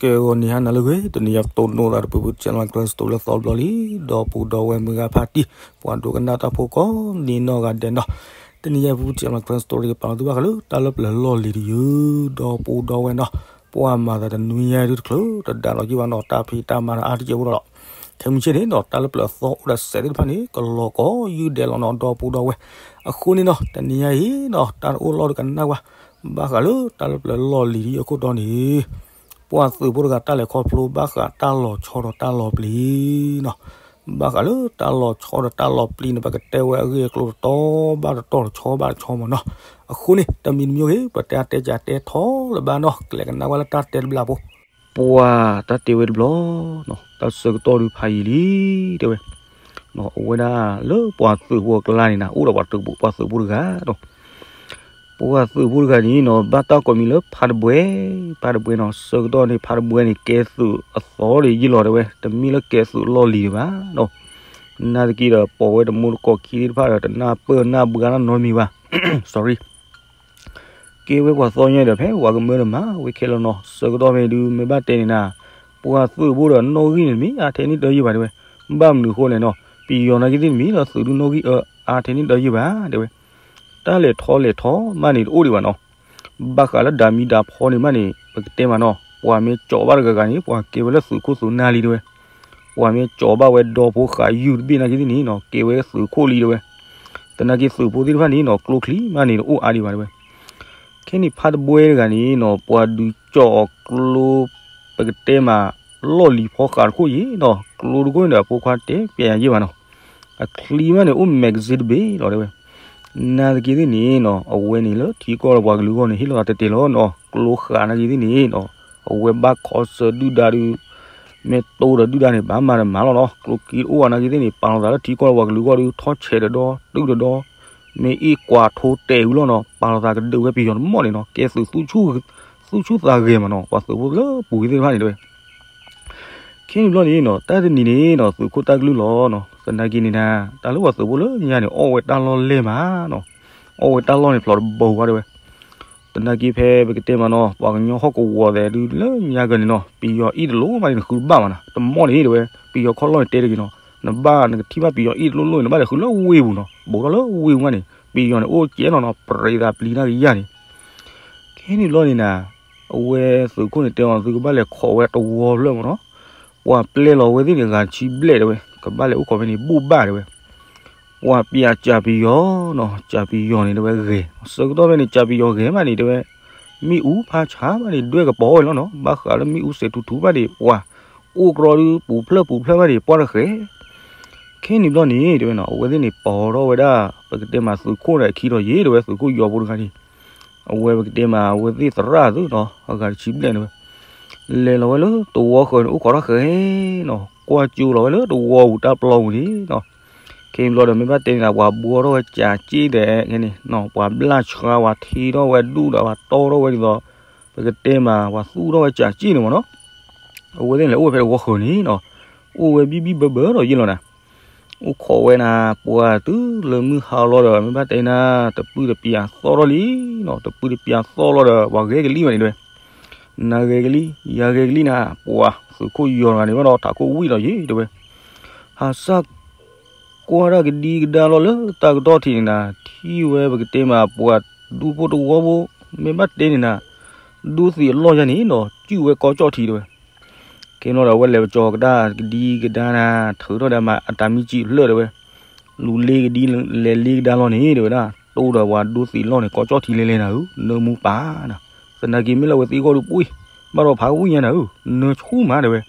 ကဲ ဂီၤနံၤဟါနၤလၢအဂ့ၤ, တနံၤအံၤပတိၢ်နီၣ်သးဒီး ပပူၣ်စဲလီၤ Karen Story လၢသီတဘျီလံ, ဒီပုၢ်ဒီဝဲၢ်မုၢ်ဂၤဖးတံၢ် ပှၤဒိကနၣ်တၢ်ဖိကိးနံၤနီၢ်ဂၤဒဲးနီၤ, တနံၤအံၤပပူၣ်စဲလီၤ Karen Story ကပာ်လီၤသုဘၣ်ဃးလၢတၢ်လၢပျၢၤလီၢ်လံၤတယုၢ်, ဒီပုၢ်ဒီဝဲၢ်နီၤ, ပှၤမၤသးတနွံညါဒုတချုးတဒါလီၤက့ၤဘၣ်နီၤ, တၢ်ဖံးတၢ်မၤဒီးအါတက့ၢ်အိၣ်ဒီးလီၤ, ခဲမုၢ်ဆ့ၣ်န့ၣ်နီၤ တၢ်လၢပျၢၤအသီအိၣ်ဒီးစဲးသ့ၣ်တဖၣ်န့ၣ် ကလီၤကိးယုၢ်ဒဲးလီၤနီၤ ဒီပုၢ်ဒီဝဲၢ်, အဃိန့ၣ်နီၤ တနံၤအံၤနီၤ တၢ်တအိၣ်လီၢ်တကနၣ်ဝဲ ဘၣ်ဃးလၢတၢ်လၢပျၢၤလီၢ်လံၤတယုၢ်အခိၣ်တီန့ၣ် ပှၤသုးဖိတဂၤတၢ်လဲၤခီဖျိဘၣ်ဃးတၢ်လီၤဆီဒီးတၢ်လီၤပျံၤနီၤ, ဘၣ်ဃးလၢတၢ်လီၤဆီဒီးတၢ်လီၤပျံၤန့ၣ် ပကတဲဝဲအဂ့ၢ်အကျိၤတတီၤဘၣ်တတီၤတဆီဘၣ်တဆီမးနီၤ, အဃိန့ၣ် တမံၤတမံၤဂ့ၤ ပတဲအါတဲကးတဲထီၣ်လၢၤဘၣ်နီၤ ကလဲၤကနၣ်ဝဲလၢတၢ်တဲတဘျီဖိ, ပှၤတၢ်တဲဝဲတဘျီ တၢ်ဆၢကတီၢ်ဒုးဖးယံာ်လံ တဲဝဲ အဝဲဒၣ်လၢပှၤသုးဖိအကျါန့ၣ်နၤ အိၣ်ဒီးပှၤသုးဖိတဂၤနီၤ, ပှၤသုးဖိတဂၤန့ၣ်နီၤ ဘၣ်တၢ်ကိးမံၤလၢဖးတဘွဲၣ်, ဖးတဘွဲၣ်နီၤ ဆၢကတီၢ်န့ၣ် ဖးတဘွဲၣ်န့ၣ် ကဲသုးအသီဒံးယ့ၢ်လီၤတဲဝဲ, တမ့ၢ်လၢကဲသုးလီၢ်လံၤဒံးဘၣ်နီၤ, နာ်သက့ဒီး ပိာ်ဝဲတမူတကိးခံသ့ၣ်တဖၣ်ဒီး တနၢ်ပၢၢ်နၢ်ဘှါတၢ်နီတမံၤဘၣ်, sorry ကဲဝဲပှၤသီညါဒီး ဖဲပှၤကမၢတမၤဝဲခဲလၢာ်နီၤ, ဆၢကတီၢ်ဖဲဒုး မ့ၢ်ဘၣ်တဲန့ၣ်နၤ, ပှၤသုးဖိဒီးနီၣ်ဂံၢ်န့ၣ်တမ့ၢ်အါထဲန့ၣ်တယုၢ်ဘၣ်တဲဝဲ, ဘၣ်မနုၤအဃိလဲၣ်နီၤ, ပယီၤနာ်က့သ့ၣ်တမံၤဒီးသုးဒုးနီၣ်ဂံၢ်အါထဲန့ၣ်တယုၢ်ဘၣ်တဲဝဲ, တၢ်လဲၤထီၣ်လဲၤထီမးန့ၣ်တအိၣ်ဒံးဘၣ်နီၤ, ဘၣ်ဃးလၢဒၣ်မံၤဒၣ်ဖီန့ၣ်မးန့ၣ် ပကတဲမးနီၤ, ပှၤမ့ၢ်ကၠီၤဘၣ်တဂၤဂၤန့ၣ် ပှၤကဲဝဲလၢသုးခိၣ်သုးနၢ်လံတဲဝဲ, ပှၤမ့ၢ်ကၠီၤဘၣ်ဝဲဒီဖိဃာ်ယုၢ်တဘ့ၣ်နာ်က့သ့ၣ်န့ၣ်နီၤ ကဲဝဲသုးခိၣ်လံတဲဝဲ, သနာ်က့သုးဖိသ့ၣ်တဖၣ်န့ၣ်နီၤ ကျိချံမးန့ၣ်တအိၣ်အါဒံးဘၣ်တဲဝဲ, ခဲန့ၣ်ဖးတဘွဲၣ်တဂၤန့ၣ်နီၤ ပှၤဒုးကၠီၤအီၤကျိ ပကတဲမး လီၢ်လံၤဖီဃာ်တခိၣ်ယ့ၣ်နီၤ, ကျိတခိၣ်န့ၣ်ဒီး အဖိခွါတဲပျဲယၤယ့ၣ်ဘၣ်နီၤ, အချံမးန့ၣ်အိၣ် magazine တဘ့ၣ်လီၤတဲဝဲ, နာ်သက့သ့ၣ်န့ၣ်နီၤ အဝဲန့ၣ်လၢထံကီၢ်ဒီးပှၤကလုာ်အဂီၢ်န့ၣ် ဟ့ၣ်လီၤသးတဲာ်တဲာ်လီၤနီၤ, ကျိဃာ်နာ်က့သ့ၣ်န့ၣ်နီၤ, အဝဲဘၣ်ခီဆၢဒုၣ်ဒါဒုး မ့ၢ်တိဒီးဒုၣ်ဒါန့ၣ် ဘၣ်မၤတမၤလီၤနီၤ, ကျိက့တအိၣ်အါနာ်က့သ့ၣ်န့ၣ် ပာ်လီၤသးလၢထံကီၢ်ဒီးပှၤကလုာ်အဂီၢ်ဒုး ထီၣ်ဆဲးတဒီ တုၢ်တဒီ မ့ၢ်အ့ၣ်ကွၢ်ထိတဲာ်ဝံၤလီၤနီၤ, ပာ်လီၤသးကဒုးဝဲပယီၤတမီၢ်န့ၣ်နီၤ, ကဲသုးသူၣ်ဆူၣ်သးဂဲၤမးနီၤ, ပှၤသုးဖိလၢပူၤက့သ့ၣ်တဖၣ်န့ၣ်တဲဝဲ, ခဲန့ၣ်ဘျီန့ၣ်နီၤ တၢ်တနံၤန့ၣ်နီၤ သုးခိၣ်တၢ်ကလုၢ်လီၤနီၤ, သနာ်က့န့ၣ်နၤ တၢ်လၢပှၤသုးဖိလၢညါန့ၣ် အီၣ်ဝဲတၢ်လီၢ်လဲၢ်မးနီၤ, အီၣ်ဝဲတၢ်လီၢ်န့ၣ်ဖျိးတဘိဝဲတဲဝဲ, သနာ်က့ဖဲပကတဲမးနီၤ ပှၤကညီဟီၣ်ကဝီၤသဲးဒုးလၢညါကန့ၣ်နီၤ ပယီၤအ့ၣ်တလိၣ်မးန့ၣ် နဃုတဘၣ်မးနီၤ, တမီၢ်န့ၣ်တဲဝဲ ပယီၤခီၣ်လီၢ်န့ၣ်တဲတဂ့ၤနီၤ, နဘၣ်နကထံၣ်ဘၣ်ပယီၤအ့ၣ်တလိၣ်လိၣ်န့ၣ် နဘၣ်လဲၤဃုလၢဝ့ၢ်ပူၤနီၤ, ဘူးထီၣ်လၢဝ့ၢ်ပူၤမးန့ၣ် ပယီၤန့ၣ်အိၣ်ကဲနီၤနီၤ ပြံသးပျံၤတၢ်ကယၤန့ၣ် ခဲန့ၣ်ဘျီန့ၣ်နၤ အဝဲသုးခိၣ်န့ၣ်တဲအီၤ သုကဘၣ်လဲၤခိးဝဲတဝီဖျၢၣ်မးနီၤ, ပှၤပျဲလီၤဝဲသ့ၣ်န့ၣ် ဂၤတဆံဘျဲၣ်တဲဝဲ ကဘၣ်လဲၤအိၣ်ခိးဖဲန့ၣ်ဘူၣ်ဘၣ်တဲဝဲ, ပှၤပျဲကၠးပယီၤနီၤ, ကၠးပယီၤန့ၣ်တဲဝဲဂဲၤ, ဆၢကတီၢ်ဖဲန့ၣ် ကၠးပယီၤဂဲၤမးန့ၣ်တဲဝဲ, မ့ၣ်အူဖးဆါမးန့ၣ် ဒွဲၣ်ကပီၤဝဲလီၤနီၤ, ဘၣ်ဃးလၢမ့ၣ်အူစဲးထူထူမးန့ၣ် ပှၤအိၣ်ကြီဒုး ပူၤဖျၢၣ်ပူၤဖျၢၣ်မးန့ၣ် ပှၢ်တဃဲၤ ခဲန့ၣ်ဘျီန့ၣ် တဲဝဲနီၤ အဝဲသ့ၣ်န့ၣ် ပိာ်ထီၣ်ဝဲဒၣ် ပကတဲမးသုးခိၣ်ဒီးခံဒီးယ့ၣ် တဲဝဲ သုးခိၣ်ယီၤဖိတဂၤန့ၣ်, အဝဲပကတဲမး အဝဲသ့ၣ်သရၣ်သုနီၤ အဂၤတဆံဘျဲၣ်န့ၣ်ဝဲ, လဲၤလီၤဝဲလၢတဝီဃၢၤန့ၣ် အိၣ်ခိးထီၣ်ဃဲနီၤ, ကွၢ်ကၠိလီၤဝဲလၢတဝီပူၤတၢ်ပျီပူၤန့ၣ်နီၤ, ခဲန့ၣ်ဘျီဒီး မ့ၢ်ဘၣ်တဲန့ၣ် ပှၤဘှီထီၣ်ဝဲကၠးစ့ၣ်ဒီး ခဲန့ၣ်နီၤ ပှၤဘျၣ်ဆှါ ပှၤထံထီၣ်ဝဲဒူၣ်ဒီး ပှၤတီထီၣ်ဝဲဒ်သိး ပကတဲမး ပှၤသူၣ်ထီၣ်ဝဲကၠးစ့ၣ်န့ၣ်မးနီၤ, အဝဲသ့ၣ်န့ၣ် လဲၤအိၣ်ဝဲဖဲတဝီဃၢၤန့ၣ်နီၤ, အိၣ်ဝဲဘံၣ်ဘံၣ်ဘၢဘၢဒီးယ့ၣ်လီၤနၤ အိၣ်ခိးဝဲနၤ ပှၤတုၤလၢမုၢ်ဟါလီၤဒီး မ့ၢ်ဘၣ်တဲနၤ တပုၢ်တပျးသီၣ်ထီၣ်လံနီၤ, တပုၢ်တပျးသီၣ်လီၤဒီး ပှၤဂဲၤကလံၢ်ဘၣ်န့ၣ်တဲဝဲ, နၤဂဲၤကလံၢ် ယၤဂဲၤကလံၢ်နၤ ပှၤသုးခိၣ်ယီၤတဂၤန့ၣ်ဘၣ်ဒီး ထးခိၣ်ဝံၣ်ဒီးယ့ၣ်တဲဝဲ, ဟးစၢ်ကွၢ်တၢ်ကဒံကဒါလီၤလၢတၢ်ကတီၢ်ထံးန့ၣ်နၤ ထံၣ်ဝဲပကတဲမး ပှၤဒူဖိတဝီဖိ မ့ၢ်ဘၣ်တဲန့ၣ်နၤ ဒိသံးအလီၢ်ယါန့ၣ်နီၤ စုၣ်ဝဲကီၢ်ကၠီၣ်ထံးတဲဝဲ ခဲနီၤဒီး အဝဲလဲၤပကၠီၤကဒါကဒံကဒါနၤ ထုးထီၣ်ဒီးမၤအတၢ်မံစံးဖျၢၣ်တဲဝဲ, လူၤလ့ကဒံလဲၤလ့ကဒါလီၤန့ၣ် တဲဝဲဒၣ် တိၢ်ဒီးပှၤဒိသံးလီၢ်န့ၣ် ကီၢ်ကၠီၣ်ထံးလဲၤလဲၤနၤဧၢ နၢမူပၢ်နၤ, သနာ်က့မ့ၢ်လၢအဝဲသ့ၣ်ဂီၢ်ဒုးပှ့ၤ ဘၣ်ဒီးဖးဝံၣ်ညါနၤဧၢ နၢဆူၣ်မးတဲဝဲ,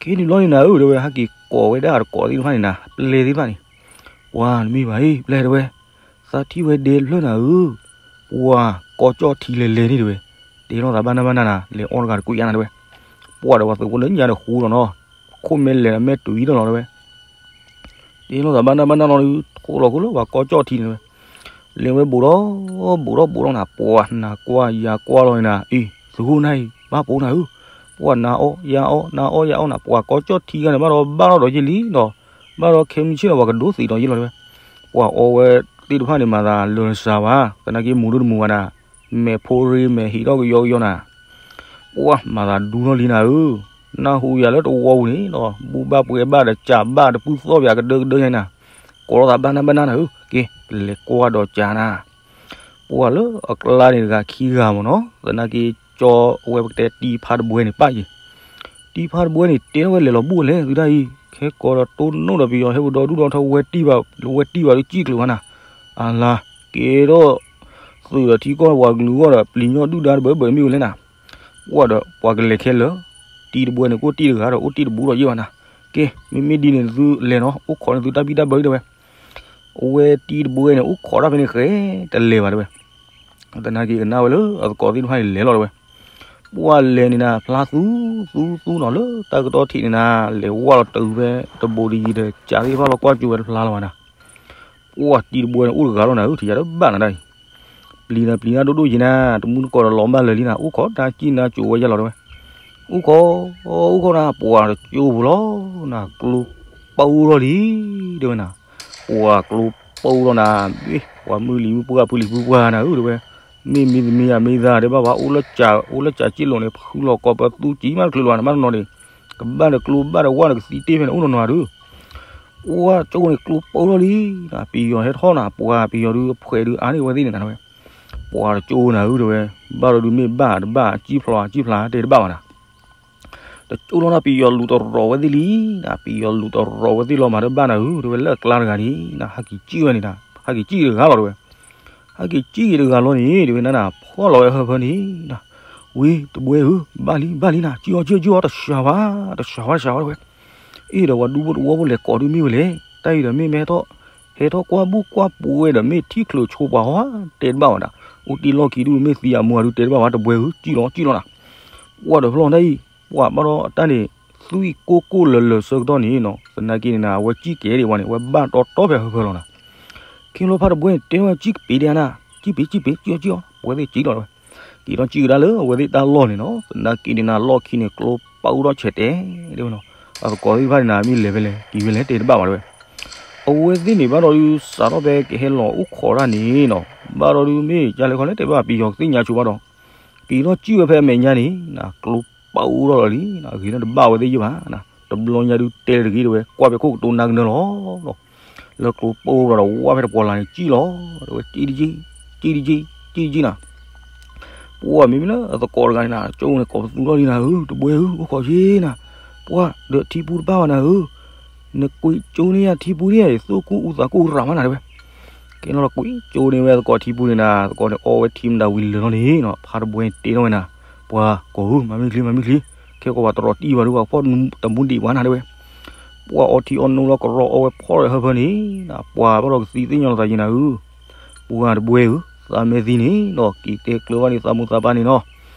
ခဲန့ၣ်ဘျီန့ၣ်နၤဧၢ တဲဝဲ ဟဲက့ၤကိးဝဲဒၣ်တကိးသ့ၣ်တဖၣ်န့ၣ်နၤ ပျဲၢ်သ့ၣ်တဖၣ်န့ၣ်, ပှၤနမံၤဘၣ်အံၤ ပျဲၢ်တဲဝဲ သးထံၣ်ဝဲဒဲတဖျၢၣ်နၤဧၢ, ပှၤကီၢ်ကၠီၣ်ထံးလဲၤလဲၤန့ၣ်တဲဝဲ, တဲလိာ်သးဘၣ်နၢ်ဘၣ်နၢ်နၤ လဲၤအီၣ်တဂၤတကွံာ်ယါနၤတဲဝဲ, ပှၤဒီးပှၤသုးဖိလၢညါဒီးဃူလီၤနီၤ, ခိၣ်မဲလဲၤဒီးမဲတုၤအံၤလီၤတဲဝဲ တဲလိာ်သးဘၣ်နၢ်ဘၣ်နၢ်နီၤဒီး ထိၣ်လီၤခိၣ်လၢပှၤကီၢ်ကၠီၣ်ထံးန့ၣ်ဝဲ, လဲၤဝဲဘူးဒီး ဘူးဒီးဘူးဒီးနၤ ပှၤနၤကွၢ်ယၤကွၢ်လီၤန့ၣ်နၤ အံၤ သုးခိၣ်နၢ်အံၤ ဘၣ်ပိာ်နၤဧၢ, ပှၤနၤအီၣ်ယၤအီၣ် နၤအီၣ်ယၤအီၣ်နၤ ပှၤကီၢ်ကၠီၣ်ထံးဂၤန့ၣ် ဘၣ်ဒီးဘၣ်ထီၣ်ဒီးယ့ၢ်လံဒီး ဘၣ်ဒီးခဲမုၢ်ဆ့ၣ်ဒီး ပှၤကဒိသံးဒီးယ့ၢ်လီၤတဲဝဲ, ပှၤအီၣ်ဝဲသ့ၣ်တဖၣ်န့ၣ် မၤသးလၢာ်စှၤဘၣ် သနာ်က့မူၤဒိၣ်တမူၤဘၣ်နၤ, မဲာ်ဖိရ့မဲာ်ဟံးထီၣ်ကယီကယီနၤ, ပှၢ်မၤသးဒူထီၣ်လံနၤဧၢ, နၢ်ဟူယၤလၢတဝီပူၤန့ၣ်ဒီး ဘူၣ်ဘၣ်ပှဲၤဘၣ်ဒီး ကးဘၣ်တပုၢ်သီၣ်ပၠးကဒၢကဒၢညါနၤ, ကိးလီၤသးဘၣ်နၢ်ဘၣ်နၢ်နၤဧၢ, က့ၤ ပလဲၤကွၢ်ဒီးကးနၤ. ပှၢ်လၢအကျါန့ၣ်တဂၤခံဂၤမ့ၢ်နီၤ, သနာ်က့ ကၠီအဝဲပကတဲတံဖါတဘှဲန့ၣ်ပၣ်ယံၤ, တံဖါတဘှဲန့ၣ် တဲထီၣ်ဝဲလဲၤလီၤဘူၣ်လဲၣ် သုတၢ်အံၤ ခဲကိးဒီးတိၢ်နီၣ်ဒီးပယီၤဟဲပဒီဒူၣ်ဒီထီ ဝဲတံၢ်ဘၣ်ဒီးကံၣ်ကျုာ်ဘၣ်နၤ, အလါ ကဲထီၣ် သုးဒီးထံကီၢ်ပှၤကလုာ်ဂီၢ်ဒီး ပျံၤညီၣ်ဒုၣ်ဒါတဘၢဘၢမ့ၢ်ဝဲလဲၣ်နၤ, ပှၢ်ဒီးပှၤကလဲၤခဲလၢာ်, တံတဘှဲန့ၣ် ကအိၣ်တံၢ်တဂၤဒီး အိၣ်တံၢ်တဘူးဒီးယဲၢ်ဘၣ်နၤ, ကဲ မ့မ့ၢ်ဒ်န့ၣ်သုလဲၤနီၤ အိၣ်ခိးန့ၢ်သုတၢ်ဘံၣ်တၢ်ဘၢအံၤတဲဝဲ, အဝဲတံတဘှဲန့ၣ် အိၣ်ခိးတၢ်ဖဲန့ၣ်ဃဲ တလဲၤဘၣ်တဲဝဲ, သနာ်က့ကနၣ်ဝဲလၢအသကိးသ့ၣ်တဖၣ်န့ၣ်လဲၤလီၤတဲဝဲ, ပှၢ်လဲၤန့ၣ်နၤ ဖျါသူသူသူနီၤ လၢတၢ်ကတီၢ်ထံးန့ၣ်နၤ လဲၤဝဲလီၤတုၤဖဲတဘိးတယံၤဒီး ကးသ့ၣ်တဖၣ်လီၤကွၢ်ကၠိဝဲတဖျါလီၤဘၣ်နၤ, ပှၢ်တံတဘှဲန့ၣ် အိၣ်တဂၤလီၤနၤဧၢ ထံၣ်ယၤတဘၣ်နၤတၢ်အံၤ, ပျံၤနၤပျံၤနၤဒိၣ်ဒိၣ်ယံၤနၤ တမူတကိးဒီးလီၤဘၣ်လၢာ်လံနၤ အိၣ်ခိးတၢ်ကံၣ်နၤကၠိဝဲယဲၢ်လီၤတဲဝဲ, အိၣ်ခိး အိၣ်ခိးနၤ ပှၢ်တကၠိပူၤလီၤနၤ ကျိပအိၣ်ထီၣ်လံ တဲဝဲနၤ, ပှၢ်ကျိပအိၣ်ထီၣ်နၤ, ပှၢ်မုၢ်လံၤမုၢ်ပှၢ်ဖုလံၤဖုပှၢ်နၤဧၢတဲဝဲ, မ့ၢ်မံသမံယၤမ့ၢ်သးတဲဘၣ်ဘၣ် အိၣ်လၢကး အိၣ်လၢကးက့ၣ်လိာ်န့ၣ် ဖုလီၤကိးပသူကံမးတချုးလၢၤဘၣ်နၤ ဘၣ်နီၤနီၤန့ၣ်, ကဘၣ်ဒီးကျိဘၣ်ဒီးဝၣ်ဒီးကသံတ့ၢ်ဖဲန့ၣ်အိၣ်နီၤနီၤဒုး, ပှၢ်ကၠိန့ၣ်ကျိပအိၣ်ထီၣ်လံနၤ ပယီၤဟဲထီၣ်နၤ ပှၢ်ပယီၤဒုးအဖှဲးဒုးအါန့ၢ်ဝဲသ့ၣ်န့ၣ်နၤဝဲ ပှၢ်တကၠိနၤဧၢတဲဝဲ, ဘၣ်ဒီးဒုးမ့ၢ်ဘၣ်တဘၣ် ကံၣ်ဖျိးကံၣ်ဖျါတဲတဘၣ်ဘၣ်နၤ, တကၠိလီၤနၤ ပယီၤလူၤတရီးဝဲသ့ၣ်လံနၤ ပယီၤလူၤတရီးဝဲသ့ၣ်လီၤမၤတဘၣ်နၤဧၢတဲဝဲ လၢအကျါတဂၤန့ၣ်နၤ ဟဲက့ၤကံၣ်ဝဲန့ၣ်နၤ ဟဲက့ၤကံၣ်တဂၤလီၤတဲဝဲ, ဟဲက့ၤကံၣ်က့ၤတဂၤလီၤန့ၣ် တဲဝဲနၤနၤ ဖီၣ်လီၤဝဲဟၢဖၢန့ၣ်နၤ, ဝံၤတဘှဲဧၢ ဘၣ်လံဘၣ်လံနၤ ကံၣ်အီၤကံၣ်အီၤကံၣ်အီၤ တစှၤဘၣ် တစှၤဘၣ်တစှၤဘၣ်တဲဝဲ, အ့ၣ်ဒီးပှၤဒူဖိတဝီဖိလဲၤကိးဒုးမ့ၢ်ဝဲလဲၣ် တၢ်အံၤဒီးမ့ၢ်မ့ၢ်ဟဲထီၣ် ဟဲထီၣ်ကွၢ်ဘူၣ်ကွၢ်ပှဲၤဒီးမ့ၢ်ထံၣ်ချုးဆိပှၤဟီ တဲတဘၣ်ဝဲဒၣ်, အိၣ်တ့ၢ်လီၢ်ခံဒုးမ့ၢ်သံအမူအဒုးတဲတဘၣ်ဝဲ တဘှဲဧၢ ကံၣ်လီၤကံၣ်လီၤနၤ, ပှၢ်ဒီးဖျီၣ်တၢ်အံၤ ပှၢ်ဘၣ်ဒီးအတၢ်န့ၣ် သွံၣ်ကိၢ်ကိၢ်လၢၤလၢၤဆၢကတီၢ်န့ၣ်နီၤ သနာ်က့န့ၣ်နၤ အဝဲကံၣ်ကဲဒံးဝဲန့ၣ် အဝဲဘၣ်တီတီဖဲဟၢဖၢလီၤနၤ, ခ့လီၤဖါတဘှဲန့ၣ် တဲဝဲကံၣ်ကပ့ၤဒံးနၤ ကံၣ်ပ့ၤကံၣ်ပ့ၤ ကံၣ်အီၤကံၣ်အီၤ ပဝဲသ့ၣ်ကံၣ်လီၤဝဲ, က့ၤထီၣ်ကံၣ်ကဒါလၢအဝဲသ့ၣ်တၢ်လီၢ်န့ၣ်နီၤ သနာ်က့န့ၣ်နၤ လီၢ်ခံန့ၣ် ကျိပအိၣ်ထီၣ်ဆဲးတဲ တဲဝဲနီၤ, အသကိးသ့ၣ်တဖၣ်န့ၣ်နၤ မ့ၢ်လဲၤဖဲလဲၣ် က့ၤဖဲလဲၣ်တဲတဘၣ်ဘၣ်တဲဝဲ, အဝဲသ့ၣ်န့ၣ်ဘၣ်ဒီးဒုး စးထီၣ်ဖဲကဟဲလီၤအိၣ်ခိးတၢ်န့ၣ်နီၤ ဘၣ်ဒီးဒုးမ့ၢ်ကလဲၣ်ခီလဲၣ်တဲဘၣ် ပယီၤကသ့ၣ်ညါဆိဘၣ်ဒီး က့ၤထီၣ်ကံၣ်ဝဲဖဲအမဲာ်ညါန့ၣ်နၤ ကျိပအိၣ်ထီၣ်လီၤလံနၤ ဂ့ၤထီၣ်တဘၣ်ဝဲသ့ၣ်ယဲၢ်ဘၣ်နၤ တဘျီညါဒုးတဲလၢတဂ့ၤတဲဝဲ ကွၢ်ဖဲခိၣ်ကတိၤနါကနၢလီၤ လၢကျိပအိၣ်ထီၣ်ဒီးဝၣ်ဖဲတပှီၤလၢ်န့ၣ် ကံၣ်လီၤ တဲဝဲ ကံၣ်တကံၣ် ကံၣ်တကံၣ် ကံၣ်တကံၣ်နၤ ပှၢ်မ့မ့ၢ်လၢအသကိးတဂၤန့ၣ်နၤ ကၠိန့ၣ်ကိးပသူထီၣ်လံနၤဧၢ တဘှဲဧၢ အိၣ်ခိးက့ၤနၤ ပှၢ်ဒီးထံပူတဘၣ်ဘၣ်နၤဧၢ နကွံာ်ကၠိန့ၣ်ယါထံပူန့ၣ်ယါ သိၣ်ကူၣ်အူသးကူၣ်ရၤမးနၤတဲဝဲ ကဲနီၤလီၤကွံာ်ကၠိန့ၣ်ဝဲသကိးထံပူန့ၣ်နၤ သကိးန့ၣ်အီဝဲထံမတၤဝံၤလၢာ်လီၤန့ၣ်နီၤ ဖါတဘှဲန့ၣ်တဲထီၣ်ဝဲနၤ ပှၢ်ကိးဧၢ မၤမ့ၢ်ချံ မၤမ့ၢ်ချံ ခဲကိးပှၤတရီတံၢ်ဘၣ်ဒုး ပှၤဖီၣ်တမူဒံးပှၤနၤတဲဝဲ ပှၢ်အီထံအီနိလီၤကရီအီဝဲဖီၣ်ဒီးဟၢဖၢန့ၣ်နၤ ပှၢ်ဘၣ်ဒီးကသံသ့ၣ်ညါလီၤသးယံၤနၤဧၢ ပှၢ်တဘှဲဧၢ သးမဲာ်သံန့ၣ်နီၤ က့ၤတဲကျၢၤဘၣ်န့ၣ်သးမိၢ်သးပၢ်န့ၣ်နီၤ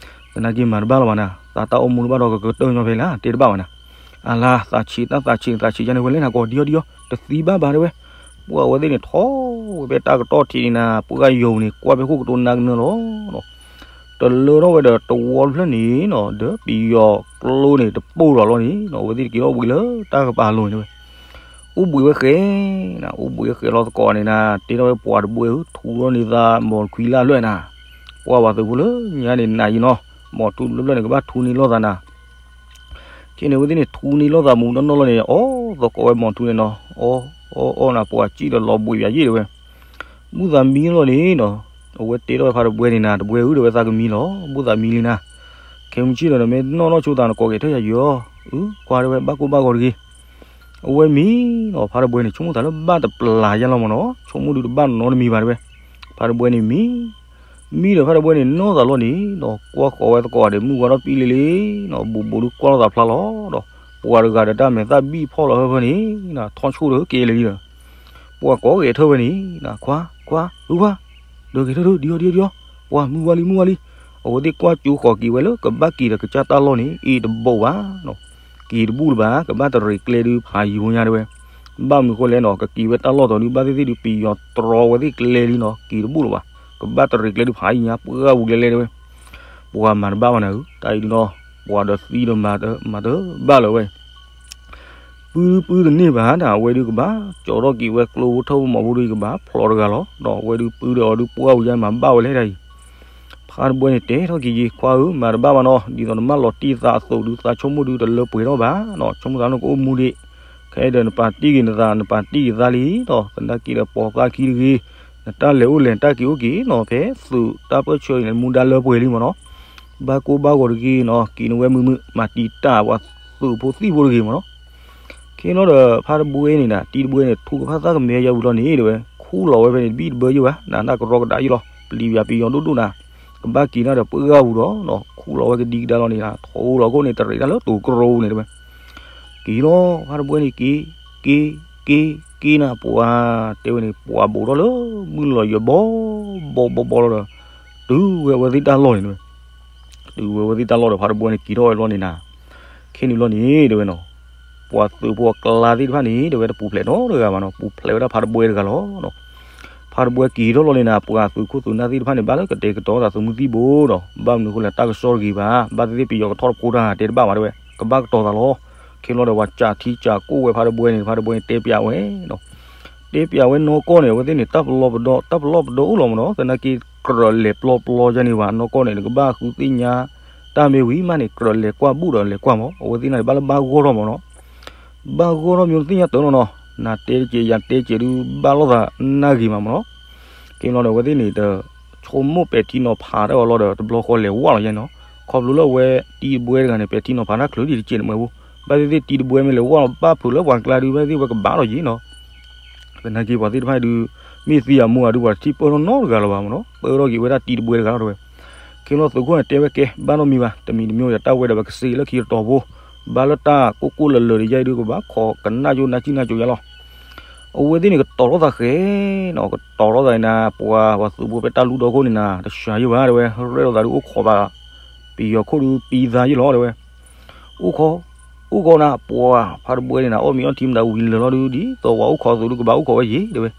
သနာ်က့မၤတဘၣ်လီၤဘၣ်နၤ သးတၢ်အိၣ်မူတဘၣ်ဒီးကကတၢၢ်ညီဖဲလၢတဲတဘၣ်ဘၣ်နၤ အလါ သးဆံးတၢ်သးဆံးန့ၣ် သးဆံးယါန့ၣ်ဝဲလဲၣ်နၤ ကိးဒံအီၤဒံအီၤ တသံဘၣ်ဘၣ်တဲဝဲ ပှၢ်အဝဲသ့ၣ်န့ၣ်ထီၣ်ဝဲဖဲတၢ်ကတီၢ်ထံးန့ၣ်နၤ ပှၢ်ကယီၤပူၤန့ၣ် ကွၢ်ဖဲခိၣ်ကတိၤနါကနၢလီၤ တလၢထီၣ်ဝဲဒီးတဝီတဖျၢၣ်န့ၣ်နီၤ ဒီးပယီၤကျိန့ၣ်တပိၢ်လီၤလီၤန့ၣ်နီၤ အဝဲသ့ၣ်တက့ၤထီၣ်ဝံၤလၢတၢ်ကပၤလိၤန့ၣ်ဝဲ အိၣ်ဘှံးဝဲဃဲနၤ အိၣ်ဘှံးဃဲလီၤသကိးန့ၣ်နၤ တဲထီၣ်ဝဲပှၢ်တဘှဲဧၢ ထူထီၣ်န့ၢ်သးမိၢ်တခွံလၢ်လွဲၢ်နၤ ပှၢ်ဝဲသုးဖိလၢညါန့ၣ်နၤယံၤနီၤ မိၢ်ထူတဖျၢၣ်ဖျၢၣ်န့ၣ် ကဘၣ်ထူန့ၢ်လိာ်သးနၤ ခဲန့ၣ် အဝဲသ့ၣ်န့ၣ် ထူန့ၢ်လိာ်သးမူးနီၢ်နီၢ်လီၤန့ၣ် အီၣ်သကိးဝဲမိၢ်ထူန့ၣ်နီၤ အီ အီ အီနၤ ပှၢ်ကံၣ်ဒီးလီၤဘှံးပၠးယ့ၣ်တဲဝဲ ဘူၣ်သးမံလီၤန့ၣ်နီၤ အဝဲတဲထီၣ်ဝဲဖါတဘှဲန့ၣ်နၤ တဘှဲဧၢ တဲဝဲသးကမံလီၤ ဘူၣ်သးမံလံနၤ ခဲမုၢ်ဆ့ၣ်ဒီး နမ့ၢ်နီၢ်နီၢ်ဆိသး နကိးက့ၤထၢၣ်ယၤယီၤ အု ကွၢ်တဲဝဲ ဘၣ်ကိၢ်ဘၣ်ဂီၤတဂ့ၤ အဝဲမံနီၤ ဖါတဘှဲန့ၣ် ဆိကမိၣ်သးလၢဘၣ်တပျၢ်ယါလီၤမ့ၢ်နီၤ ဆိကမိၣ်ဒုးတဘၣ်နီတမံၤဘၣ်တဲဝဲ ဖါတဘှဲန့ၣ်မံ မံဒီးဖါတဘှဲန့ၣ် နီၢ်သးလီၤန့ၣ်နီၤ ကွၢ်ဃီၤဝဲသကိးဒီး မုၢ်ဝါထီၣ်ပံလ့လ့နီၤ ဘူးဘူးဒုးကွၢ်လိာ်သးဖျါလီၤဒီး ပှၢ်တဂၤဒီးတၢ်မဲာ်သၣ်ဘံၣ်ဖီၣ်လီၤဟၢဖၢန့ၣ် ထီၣ်ဆိၣ်ဒီးက့ၤလၢလံဒီး ပှၢ်ကိးဂဲၤထၢၣ်ဝဲန့ၣ် ခွါ ခွါ ဟုခွါ ဒီးဂဲၤထၢၣ်ဒုး ဒံၤအီၤဒံၤအီၤဒံၤအီၤ ပှၢ်မုၢ်ဝါလံမုၢ်ဝါလံ အဝဲသ့ၣ်ကွၢ်ကၠိဃီၤက့ၤဝဲလၢကဘၣ်က့ၤဒီးကစၢ်တၢ်လီၢ်န့ၣ် အ့ၣ်တဘိးဘၣ်နီၤ က့ၤတဘူၣ်လၢၤဘၣ် ကဘၣ်တရံးကျဲဒုးဖးယံၤဖိညါတဲဝဲ ဘၣ်မနုၤဃိလဲၣ်နီၤ ကက့ၤဝဲတၢ်လီၢ်တီၤဒုး ဘၣ်သ့ၣ်သ့ၣ်ဒုး ပယီၤတြီဝဲသ့ၣ်ကျဲလံနီၤ က့ၤတဘူၣ်လၢၤဘၣ် ကဘၣ်တရံးကျဲဒုးဖးယံၤညါ ပှၢ်ဝံၤကျဲလဲၣ်တဲဝဲ ပှၢ်မၤတဘၣ်ဘၣ်နၤဧၢ တၢ်အံၤဒုးနီၤ ပှၢ်ဒီးသံဒီးမၤတဘၣ်လၢၤဝဲ ပုၢ်ဒုပုၢ်တန့ၢ်ဘၣ်နၤ အဝဲဒုးကဘၣ် ကၠီထီၣ်က့ၤဝဲကျိဖိထၢၣ်ဖိမီၤဖိဒုး ကဘၣ်ဖျိးတဂၤလီၤ ဒီးအဝဲဒုးပုၢ်ဒီးအီၤဒုးပှၢ်ဝံၤညါမၤဘၣ်ဝဲလဲၣ်တၢ်အံၤ ဖါတဘှဲန့ၣ်တဲထီၣ်က့ၤယဲ ခွါဧၢ, မၤတဘၣ်ဘၣ်နီၤ, ဒ်သိးနမၢလီၤတံၢ်သးအသိးဒုး သးဆိကမိၣ်ဒုးတလၢပှဲၤထီၣ်ဘၣ်နီၤ, ဆိကမိၣ်သးလၢကအိၣ်မူဒံး, ခဲအံၤဒီးနပာ်တံၢ်က့ၤနသး နပာ်တံၢ်က့ၤသးလံဒီး သနာ်က့ဒီးပိာ်သးခံတဂ့ၤ, နတၢ်လဲၤအိၣ်လဲၤနတၢ်က့ၤအိၣ်က့ၤနီၤ, ဖဲသုးတၢ်ပၢၢ်ဆၢအံၤန့ၣ် မူဒါလၢပှဲၤလံမ့ၢ်နီၤ, ဘၣ်ကိၢ်ဘၣ်ဂီၤတဂ့ၤနီၤ, က့ၤနဝဲမုာ်မုာ် မၤတံာ်တာ်ပှၤသုးဖိသံၣ်ဖိတဂ့ၤမ့ၢ်နီၤ. ခ့လီၤဒီးဖါတဘှဲန့ၣ်နၤ တံၤတဘှဲန့ၣ် ထူကဖၣ်သၣ်ကမဲယါဝံၤလီၤန့ၣ် တဲဝဲ ခူၣ်လီၤဝဲဖဲန့ၣ် တဘံၣ်တဘၢယိၣ်ဘၣ်, နတၢ်ကရီကဒးယိၣ်လီၤ, ပျံၤပယီၤပယီၤဒိၣ်ဒိၣ်နၤ, ကဘၣ်က့ၤနၤဒီးပှၢ်ဂၤပူၤဒီး ခူၣ်လီၤဝဲကဒံကဒါလီၤန့ၣ် ထိလီၤခိၣ်န့ၣ် တရံးတၢ်လၢတိၤကရိန့ၣ် တဲဝဲ. က့ၤလီၤ ဖါတဘှဲန့ၣ်က့ၤ, က့ၤ, က့ၤ, က့ၤနၤပှၤ, တဲဝဲန့ၣ် ပှၤဘူးထီၣ်လၢ မုၢ်လီၤယဘီ, ဘီဘီဘီလီၤဒီး တုၤဝဲအဝဲသ့ၣ်တၢ်လီၢ်န့ၣ် တဲဝဲ တုၤဝဲအဝဲသ့ၣ်တၢ်လီၢ်ဒီး ဖါတဘှဲန့ၣ်က့ၤထီၣ်ဝဲလီၤန့ၣ်နၤ, ခဲန့ၣ်လီၤန့ၣ် တဲဝဲနီၤ, ပှၤသုးဖိအကျါသ့ၣ်တဖၣ်န့ၣ် တဲဝဲတပူၤဖျဲးနီတဂၤဘၣ်နီၤ, ပူၤဖျဲးဝဲဒၣ်ဖါတဘှဲတဂၤလီၤ. ဖါတဘှဲက့ၤထီၣ်လီၤန့ၣ်နၤ ပှၤသုးခိၣ်သုးနၢ်သ့ၣ်တဖၣ်န့ၣ် ဘၣ်လၢကတဲာ်ကတီၤသးသုးမုၢ်သံၣ်ဘိဒီး ဘၣ်မနုၤအဃိလဲၣ် တၢ်ကစီၣ်တဂ့ၤဘၣ်, ဘၣ်သ့ၣ်သ့ၣ်ပယီၤကထီၣ်တဖိတၢ် တဲတဘၣ်ဘၣ် တဲဝဲ, ကဘၣ်ကတီၤသးလီၤ. ခဲလီၤဒီးပှၤစးထံစးကိၣ်ဝဲဖါတဘှဲန့ၣ် ဖါတဘှဲန့ၣ်တဲပျးဝဲနီၤ တဲပျးဝဲနီၢ်ကီၢ်န့ၣ် အဝဲသ့ၣ်န့ၣ် တၢ်ပလီၢ်ပဒီ တၢ်ပလီၢ်ပဒီအိၣ်လီၤမ့ၢ်နီၤ, သနာ်က့ကြၢးလဲၤပျီပျီယါန့ၣ်ဘၣ်, နီၢ်ကီၢ်န့ၣ် နကဘၣ်ဃုသ့ၣ်ညါ တၢ်မ့ၢ်ဝံၤမးန့ၣ် ကြၢးလဲၤကွၢ်ဘူၣ်ဒီးလဲၤကွၢ်မး, အဝဲသ့ၣ်န့ၣ် ဘၣ်လၢဘၣ်ဂီၢ်ထီၣ်မ့ၢ်နီၤ, ဘၣ်ဂီၢ်ထီၣ်မ့ၢ်သ့ၣ်ညါတၢ်နီၤနီၤ, နတဲတကဲးယၤတဲတကဲးဒုး ဘၣ်လိာ်သးနၢ်ဂ့ၤမးမ့ၢ်နီၤ. ခဲလီၤဒီး အဝဲသ့ၣ်န့ၣ် တဆိကမိၣ်ပဲာ်ထံနီၤဖးတၢ်အီၤလီၤဒီး တဘျီဃီလဲၤဝၢ်လီၤယါနီၤ, ခီဖျိလၢအဝဲတံၤတဘှဲတဂၤန့ၣ် ပဲာ်ထံနီၤဖးတၢ်ချုးဒံးတကဲးန့ၣ်မ့ၢ်ဝဲ, ဘၣ်သ့ၣ်သ့ၣ်တံၤတဘှဲမ့ၢ်လဲၤဝၢ်လီၤဘၣ်ဖုးလၢပှၤကျါဒုး ဘၣ်သ့ၣ်သ့ၣ်ဝဲကဘၣ်လီၤယါနီၤ သနာ်က့ပှၤသ့ၣ်တဖၣ်ဒုး မ့ၢ်သံအမိၢ်အဒုး ပှၤတထံၣ်ပၢၢ်ထီၣ်နီတဂၤလၢၤဘၣ်မ့ၢ်နီၤ, ပၢၢ်ထီၣ်က့ၤဝဲဒၣ်တံၤတဘှဲတဂၤလီၤ တဲဝဲ. ခဲလီၤသုးခိၣ်န့ၣ်တဲဝဲကဲ ဘၣ်နီတမံၤဘၣ်, တမံၤတမံၤဒီးတၢ်ဝဲဒီးပကစ့လၢခံတတီၤဖိ, ဘၣ်လၢတၢ်ကိၢ်ကိၢ်လၢၤလၢၤဒီးယါအံၤဒုး ကဘၣ်ခိးကနၣ်ယိၣ်နၢ်ကံၣ်နၢ်ကၠိယါလီၤ. အဝဲသ့ၣ်န့ၣ်ကတီၤထီၣ်သးဃဲနီၤ, ကတီၤထီၣ်သးန့ၣ်နၤ ပှၤပှၤသုးဖိဖဲတၢ်လူၢ်ဒီခိၣ်န့ၣ်နၤ တစှၤယိၣ်ဘၣ် တဲဝဲ, ရဲၣ်လိာ်သးဒုးအိၣ်ခိးဘၣ် ပယီၤခိၣ်ဒုးပံသးယိၣ်လီၤ တဲဝဲ. အိၣ်ခိး, အိၣ်ခိးနၤ ပှၤဖါတဘှဲန့ၣ်နၤ အီၣ်မ့ၤအီထံမတၤဝံၤလၢာ်လီၤဒုး ဒ်သိးပှၤအိၣ်ခိးအသိးဒုး ကဘၣ်အိၣ်ခိးဝဲယ့ၣ် တဲဝဲ.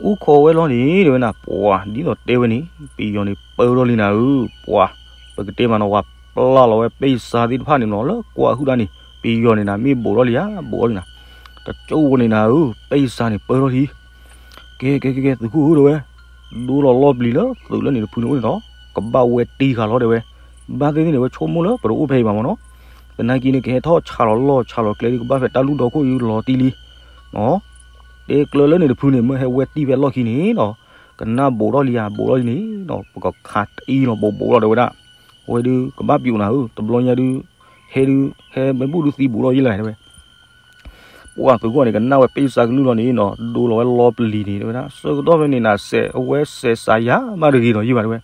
အိၣ်ခိးဝဲလီၤန့ၣ် တဲဝဲနၤ ပှၤဒ်သိးတဲဝဲန့ၣ် ပယီၤန့ၣ်ပၢထီၣ်လံနၤဧၢ, ပှၤ ပကတဲမးနီၤ ပှၤပျၢ်လီၤဝဲပဲစါသ့ၣ်တဖၣ်န့ၣ်နီၤ လၢကွၢ်ဟုၣ်တၢ်န့ၣ် ပယီၤန့ၣ်နၤ မ့ၢ်ဘူးထီၣ်လံဧါ ဘူးထီၣ်လံနၤ, တကၠိဖိန့ၣ်နၤဧၢ ပဲစါန့ၣ်ပၢထီၣ်လံ ကဲကဲကဲကဲ သုးခိၣ်ဧၢ တဲဝဲ, ဒိလီၤလီၢ်ပျံၤလၢသုးလၢန့ၣ်တဖုန့ၣ်အိၣ်န့ၣ်ဒီး ကဘၣ်ဝဲတ့ၢ်ဃာ်လီၤ တဲဝဲ. ဘၣ်သ့ၣ်သ့ၣ်န့ၣ် ဝဲဆိကမိၣ်လၢပတအိၣ်ဖဲအံၤဘၣ်မ့ၢ်နီၤ, သနာ်က့န့ၣ် ကဟဲထီၣ်ဆးလီၤလီၢ်ဆးလီၤကျဲဒုး ကဘၣ်ဖဲတၢ်လူၢ်ဒီခိၣ်အံၤလီၤတံၢ်လံ တဲကျၢၤလၢန့ၣ်တဖုန့ၣ် မ့ၢ်ဟဲဝဲတ့ၢ်ဖဲအလီၢ်ခံန့ၣ်ဒီး ကနၣ်ဘူးထီၣ်လံဧါ ဘူးထီၣ်လံန့ၣ်ဒီး ပကခးတအံၤလီၤ ဘူးဘူးလီၤ တဲဝဲဒၣ်. အဝဲဒုးကဘၣ်ပျိာ်နၤဧၢ တဘျီညါဒုး ဟဲဒုး ဟဲမ့ၢ်ဘူၣ်ဒုးသံဘူးထီၣ်ယ့ၣ်လၢၤ တဲဝဲ. ပှၤသုးခိၣ်န့ၣ် ကနၣ်ဝဲပဲစါကလုၢ်လီၤန့ၣ်နီၤ ဒိလီၤဝဲလီပျံၤန့ၣ် တဲဝဲဒၣ် ဆၢကတီၢ်ဖဲန့ၣ်နၤ စဲးအဝဲစဲးစးယၤမးတဂ့ၤဒီးယ့ၢ်ဘၣ် တဲဝဲ.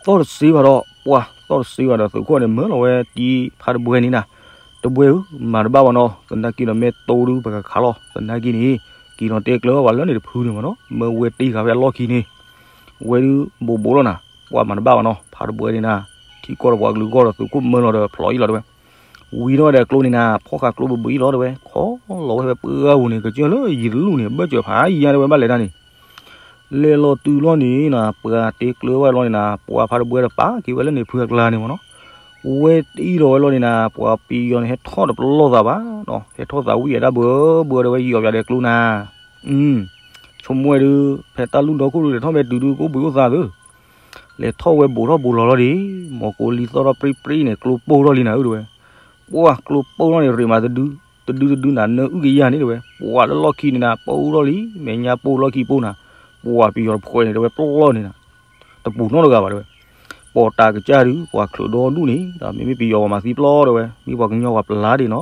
သီၣ်တစ့ဘၣ်ဒီး ပှၤသီၣ်တစ့ဘၣ်ဒီး သုးခိၣ်န့ၣ် မၢလီၤဝဲတံၤဖါတဘှဲန့ၣ်နၤ, တဘှဲဧၢ မၤတဘၣ်ဘၣ်နီၤ သနာ်က့ဒီး မ့ၢ်တိဒုးပကခးလီၤ သနာ်က့န့ၣ် က့ၤလီၤတဲကျၢၤဘၣ်လၢန့ၣ်တဖုန့ၣ်မ့ၢ်နီၤ မၢဝဲတ့ၢ်ဃာ်ဖဲအလီၢ်ခံန့ၣ် ဝဲဒုးဘူးဘူးလီၤနၤ ပှၤမၤတဘၣ်ဘၣ်နီၤ ဖါတဘှဲန့ၣ်နၤ ထံကီၢ်ဒီးပှၤကလုာ်ဂီၢ်ဒီးသုးခိၣ်မၢလီၤဒီးဖျိးယ့ၣ်လီၤ တဲဝဲ. ဝံၤထီၣ်ဝဲဒီးကျိန့ၣ်နၤ ဖီၣ်ဃာ်ကျိဘၣ်ဘၣ်ယ့ၣ်လီၤ တဲဝဲ ခီလီၤဝဲဖဲပှၢ်ဂၤပူၤန့ၣ် ကစၢၢ်လၢယံၤတလူၢ်န့ၣ် ဘၢၣ်စၢၤဖးယံၤညါ တဲဝဲ ဘၣ်လဲၤတၢ်န့ၣ် လဲၤလီၤတုၤလီၤန့ၣ်နၤ ပှၤတဲကျၢၤဝဲလီၤန့ၣ်နၤ ပှၤဖါတဘှဲဒီးပာ်က့ၤဝဲလၢန့ၣ်ဖုအကျါန့ၣ်မ့ၢ်နီၤ ဝဲတ့ၢ်လီၤဝဲလီၤန့ၣ်နၤ ပှၤပယီၤန့ၣ် ဟဲထီၣ်တပလီၢ်သးဘၣ်နီၤ ဟဲထီၣ်သးဝံၣ်အတၢ်ဘၢဘၢ တဲဝဲ ယီၤပၠးဒဲးကျိနၤ ဆိကမိၣ်ဝဲဒုး ဖဲတၢ်လူၢ်ဒီခိၣ်ဒုး လဲၤထီၣ်ဖဲတုၤဒုး ကအိၣ်ဘှံးအိၣ်သါသု လဲၤထီၣ်ဝဲဘူးထီၣ်ဘူးလီၤလီၤဒံး မ့ၢ်ကိးလံသီၣ်ထီၣ်ပြံပြံန့ၣ် ကျိပိၢ်ထီၣ်လံနၤဧၢ တဲဝဲ ပှၤကျိပိၢ်ထီၣ်န့ၣ် ရ့မးတဒု တဒုတဒုနၤ နၢအုၣ်ကယၤန့ၣ် တဲဝဲ ပှၤလၢလီၢ်ခံန့ၣ်နၤ ပိၢ်ထီၣ်လံ မဲာ်ညါပိၢ်လီၢ်ခံပိၢ်နၤ ပှၤပယီၤတဖှဲးန့ၣ် တဲဝဲ ပျီၢ်န့ၣ်နၤ တပူၤနီတဂၤဘၣ် တဲဝဲ ပိာ်တၢ်ကစၢ်ဒုး ပှၤချုးဒီဒူၣ်န့ၣ် မ့မ့ၢ်ပယီၤပှၤမၤသံပျီၢ် တဲဝဲ မ့ၢ်ပှၤကညီပှၤပျၢ်ဒံးနီၤ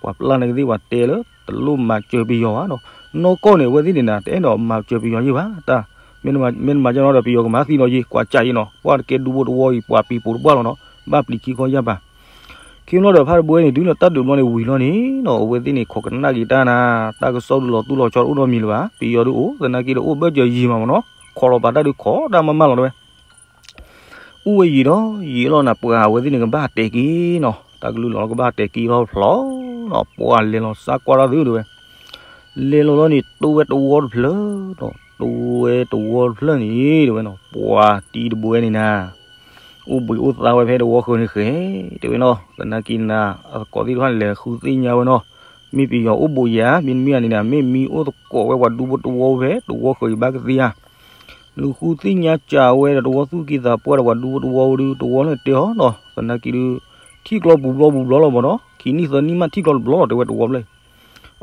ပှၤပျၢ်န့ၣ်ကသ့ၣ်ပှၤတဲလၢ တလိၣ်မၤစၢၤပယီၤဘၣ်နီၤ နီၢ်ကီၢ်န့ၣ် အဝဲသ့ၣ်န့ၣ်နၤ တအဲၣ်ဒိးမၤစၢၤပယီၤယ့ၢ်ဘၣ် တၢ် မ့ၢ်နမၤကၠီနီၤဒီး ပယီၤကမၤသံဒီးယ့ၢ် ကွၢ်ကၠးယ့ၢ်နီၤ ပှၤတကဲဒူဖိတဝီအံၤ ပှၤပံၤပိာ်တပှၢ်လီၤနီၤ ဘၣ်ပျံၤခံခီယၢ်ပၤ ခ့လီၤဒီးဖါတဘှဲန့ၣ် တုၤလၢတၢ်ဒုးဘျီန့ၣ်ဝံၤလီၤန့ၣ်နီၤ အဝဲသ့ၣ်န့ၣ် ခိးကနၣ်က့ၤတၢ်နၤ တၢ်ကစီၣ်ဒုးလီၤသူၣ်လီၤဆီတအိၣ်နီတမံၤလၢၤဘၣ် ပယီၤဒုးအိၣ် သနာ်က့ဒီးအိၣ်ဘၢၣ်စၢၤယံၤမးမ့ၢ်နီၤ ခိးလီၤပာ်တၢ်ဒုးခိးတၢ်မးမးလီၤတဲဝဲ အိၣ်ဝဲယံာ်ဒီးယံာ်လီၤနၤ ပှၤအဝဲသ့ၣ်န့ၣ် ကဘၣ်တဲာ်က့ၤနီၤ တၢ်ကလုၢ်လီၤလီၤ ကဘၣ်တဲာ်က့ၤလီၤဖျိနီၤ ပှၤလဲၤလီၤစၢ်ကွၢ်တၢ်သုတဲဝဲ လဲၤလီၤလီၤန့ၣ် တိဝဲတဝီတဖျၢၣ်နီၤ တိဝဲတဝီတဖျၢၣ်န့ၣ်တဲဝဲနီၤ ပှၤတံၤတဘှဲန့ၣ်နၤ အိၣ်ဘှံးအိၣ်သါဝဲဖဲတဝီဃၢၤန့ၣ်ဃဲ တဲဝဲနီၤ သနာ်က့နၤ အသကိးသ့ၣ်တဖၣ်န့ၣ် လဲၤဃုသ့ၣ်ညါဝဲနီၤ မ့ၢ်ပယီၤအိၣ်ဘူးယၤ မ့တမ့ၢ်န့ၣ်နၤ မ့ၢ်မံအိၣ်သကိးဝဲပှၤဒူဖိတဝီဖဲတဝီဃၢၤအံၤဘၣ်ကသ့ဧါ လူၤဃုသ့ၣ်ညါစံးဝဲဒီးတဝီသူၣ်က့သးပှၢ်ဒီးပှၤဒူဖိတဝီဝဲဒုး တဝီလၢတဲအီၤနီၤ, သနာ်က့ဒုး ထံၣ်ကျီပူၤဘျီပူၤဘျီလီၤမးနီၤ, ခံနံၣ်သၢနံၣ်မးထံၣ်ကျီတဘျီလီၤ တဲဝဲတဝီဖျၢၣ်အံၤ.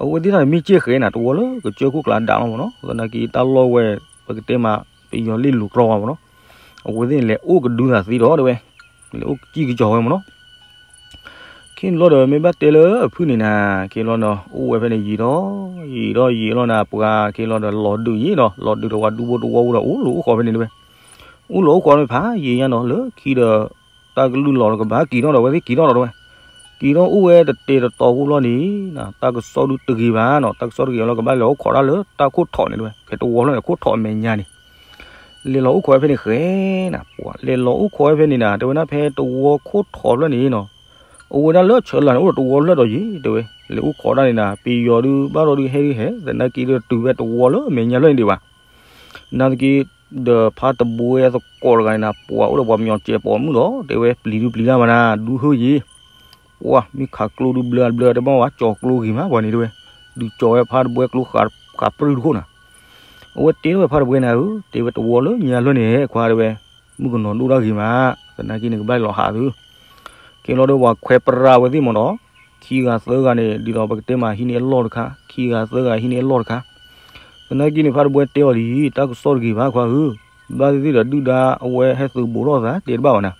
အဝဲသ့ၣ်တၢ်မ့ၢ်ကဲဃဲနၤ တဝီလၢကစၢၢ်ခိၣ်ကျါဒၣ်လီၤမးနီၤ, သနာ်က့တၢ်လီၢ်ဝဲ ပကတဲမး ပယီၤလ့ၣ်လိၤကြီဝဲမးနီၤ, အဝဲသ့ၣ်န့ၣ်လဲၤအိၣ်ကဒုသးသ့ဒီး တဲဝဲ, လဲၤအိၣ်ကစံၣ်ကစီၤဝဲမးနီၤ. ခ့န့ၣ်လီၤဒီး မ့ၢ်ဘၣ်တဲလၢအဖုၣ်န့ၣ်နၤ, ခ့လီၤဒီး အိၣ်ဝဲဖဲန့ၣ်ယံာ်ဒီး ယံာ်ဒီးယံာ်လီၤနၤ ပှၤခ့လီၤဒီး လီၤဒုးယံာ်နီၤ, လီၤဒုးဒီးပှၤဒူဖိတဝီဝဲဒီး အိၣ်လၢအိၣ်ဃီဖဲန့ၣ်တဲဝဲ, အိၣ်လၢအိၣ်ဃီဖဲဖးယံာ်ညါနီၤ, လၢခံဒီး တၢ်ကလုၢ်လီၤဒီးကဘၣ်က့ၤထီၣ်ဒီး အဝဲသ့ၣ်က့ၤထီၣ်ဒီးတဲဝဲ, က့ၤထီၣ်အိၣ်ဝဲတတဲာ်တတီၤဖိဘျီန့ၣ် တၢ်ကစီၣ်ဒုးတဂ့ၤဘၣ်နီၤ, တၢ်ကစီၣ်တဂ့ၤလီၤ ကဘၣ်လဲၤအိၣ်ခိးတၢ်လၢတၢ်ခိၣ်ထိးန့ၣ်တဲဝဲ, ဖဲတဝီဖျၢၣ်န့ၣ် ခိၣ်ထိးအမဲာ်ညါန့ၣ် လဲၤလီၤအိၣ်ခိးဝဲဖဲန့ၣ်ဃဲနၤ, ပှၤလဲၤလီၤအိၣ်ခိးဝဲဖဲန့ၣ်နၤ တဲဝဲဒၣ်ဖဲတဝီခိၣ်ထိးဖျၢၣ်န့ၣ်နီၤ, အဝဲဒၣ်လၢဆၢလၢ်န့ၣ် အိၣ်ဒီးတဝီဖျၢၣ်ဒီးယံာ် တဲဝဲ, လဲၤအိၣ်ခိးတၢ်န့ၣ်နၤ ပယီၤဒုးဘၣ်ဒီးဒုးဟဲဒုးဟဲ သနာ်က့ဒုးတုၤဖဲတဝီလၢအမဲာ်ညါဖျၢၣ်န့ၣ်ဒံးဘၣ် နာ်သက့ ဒီးဖါတဘှဲသကိးတဂၤန့ၣ်နၤ ပှၤအိၣ်ဒီးပှၤမညီစဲးပိာ်မုၣ်ဒီး တဲဝဲပျံၤဒုးပျံၤတၢ်မးနၤ ဒူဟၢယံၤ, ပှၤမ့ၢ်ခးကျိဒုးဘျၢဘျၢ တဲဘၣ်ဝဲကၠီၤကျိဂ့ၤမး ပှၤန့ၣ်တဲဝဲ, ဒုးကၠီၤဝဲဖါတဘှဲကျိဃးပြူၢ်တခိၣ်နၤ, အဝဲတဲထီၣ်ဝဲဖါတဘှဲနၤဧၢ, တဲဝဲတဝီလၢညါဖျၢၣ်န့ၣ် ခွါတဲဝဲ, မုၣ်ကနီၤဒိၣ်တၢ်ဂ့ၤမး, သနာ်က့န့ၣ်ကဘၣ်လီၤဟးသု က့ၤလီၤဒီးပှၤခွဲးပြးဝဲသ့ၣ်မးနီၤ, ခံဂၤသၢဂၤန့ၣ် ဒ်သိးပကတဲမးဟံးန့ၢ်အလီၢ်တခါ, ခံဂၤသၢဂၤဟံးန့ၢ်အလီၢ်တခါ, သနာ်က့န့ၣ် ဖါတဘှဲတဲအီၤလံ, တၢ်ကစီၣ်တဂ့ၤဘၣ်ခွါဧၢ, ဘၣ်သ့ၣ်သ့ၣ်ဒီးဒုၣ်ဒါအဝဲဟဲသုးဘူးထီၣ်သး တဲတဘၣ်ဘၣ်နၤ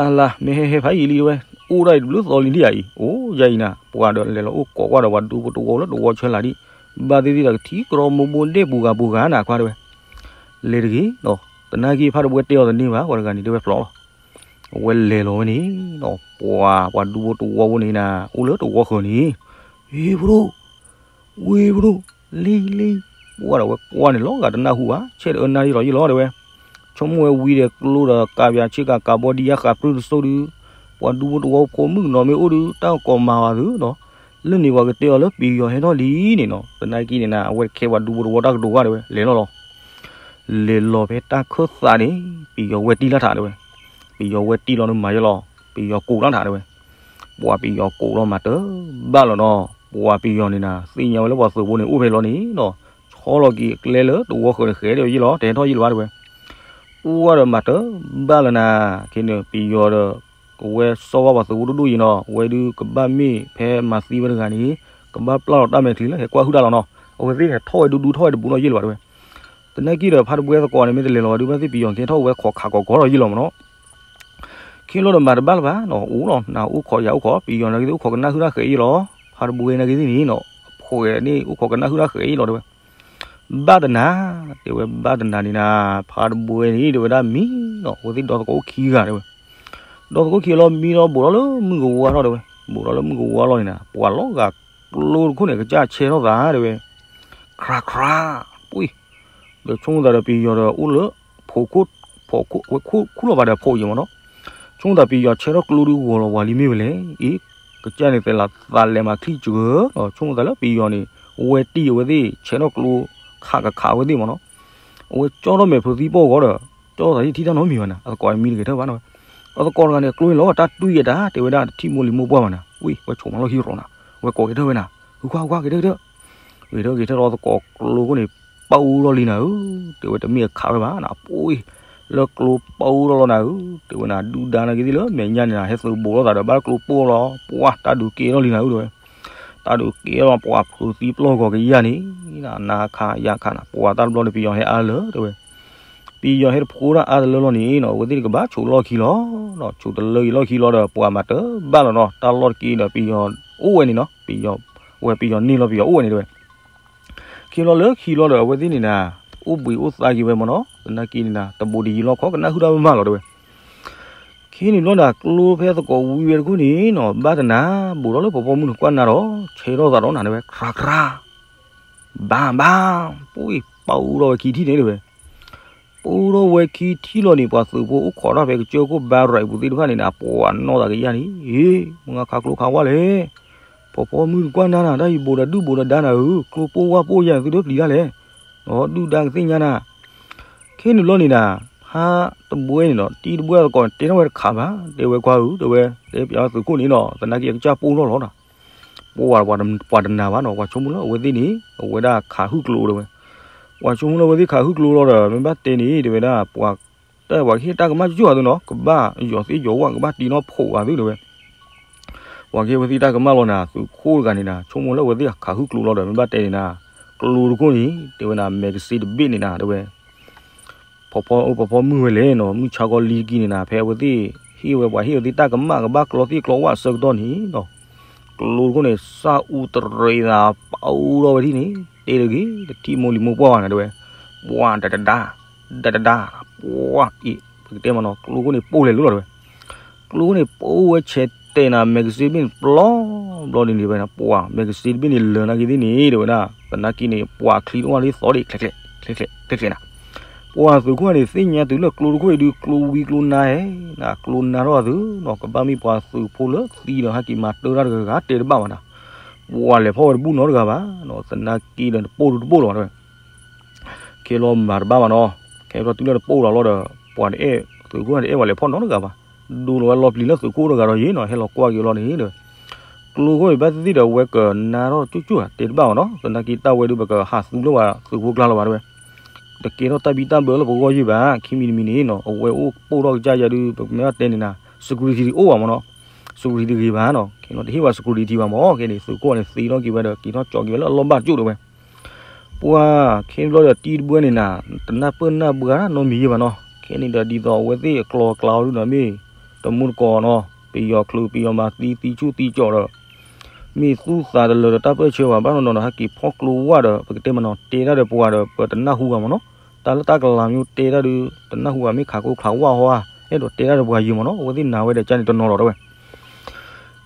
အလါ မ့ၢ်ဟဲဟဲဖးယံာ်လံတဲဝဲ, အိၣ်ဒၣ်အံၤတဘျုးသီလံဒံးဧါအံၤ, အိၣ်ယါအံၤနၤ, ပှၤဒီးလဲၤလီၤအိၣ်ကိးကွၢ်ဒီးပှၤဒူဖိတဝီလၢတဝီဆၢလၢ်ဒံး, ဘၣ်သ့ၣ်သ့ၣ်ဒီးကထံၣ်ကရီမိၢ်ဘိဒဲၣ်ပူၤဂၤပူၤဂၤနၤခွါတဲဝဲ, လဲၤတဂ့ၤ, သနာ်က့ဖါတဘှဲတဲအီၤတန့ၢ်ဘၣ် ပှၤတဂၤန့ၣ်တဲဝဲဖျိးလီၤ, အဝဲလဲၤလီၤဝဲန့ၣ်, ပှၤပှၤဒူဖိတဝီဖိန့ၣ်နၤ အိၣ်လၢတဝီဃၢၤန့ၣ်, ဟ့ၣ်ဖရူ ဝ့ၢ်ဖရူ, လံလံ, ပှၤဒီးဝဲကွၢ်န့ၣ်လီၤဂာ်တနၢ်ဟူဘၣ်, ဆဲးတအၢနၢ်ရံၣ်လီၤယံၤလီၤတဲဝဲ, ဆိကမိၣ်ဝဲဝံၤဒီးကျိဒီးကးပၠးဆ့ကၤကးဘီဒံယါဃးပြူၢ်တစိၢ်ဒုး, ပှၤဒူဖိတဝီဖိမုၣ်ကနီၤမ့ၢ်အိၣ်ဒုး တၢ်ကကိးမၤဝဲသုဒီး, လၢန့ၣ်ပှၤကတဲအီၤလၢပယီၤဟဲထီၣ်လံန့ၣ်နီၤ, သနာ်က့န့ၣ်နၤ အဝဲတခဲပှၤဒူဖိတဝီတၢ်ကတိၤဘၣ်တဲဝဲ လဲၤလီၤလီၤ လဲၤလီၤဖဲတၢ်ခၢၣ်သးန့ၣ် ပယီၤဝဲတံၢ်လၢထးတဲဝဲ, ပယီၤဝဲတံၢ်လီၤန့ၣ်မၤယလီၤ, ပယီၤကိးလၢထးတဲဝဲ, ပှၤပယီၤကိးလီၤမၤတဘၣ်လီၤနီၤ, ပှၤပယီၤန့ၣ်နၤ သ့ၣ်ညါဝဲလၢပှၤသုးဖိန့ၣ်အိၣ်ဖဲလီၤန့ၣ်နီၤ, ဆီလီၤက့ၤအကျဲလၢတဝီဃၢၤန့ၣ်ဃဲဒီးယလီၤ တဟဲထီၣ်ယလီၤဘၣ်တဲဝဲ, ပှၤဒီးမၤတဘၣ်လၢနၤ, ခဲန့ၣ်ပယီၤဒီး ကဝဲစီဝါပှၤသုးဖိဒိၣ်ဒိၣ်ယံၤနီၤ, ဝဲဒုးကဘၣ်မ့ၢ်ဖဲမၤသံဝဲတဂၤန့ၣ် ကဘၣ်ပျၢ်လီၤတၢ်မဲာ်ချံလၢဟဲကွၢ်ဟုၣ်တၢ်လီၤနီၤ, အဝဲသ့ၣ်ဟဲထီၣ်ဝဲဒူဒူထီၣ်ဝဲတဘူးလီၤယလီၤဘၣ်တဲဝဲ, သနာ်က့ဒီးဖါတဘှဲသကိးန့ၣ် မ့ၢ်တလဲၤလီၤဝဲဒုး ဘၣ်သ့ၣ်ပယီၤကဟဲထီၣ်ဝဲခိးခးကိးကီလီၤယလီၤမးနီၤ ခ့လီၤဒီးမၤတဘၣ်လၢၤဘၣ်နီၤ, အိၣ်လီၤ နၤအိၣ်ခိးယၤအိၣ်ခိး ပယီၤနာ်က့သ့ၣ်အိၣ်ခိးကနၣ်ဟုၣ်တၢ်ဃဲးယလီၤ, ဖါတဘှဲနာ်က့သ့ၣ်န့ၣ်နီၤ, အဖှဲးန့ၣ်အိၣ်ခိးကနၣ်ဟုၣ်တၢ်ဃဲးယလီၤတဲဝဲ, ဘၣ်တနၤ, တဲဝဲဘၣ်တနၤန့ၣ်နၤ, ဖါတဘှဲန့ၣ် တဲဝဲဒၣ်မံနီၤ, အဝဲသ့ၣ်ဒီသကိးအိၣ်ခံဂၤတဲဝဲ, ဒီသကိးခံဂၤလီၤမံလီၤ ဘူးထီၣ်လၢမုၢ်ကဝါထီၣ်တဲဝဲ, ဘူးထီၣ်လၢမုၢ်ကဝါလီၤန့ၣ်နၤ ပှၤလီၤဂာ်ကျိတခိၣ်န့ၣ် ကစၢ်ဆဲထီၣ်သးတဲဝဲ, ခြးခြး, ပှ့ၤ ဒီးဆိကမိၣ်သးဒီးပယီၤဒီးအိၣ်လၢ ဖိခိၣ် ဖိခိၣ် ဝဲခိၣ်ခူၣ်လီၤဘၣ်ဒီးဖိအံၤမးနီၤ, ဆိကမိၣ်သးပယီၤဆဲထီၣ်ကျိဒုးဂီၤလီၤပှၤလံမ့ၢ်ဝဲလဲၣ်, အ့ ကစၢ်န့ၣ်သဲးလီၤသးလဲၤမၤချံစှၢၤ, ဆိကမိၣ်သးလၢပယီၤန့ၣ် ဝဲတံၢ်အဝဲသ့ၣ် ဆဲထီၣ်ကျိ ခးကခးဝဲသ့ၣ်မးနီၤ, အဝဲကၠီထီၣ်မဲာ်ဖုးသံပီၢ်ဂီၤဒီး ကၠီသးဟံၣ်ထံၣ်တၢ်နီတမံၤဘၣ်နၤ, အသကိးမံတဂဲၤထၢၣ်ဘၣ်နဝဲ, အသကိးတဂၤန့ၣ် ကျိန့ၣ်လီၤတၢ်တွံၢ်ယဲတၢ် တဲဝဲဒၣ်တထံၣ်မိၢ်လံၤမိၢ်ပှၢ်ဘၣ်နၤ, ဝံၤ ဝဲဆိးမးလီၢ်ခံရီၤနၤ, ဝဲကိးဂဲၤထၢၣ်ဝဲနၤ, ဟုခွါ ဟုခွါ ဂဲၤထၢၣ်ဂဲၤထၢၣ် ဂဲၤထၢၣ်ဂဲၤထၢၣ်လီၤသကိးကျိခိၣ်န့ၣ် ပာ်အူထီၣ်လံနၤဧၢ, တဲဝဲတမ့ၢ်အခးဝဲဘၣ်နၤ, ပှ့ၤ လၢကျိပာ်အူထီၣ်လီၤနၤဧၢ, တဲဝဲနၤ ဒုၣ်ဒါနာ်က့သ့ၣ်လၢမဲာ်ညါန့ၣ်နၤ ဟဲသုးဘူးလိာ်သးဒီးဘၣ်ကျိပိၢ်လီၤ, ပှၤတၢ်ဒုးကဲထီၣ်လံနၤဧၢ တဲဝဲ, တၢ်ဒုးကဲထီၣ်ပှၤဖုးသံပျီၢ်ဂီၤကယၢ်န့ၣ်, နၤခးယၤခးနၤ ပှၤတၢ်တဘျီန့ၣ်ပယီၤဟဲအါလၢာ်တဲဝဲ ပယီၤဟဲတဖိဒၣ်အါတလၢလီၤန့ၣ်နီၤ အဝဲသ့ၣ်တကဘၣ်ဆိးလီၢ်ခံလီၤ, ဆိးတလၢအံၤလီၢ်ခံလီၤဒီး ပှၤမၤတဘၣ်လီၤနီၤ, တၢ်လီၢ်တက့ၢ်ဒီးပယီၤအိၣ်ဝဲန့ၣ်နီၤ, ပယီၤ ဝဲပယီၤန့ၢ်လီၤပယီၤအိၣ်ဝဲန့ၣ်တဲဝဲ, ခံလီၤလၢခံလီၤဒီးအဝဲသ့ၣ်န့ၣ်နၤ အိၣ်ဘှံးအိၣ်သါက့ၤဝဲမးနီၤ, သနာ်က့န့ၣ်နၤ တဘူးတယံၤလီၢ်ခီ ကနၣ်ဟုၣ်တၢ်မးမးလီၤတဲဝဲ ခဲန့ၣ်ဘျီဒီးကျိဖဲသကိးဝံၤဝဲတခိၣ်န့ၣ်နီၤ ဘၣ်တနၤ ဘူးထီၣ်လၢဖီဖီမုၢ်န့ၣ်ကွၢ်နၤဒီး ဆဲထီၣ်သးဒီးနၤတဲဝဲ ခြးခြး ဘၣ်ဘၣ် ပှ့ၤပာ်အူထီၣ်ဝဲခံထံၣ်န့ၣ်တဲဝဲ, ပာ်အူထီၣ်ဝဲခံထံၣ်လီၤန့ၣ် ပှၤသုးဖိအိၣ်ခိးတၢ်ဖဲကစၢၢ်ခိၣ်ဘါရဲးပူၤသ့ၣ်တဖၣ်န့ၣ်နၤ ပှၤနီၢ်သးကယၢ်န့ၣ် ဟ့ၣ် မုၢ်ဂၤခးကျိခးဝါလဲၣ်, ဖီဖီမုၢ်တကွၢ်နၤနၤ တၢ်ဟံးဘူးဒီးဒုၣ်ဘူးဒီးဒါနၤဧၢ, ကျိပိၢ်ဝါပိၢ်ယၤသုဒီးပျံၤတၢ်လဲၣ်, ဒီးဒုၣ်ဒါကသ့ၣ်ညါနၤ ခဲန့ၣ်ဘျီန့ၣ်နၤ ဖါတဘှဲန့ၣ်ဒီး တံၤတဘှဲသကိးန့ၣ် တဲထီၣ်ဝဲတခးဘၣ်, တဲဝဲခွါဧၢ တဲဝဲ တဲပၠးဝဲသုးခိၣ်န့ၣ်နီၤ သနာ်က့အကစၢ်ပိၢ်ထီၣ်လီၤဒီး, ပှၤပှၤတနာ်ဘၣ်နီၤ ပှၤဆိကမိၣ်လၢအဝဲသ့ၣ်န့ၣ် အဝဲဒၣ်ခးဟုၣ်ကျိတဲဝဲ, ပှၤဆိကမိၣ်လၢအဝဲသ့ၣ်ခးဟုၣ်ကျိလီၤဒီး မ့ၢ်ဘၣ်တဲန့ၣ် တဲဝဲဒၣ် ပှၤတၢ်ပှၤကဟ့ၣ်တၢ်ကမၣ်ကၠိၣ်ကၠိၣ်သုနီၤ, ကဘၣ်ယီၤသ့ၣ်ယီၤဝၣ် ကဘၣ်တံၤနီၣ်ဖှိးဘၣ်သု တဲဝဲ. ပှၤကဟ့ၣ်ဝဲသ့ၣ်တၢ်ကမၣ်လီၤနၤ, သုးခိၣ်တဂၤန့ၣ်နၤ ဆိကမိၣ်လၢအဝဲသ့ၣ်ခးဟုၣ်ကျိလီၤဒီး မ့ၢ်ဘၣ်တဲန့ၣ်နၤ, ကျိတခိၣ်န့ၣ် တဲဝဲနၤ magazine တဘ့ၣ်န့ၣ်နၤ တဲဝဲ ဖီဖီအိၣ်ဖီဖီမုၢ်ဝဲလဲၣ်နီၤ, မုၢ်ဆါခီလံတကံန့ၣ်နၤ, ဖဲအဝဲသ့ၣ်ဟ့ၣ်ဝဲ ပှၤဟ့ၣ်ဝဲသ့ၣ်တၢ်ကမၣ် ကဘၣ်ကျီသ့ၣ်ကျီဝၣ်အဆၢကတီၢ်န့ၣ်နီၤ, ကျိတခိၣ်န့ၣ် စၢ်အူတရံးသး ပူထီၣ်ဝဲဒၣ်န့ၣ်, တဲတဂ့ၤ တထံၣ်မိၢ်လံၤမိၢ်ပှၢ်ဘၣ်နၤ တဲဝဲ. ပှၤတဒဒါ တဒဒါ ပှၤအံၤ ပကတဲမနီၤ ကျိခိၣ်န့ၣ်ပိၢ်လဲၤလိၤလီၤ တဲဝဲ. ကျိခိၣ်န့ၣ်ပိၢ်ဝဲဆဲးတဲာ်နၤ magazine တဘ့ၣ်န့ၣ် ပျီဘျီဒ်န့ၣ်ဝဲနၤ, ပှၤ magazine တဘ့ၣ်န့ၣ် လၢာ်နာ်က့သ့ၣ်န့ၣ် တဲဝဲဒၣ်, သနာ်က့န့ၣ် ပှၤချံတအိၣ်လၢသီဒၣ် ချဲးချဲး ချဲးချဲး ချဲးချဲးနၤ. ပှၤသုးခိၣ်န့ၣ် သ့ၣ်ညါတုၤလၢကျိတခိၣ်အံၤဒုး ကျိဝံကျိနါဧါ, နကျိနါထီၣ်သုနီၤ, ကဘၣ်မ့ၢ်ပှၤသုးဖိလၢသံဒီး ဟဲက့ၤမၤတၢ်တဂၤဂၤ တဲတဘၣ်ဘၣ်နၤ. ပှၤလဲၤဖီၣ်ဝဲတဘူၣ်နီတဂၤဘၣ်နီၤ, သနာ်က့ဒီး တပိၢ်တပိၢ်လၢၤဘၣ် တဲဝဲ. ခဲလီၤမၤတဘၣ်ဘၣ်နီၤ, ခဲလီၤတုၤလၢတပိၢ်လီၤလီၤဒီး ပှၤတအဲၣ် သုးခိၣ်တအဲၣ်ပှၤလဲၤဖီၣ်နီတဂၤဘၣ်, ဒိလီၤဝဲလီၤပျံၤလၢသုးခိၣ်တဂၤဒီးယ့ၢ်နီၤ, ဟဲလီၤကွၢ်က့ၤလီၤန့ၣ်ဒီး ကျိခိၣ်အံၤဘၣ်သ့ၣ်သ့ၣ်ဒီး အဝဲကနါထီၣ်ကၠိၣ်ကၠိၣ်ဧါ တဲတဘၣ်ဘၣ်နီၤ, သနာ်က့တၢ်ဝဲဒုး ပကဟးသူလၢပှၤသုးဖိကျါလီၤဘၣ် တဲဝဲ. တကဲထီၣ်တၢ်ဘံၣ်တၢ်ဘၢလၢပဂီၢ်ယ့ၢ်ဘၣ်, ခံမံၤတမံၤန့ၣ်နီၤ အဝဲအိၣ်ပိၢ်ထီၣ်ကစၢ်ယၤဒုး ပမ့ၢ်ဘၣ်တဲန့ၣ်နၤ security တအိၣ်ဘၣ်မနီၤ, security တဂ့ၤဘၣ်နီၤ, ခဲလီၤတဟ့ၣ်ပှၤ security ဘၣ်မၢ်, ခဲန့ၣ် သုးခိၣ်န့ၣ် သ့ထီၣ်က့ၤဝဲဒီး က့ၤထီၣ်ကၠီက့ၤဝဲလၢအလီၢ်ဘၣ်ကၠိၣ် တဲဝဲ. ပှၤခဲန့ၣ်ဘျီဒီး တံၤတဘှဲန့ၣ်နၤ တနၢ်ပၢၢ်နၢ်ဘှါနီတမံၤယ့ၢ်ဘၣ်နီၤ, ခဲန့ၣ်ဒီး ဒ်သိးအဝဲသ့ၣ်အကျိၤအကျဲအီၤဒုးနီၤ မ့ၢ်တမူတကိးနီၤ, ပယီၤချုးပယီၤမၤသံ သံဆူၣ်သံကၠီးဒီး မ့ၢ်သူၣ်သးတလၢာ်ဒီးတၢ်ပၢၢ်ဆၢဘၣ်, ဘၣ်နီၤနီၤဒီး ဟဲက့ၤဖီၣ်ကျိဝၣ်ဒီး ပကတဲမနီၤ တဲတၢ်ဒီးပှၤဒီး ပတနၢ်ဟူဘၣ်မနီၤ, တၢ်လၢတၢ်ကလၤမ့ၢ်တဲတၢ်ဒုး တနၢ်ဟူဘၣ်, မ့ၢ်ခးကျိခးဝၣ်ဟီဧါ, အဲၣ်ဒိးတဲတၢ်ဒီးပှၤယံၤမနီၤ, အဝဲသ့ၣ်နာ်ဝဲဒီးကန့ၣ်တနီၤလီၤ တဲဝဲ.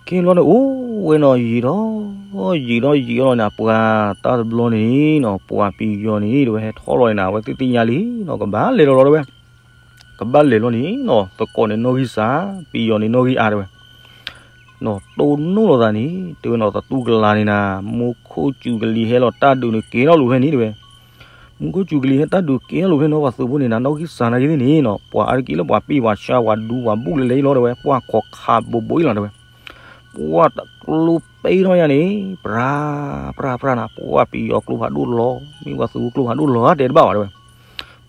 ခဲန့ၣ်ဘျီန့ၣ် အိၣ်ဝဲနီၤ ယံာ်ထီၣ် ယံာ်ထီၣ်ယံာ်ထီၣ်လီၤန့ၣ် ပှၤတၢ်တဘျီန့ၣ်နီၤ ပှၤပယီၤန့ၣ် တဲဝဲ ဟဲထီၣ်လီၤန့ၣ်နၤ အဝဲသ့ၣ်သ့ၣ်ညါလံနီၤ, ကဘၣ်လဲၤလီၤလီၤ တဲဝဲ. ကဘၣ်လဲၤလီၤန့ၣ်နီၤ သကိးန့ၣ်နီၣ်ဂံၢ်စၢ်, ပယီၤန့ၣ်နီၣ်ဂံၢ်အါ တဲဝဲ. နီၤ တိၢ်နီၣ်လိာ်သးန့ၣ် တဲဝဲနီၤ သတူၢ်ကလာ်န့ၣ်နၤ မူခိၣ်စူၤကလံၤဟဲလီၤတၢ်ဒုးန့ၣ် ကဲထီၣ်လိာ်ဖဲန့ၣ် တဲဝဲ. မူခိၣ်စူၤကလံၤဟဲတၢ်ဒုးကဲထီၣ်လိာ်ဖဲန့ၣ် ပှၤသုးဖိန့ၣ်နၤ နီၣ်ဂံၢ်စၢ်နာ်က့သ့ၣ်န့ၣ်နီၤ ပှၤအါတက့ၢ်လၢပှၤပ့ၢ်ပှၤဆါ ပှၤဒူပှၤဘူၣ်လဲၤလဲၤလီၤ တဲဝဲ, ပှၤခိးခးဘိးဘိးအံၤလီၤ တဲဝဲ. ပှၤတကျိပ့ထီၣ်ညါန့ၣ် ပြၤ ပြၤ ပြၤနၤ ပှၤပယီၤကျိဖးဒိၣ်လီၤ, မ့ၢ်ပှၤသုးဖိကျိဖးဒိၣ်လီၤ တဲတဘၣ်ဘၣ် တဲဝဲ.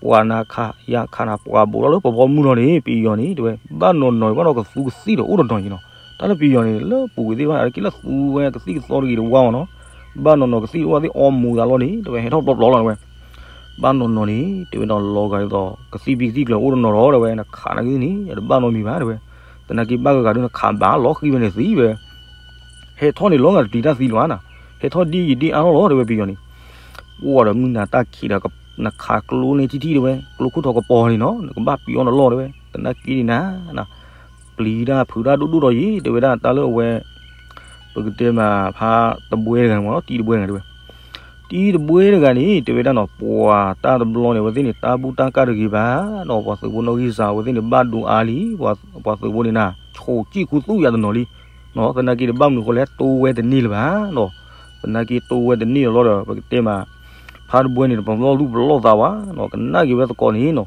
ပှၤနၤခးယၤခးနၤ ပှၤဘိးထီၣ်လၢပဖီမုၢ်လီၤန့ၣ် ပယီၤန့ၣ် တဲဝဲ, ဘၣ်နီၤနီၤ ဘၣ်နီၤကသူကသံၣ်ဒီးအိၣ်တနီၤအံၤနီၤ, တၢ်လၢပယီၤန့ၣ် လၢပူၤကွံာ်သ့ၣ်တဖၣ်န့ၣ် အါတက့ၢ်လၢသူဝဲကသံၣ်ကသီတဂ့ၤတဝါမနီၤ, ဘၣ်နီၤနီၤကသံၣ်အိၣ်သ့ၣ်အီမူၤသးလီၤန့ၣ် တဲဝဲ ဟဲထီၣ်ပျီပျီလီၤ တဲဝဲ. ဘၣ်နီၤနီၤန့ၣ် တဲဝဲနီၤ လီၤဂာ်ဒ်သိး ကသံၣ်ဘံၣ်ကသံၣ်ကျၢၤအိၣ်တနီၤဒီး တဲဝဲ နခးနာ်က့သ့ၣ်န့ၣ် တဘၣ်နီတမံၤဘၣ် တဲဝဲ. သနာ်က့ဘၣ်ဂၤဂၤဒုးနခးဘၣ်လီၤဃံၤဝဲန့ၣ်သံဝဲ ဟဲထီၣ်န့ၣ်လီၤဂာ်တတုၤတၢ်သံလၢၤဘၣ်နၤ, ဟဲထီၣ်ဒ်ယံာ်ဒ်အါထီၣ်လီၤ တဲဝဲပယီၤန့ၣ်. ပှၤဒီးမုၢ်နၤတၢ်ခံးဒီး နခးကျိန့ၣ်ထံၣ်ထံၣ် တဲဝဲ, ကျိခိၣ်ထီၣ်ကပီၤန့ၣ်နီၤ နကဘၣ်ပျီနလီၢ် တဲဝဲ. သနာ်က့န့ၣ်နၤ ပျံၤတၢ်ဖုးတၢ်ဒိၣ်ဒိၣ်ဒီးယံၤ တဲဝဲဒၣ် တၢ်လၢအဝဲ ပကတဲမး ဖါတဘှဲတဂၤန့ၣ်မ့ၢ်နီၤ တံၤတဘှဲတဂၤ တဲဝဲ. တံၤတဘှဲတဂၤန့ၣ် တဲဝဲဒၣ်နီၤ ပှၤတၢ်တဘျီန့ၣ် အဝဲသ့ၣ်န့ၣ် တၢ်ဘူၣ်တၢ်ကၢ်တဂ့ၤဘၣ်နီၤ, ပှၤသုးဖိနီၣ်ဂံၢ်စၢ် အဝဲသ့ၣ်န့ၣ် ဘၣ်ဒိအါလံ, ပှၤသုးဖိန့ၣ်နၤ ဆိးကံၣ်ခူသူၣ်ယၤတနီၤလံနီၤ, သနာ်က့တဘၣ်မနုၤဃိလဲၣ် တိဝဲတန့ၢ်လၢၤဘၣ်နီၤ. သနာ်က့တိဝဲတန့ၢ်လီၤဒီး ပကတဲမး ဖါတဘှဲန့ၣ် တပလီၢ်သူၣ်ပလီၢ်သးဘၣ်နီၤ, ကနၣ်က့ၤဝဲသကိးန့ၣ်နီၤ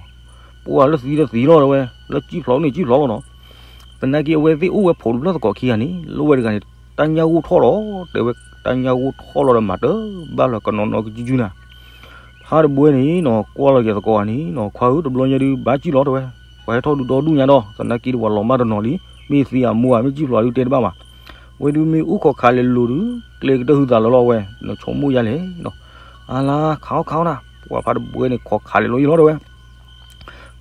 ပှၤလၢသံတသံလီၤ တဲဝဲ, လၢကံၣ်ဖျိးန့ၣ်ကံၣ်ဖျိးလီၤနီၤ. သနာ်က့အဝဲသ့ၣ်အိၣ်ဝဲဖိတဖျၢၣ်သကိးခံဂၤန့ၣ် လၢဝဲတဂၤန့ၣ် တၢ်ညၣ်ဂိၢ်ထီၣ်လီၤ တဲဝဲ, တၢ်ညၣ်ဂိၢ်ထီၣ်လီၤဒီးမၤတဘၣ်လၢၤ ကနီၤနီၤကစုကစုနၤ. ဖါတဘှဲန့ၣ်နီၤ ကွၢ်လီၤက့ၤသကိးဂၤန့ၣ်နီၤ ခွါဧၢ တဘျီညါဒုး ဘၣ်စံၣ်လီၤ တဲဝဲ, ပှၤဟဲထီၣ်ဒုးဒီဒူၣ်ညါဒီး သနာ်က့ဒီးပှၤလီၤမၢ်တနီၤလံ, မ့ၢ်သံအမူဧါ မ့ၢ်စံၣ်ဖျိးဒုးတဲတဘၣ်ဘၣ်. ဝဲဒုးမ့ၢ်အိၣ်ခိးခးလဲၤလိၤဒုး ကျဲကတၢၢ်ဟုသးလၢာ်လီၤဝဲ, နဆိကမိၣ်ယါလဲၣ်နီၤ. အါလါ ခးအီၣ်ခးအီၣ်နၤ, ပှၤဖါတဘှဲန့ၣ် ခိးခးလဲၤလိၤယံၤလီၤ တဲဝဲ.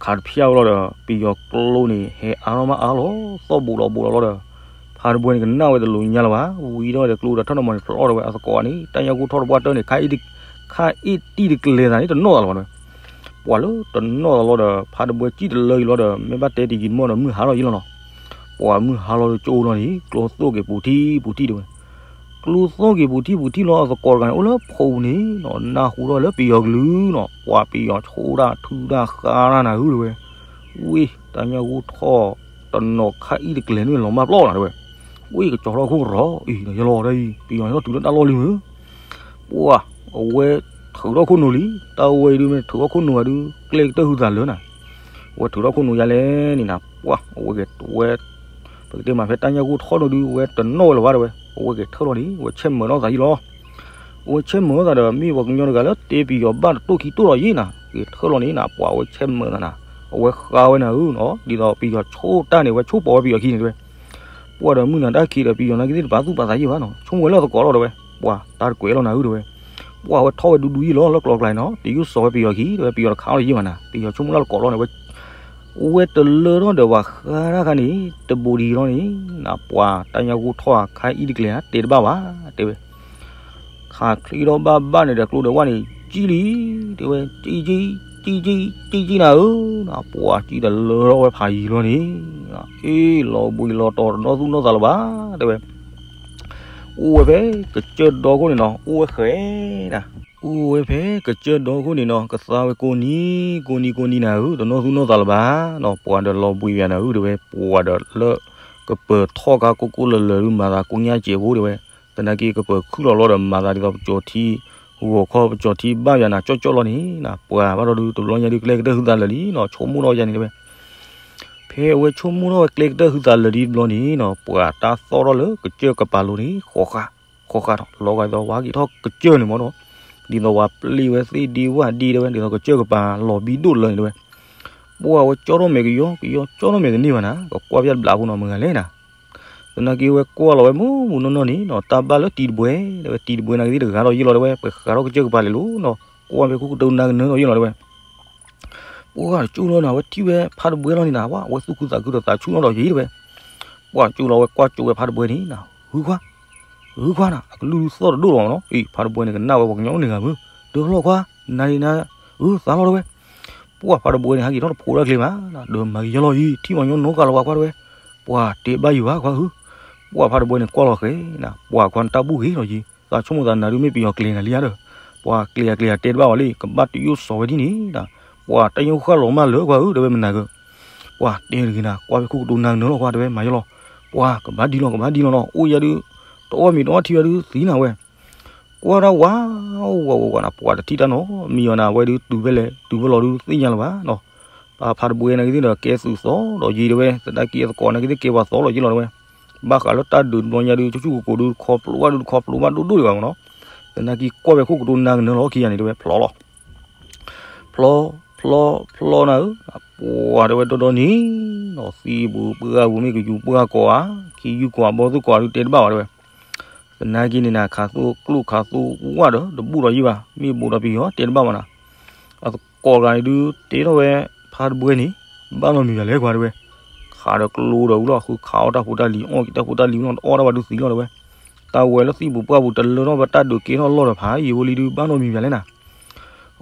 ခးတဖျၢၣ်ဝဲလီၤဒီး ပယီၤကျိန့ၣ် ဟဲအါထီၣ်မးအါလီၤ, သီၣ်ဘူးလီၤဘူးလီၤလီၤဒီး ဖါတဘှဲန့ၣ် ကနၣ်ဝဲတလိၤညါလၢၤဘၣ်, ဝံၤထီၣ်ဝဲဒီးကျိဒီးထၢၣ်နီၢ်မီၤန့ၣ် ဖျိးထီၣ်ဝဲအသကိးန့ၣ် တၢ်ညၣ်ဂိၢ်ထီၣ်တပှၢ်တၢၢ်န့ၣ် ခါအ့ၣ်တံၢ်တကျဲၤသးန့ၣ် တနီၣ်သးလၢၤဘၣ်တဲဝဲ. ပှၤလၢတနီၣ်သးလီၤဒီး ဖါတဘှဲစံၣ်တလၢအံၤလီၤဒီး မ့ၢ်ဘၣ်တဲတယံာ်တမီၢ်ဒီး မုၢ်ဟါလီၤယံၤလီၤနီၤ. ပှၤမုၢ်ဟါလီၤဒီးကၠိလီၤန့ၣ် ကျိသီၣ်က့ၤပူၤထံပူၤထံတဲဝဲ. ကျိသီၣ်က့ၤပူၤထံပူၤထံလီၤ အသကိးတဂၤန့ၣ် အိၣ်လၢဖိပူၤန့ၣ်နီၤ နၢ်ဟူထီၣ်လၢပယီၤကလုၢ်နီၤ ပှၤပယီၤဆိၣ်တၢ်ထုတၢ်ဃါတၢ်နၤဟုတဲဝဲ. ဝ့ၢ် တၢ်ညၣ်ဂိၢ်ထီၣ်တနီၤခါအံၣ်တကျဲၤန့ၣ်လီၤမၢ်ပျီနၤတဲဝဲ. ဝ့ၢ် ကကၠီၤထီၣ်ခိၣ်ကရီၤအံၤ ယလီၤတၢ်အံၤ ပယီၤန့ၣ်ထီၣ်တုၤလၢတၢ်လီၢ်လံမုၢ် ပှၤ အဝဲထုးထီၣ်ခိၣ်နူာ်လံ, တၢ်ဝဲအံၤဒုးမ့ၢ်ထုးထီၣ်ခိၣ်နူာ်ဂၤဒုး ကျဲကတၢၢ်ဟုသးလၢာ်နၤ. အဝဲထုးထီၣ်ခိၣ်နူာ်ယါလဲၣ်န့ၣ်နၤ ပှၤ အဝဲက့ၤဝဲ ပကတဲမးဖဲတၢ်ညၣ်ဂိၢ်ထီၣ်နီၢ်ဒုး အဝဲတနီၣ်ဝဲလၢၤဘၣ်တဲဝဲ, အဝဲက့ၤထၢၣ်လီၤန့ၣ် အဝဲဆဲးမၢးထီၣ်သးယံၤလီၤ. အဝဲဆဲးမုာ်သးဒီး မ့ၢ်ပှၤကညီတဂၤလၢတဲပယီၤဘၣ်တတိၢ်ခံတိၢ်လီၤယံၤနၤ, က့ၤထၢၣ်လီၤန့ၣ်နၤ, ပှၤအဝဲဆဲးမုာ်သးနၤ, အဝဲဃါဝဲနၤဧၢနီၤ, ဒ်သိးပယီၤဆိၣ်တၢ်န့ၣ် ဝဲဆိၣ်ပိာ်ဝဲပယီၤခံန့ၣ်တဲဝဲ, ပှၤဒီးမုၢ်နၤတၢ်ခံးဒီး ပယီၤနာ်က့သ့ၣ်တပာ်သူၣ်ပာ်သးယံၤဘၣ်နီၤ, ဆိကမိၣ်ဝဲလၢသကိးလီၤတဲဝဲ, ပှၤတၢ်တကွဲးလီၤနၤဧၢတဲဝဲ, ပှၤအဝဲထီၣ်ဝဲဒူဒူယံၤလီၤ လၢကျိၤကျါနီၤ, တယုၢ်စီၤဝဲပယီၤခံ တဲဝဲ, ပယီၤတခးအီၤယံၤဘၣ်နၤ, ပယီၤဆိကမိၣ်လၢသကိးလီၤန့ၣ်ဝဲ ဝဲတလၢထီၣ်ဒီးပှၤဃါတၢ်ခါန့ၣ် တဘူးဒံးလီၤန့ၣ်, နပှၤတၢ်ညါဂိၢ်ထီၣ်အခါအံၤတကျဲၤဧါ တဲတဘၣ်ဘၣ်, တဲဝဲ, ခးချံထီၣ်ဘၣ်ဘၣ်န့ၣ်ဒီးကျိဒီးဝၣ်န့ၣ် ကံၣ်လံ, တဲဝဲ, ကံၣ်ကံၣ် ကံၣ်ကံၣ် ကံၣ်ကံၣ်နၤဧၢ, ပှၤကံၣ်တလၢထီၣ်ဝဲဖးယံၤလီၤန့ၣ်, အ့ လီၤဘှံးလီၤတီၤတနီၣ်သူၣ်နီၣ်သးလၢၤဘၣ်, တဲဝဲ အိၣ်ဝဲဖဲကစၢၢ်ဒီခိၣ်န့ၣ်နီၤ, အိၣ်ဝဲဃဲၤနၤ, အိၣ်ဝဲဖဲကစၢၢ်ဒီခိၣ်န့ၣ်နီၤ, ကသါဝဲကိးနံၤ ကိးနံၤ ကိးနံၤနၤဧၢ, တနီၣ်သူၣ်နီၣ်သးလၢၤဘၣ်နီၤ, ပှၤဒီးလီၤဘှံးယၤနၤဧၢ တဲဝဲ, ပှၤဒီးလၢကပၢၤထီၣ်ကါကိၢ်ကိၢ်လၢၤလၢၤဒုး မၤသးကိညါစဲးဖိတဲဝဲ, သနာ်က့ကပၢၤခုၣ်လီၤလီၤဒီးမၤသးဒ်သိးပကၠီၤထံ ဂီၤခီပကၠီၤထံဘၣ်ယၤနၤ ကၠီၣ်ကၠီၣ်လီၤန့ၣ်နၤ, ပှၤဘၣ်ဒီးဒုးတဘျီညါဒုး ကျဲကတၢၢ်ဟုသးလၢာ်လံနီၤ, ဆိကမိၣ်ထီၣ်ယၤန့ၣ်တဲဝဲ ဖဲအဝဲဆိကမိၣ်ထီၣ်ဝဲကျဲကတၢၢ်ဟုသးလၢာ်လံတဘျီန့ၣ်နီၤ, ပှၤတၢ်သီၣ်ထီၣ်လၢကစၢၢ်ကပၤလိၤန့ၣ် ဃီဃါ, ဃီဃါနီၤ, လီၤဂာ်ဒ်သိးဝဲက့ၤထီၣ်ကစၢၢ်န့ၣ်မ့ၢ်နီၤ, ဒ်သိးဝဲပျ့ၢ်ဝဲသ့ၣ်ဒ့ဝၣ်ဒ့တဲဝဲ, ဒ်သိးကစၢၢ်ကပၤလီၤဘံဒိၣ်လၢာ်န့ၣ်တဲဝဲ, ပှၤဝဲကၠီၣ်ထီၣ်မဲာ်ကယီ ကယီကၠီၣ်ထီၣ်မဲာ်တန့ၢ်ဘၣ်နၤ, ကကွၢ်ပျၢ်တဘျးဖိနီၤ မတၤဂၤလဲၣ်နၤ, သနာ်က့ဝဲကွၢ်လီၤဝဲမူမူနီၢ်နီၢ်န့ၣ်နီၤ, တၢ်ဘၣ်လၢတံၤတဘှဲတဲဝဲ, တံၤတဘှဲနာ်က့သ့ၣ်တဂၤဒီးယံာ်လီၤတဲဝဲ, ပဃးထီၣ်ကစၢၢ်ကပၤလဲၤလိၤနီၤ, ကွၢ်ဖဲခိၣ်ကတိၤနၤကနၢလီၤယံာ်လီၤတဲဝဲ ပှၤကၠိလီၤနၤ, ဝဲထံၣ်ဝဲဖးတဘှဲလီၤန့ၣ်နၤ, ဝဲသူၣ်ခုသးခုဒီးသးဆူၣ်နီၣ်ဒီးယံၤတဲဝဲ, ပှၤကၠိလီၤဝဲကွၢ်ကၠိဝဲဖးတဘှဲန့ၣ်နၤ, ဂုၤခွါ, ဂုၤခွါနၤ, အကလုၢ်ဒုးသီၣ်တဒိၣ်လီၤနီၤ, အ့ ဖးတဘှဲန့ၣ် ကနၣ်ဝဲပှၤကညီအိၣ်န့ၣ်ဂၤမုၢ်, တလီၢ်ခွါ, နၤန့ၣ်နၤ, အၢ သးလီၤတဲဝဲ, ပှၤဖးတဘှဲန့ၣ် ဟဲက့ၤထီၣ်တဖိးတၢ်ချ့မး, ဒီးမၤကယီလီၤယံၤ ထံၣ်ပှၤကညီနီတဂၤလၢၤပှၤခွါတဲဝဲ, ပှၤတဲဘၣ်ယံၤဘၣ်ခွါဧၢ, ပှၤဖးတဘှဲန့ၣ်ကွၢ်လီၤဃဲၤနၤ, ပှၤခွါန့ၣ်တၢ်ဘူၣ်ဂ့ၤလီၤယံၤ, သးဆိကမိၣ်သးနၤဒုးမ့ၢ်ပယီၤကျဲၤနၤလံဧါဒီး, ပှၤကျဲၤယၤကျဲၤယၤတဲတဘၣ်ဝဲလံ, ကဘၣ်တယိၣ်စီၤဝဲဒ်န့ၣ်နၤ, ပှၤတၢ်ညိၣ်ဃၣ်လီၤမၢ်လၢပှၤဧၢ တဲဝဲမနၤကၢ, ပှၤတဲတဂ့ၤနၤ, ကွၢ်ဖဲခိၣ်ကတိၤနၤကနၢလီၤခွါတဲဝဲ မၤယီလီၤ, ပှၤကဘၣ်ဒ်လီၤ ကဘၣ်ဒ်လီၤနီၤ, အိၣ်ယၤဒုး, တအီၣ်မ့ၤတအီၣ်ထံဝဲဒုးသံနၤဝဲ ကွၢ်တၢ်ဝး, ဝးဝးဝးနၤ, ပှၤတထံၣ်တၢ်နီတမံၤအီၤနၤ, အဝဲဒုးတုၤဖဲလဲၣ်တုၤဖဲလီၤဒုးသ့ၣ်ညါလၢၤဘၣ်နီၤ, ပှၤဖးတဘှဲနာ်က့သ့ၣ်ဒီးကဲသုးသီဒီးယံၤတဲဝဲ, သနာ်က့အသကိးနာ်က့သ့ၣ်ကဲပှၤသီလီၤယံၤလီၤတဲဝဲ, ဘၣ်ဃးလၢတၢ်ဒုးတဘျီညါဒုး ဆူၣ်ဆူၣ်ကိၤကိၤဒုး တခီဖျိဘၣ်ဒိၣ်ဒိၣ်ဒံးဘၣ်မ့ၢ်နီၤ, သနာ်က့ကွၢ်ဖဲခိၣ်ကတိၤနၤကနၢလီၤခံဂၤန့ၣ်တဲဝဲ ဖျီလီၤ ဖျီ, ဖျီ, ဖျီနၤဧၢ, ပှၤတဲဝဲဒီဒီန့ၣ်နီၤ, သံပူၤပှၢ်ပူၤမ့ၢ်ကယူၤပှၢ်ကီးဧါ, ခံယူၢ်ကွၢ်ဘီသူၣ်ကွၢ်ဒုးတဲတဘၣ်ဘၣ်တဲဝဲ, သနာ်က့န့ၣ်နၤ ခးသူကျိၣ်ခးသူဝၣ်ဒီးတဘူၣ်ဒီးယံၤဘၣ်, မ့ၢ်ဘူးဒီးပယီၤတဲတဘၣ်ဘၣ်နၤ, အသကိးတဂၤန့ၣ်ဒုးတဲထီၣ်ဝဲ ဖါတဘှဲန့ၣ် ဘၣ်နီတမံၤဘၣ်လဲၣ်ကွၢ်တဲဝဲ, ခးဒီးကျိဒီးဝံၤလီၤ ဃုခးအီၣ်တၢ်ဖိတၢ်လံၤ အီၣ်က့ၤတၢ်ဖိတၢ်လံၤဝံၤလီၤ တအီၣ်တၢ်ဘၣ်ဒုးသံလီၤတဲဝဲ, တၢ်ဝဲလၢသံပူၤပှၢ်ပူၤတလၢထီၣ်ဘၣ်တၢ်ဒုးကဲထီၣ်လီၢ်ဒီးဖးယံၤဝဲလံဒုး ဘၣ်နီတမံၤဘၣ်လဲၣ်နၤ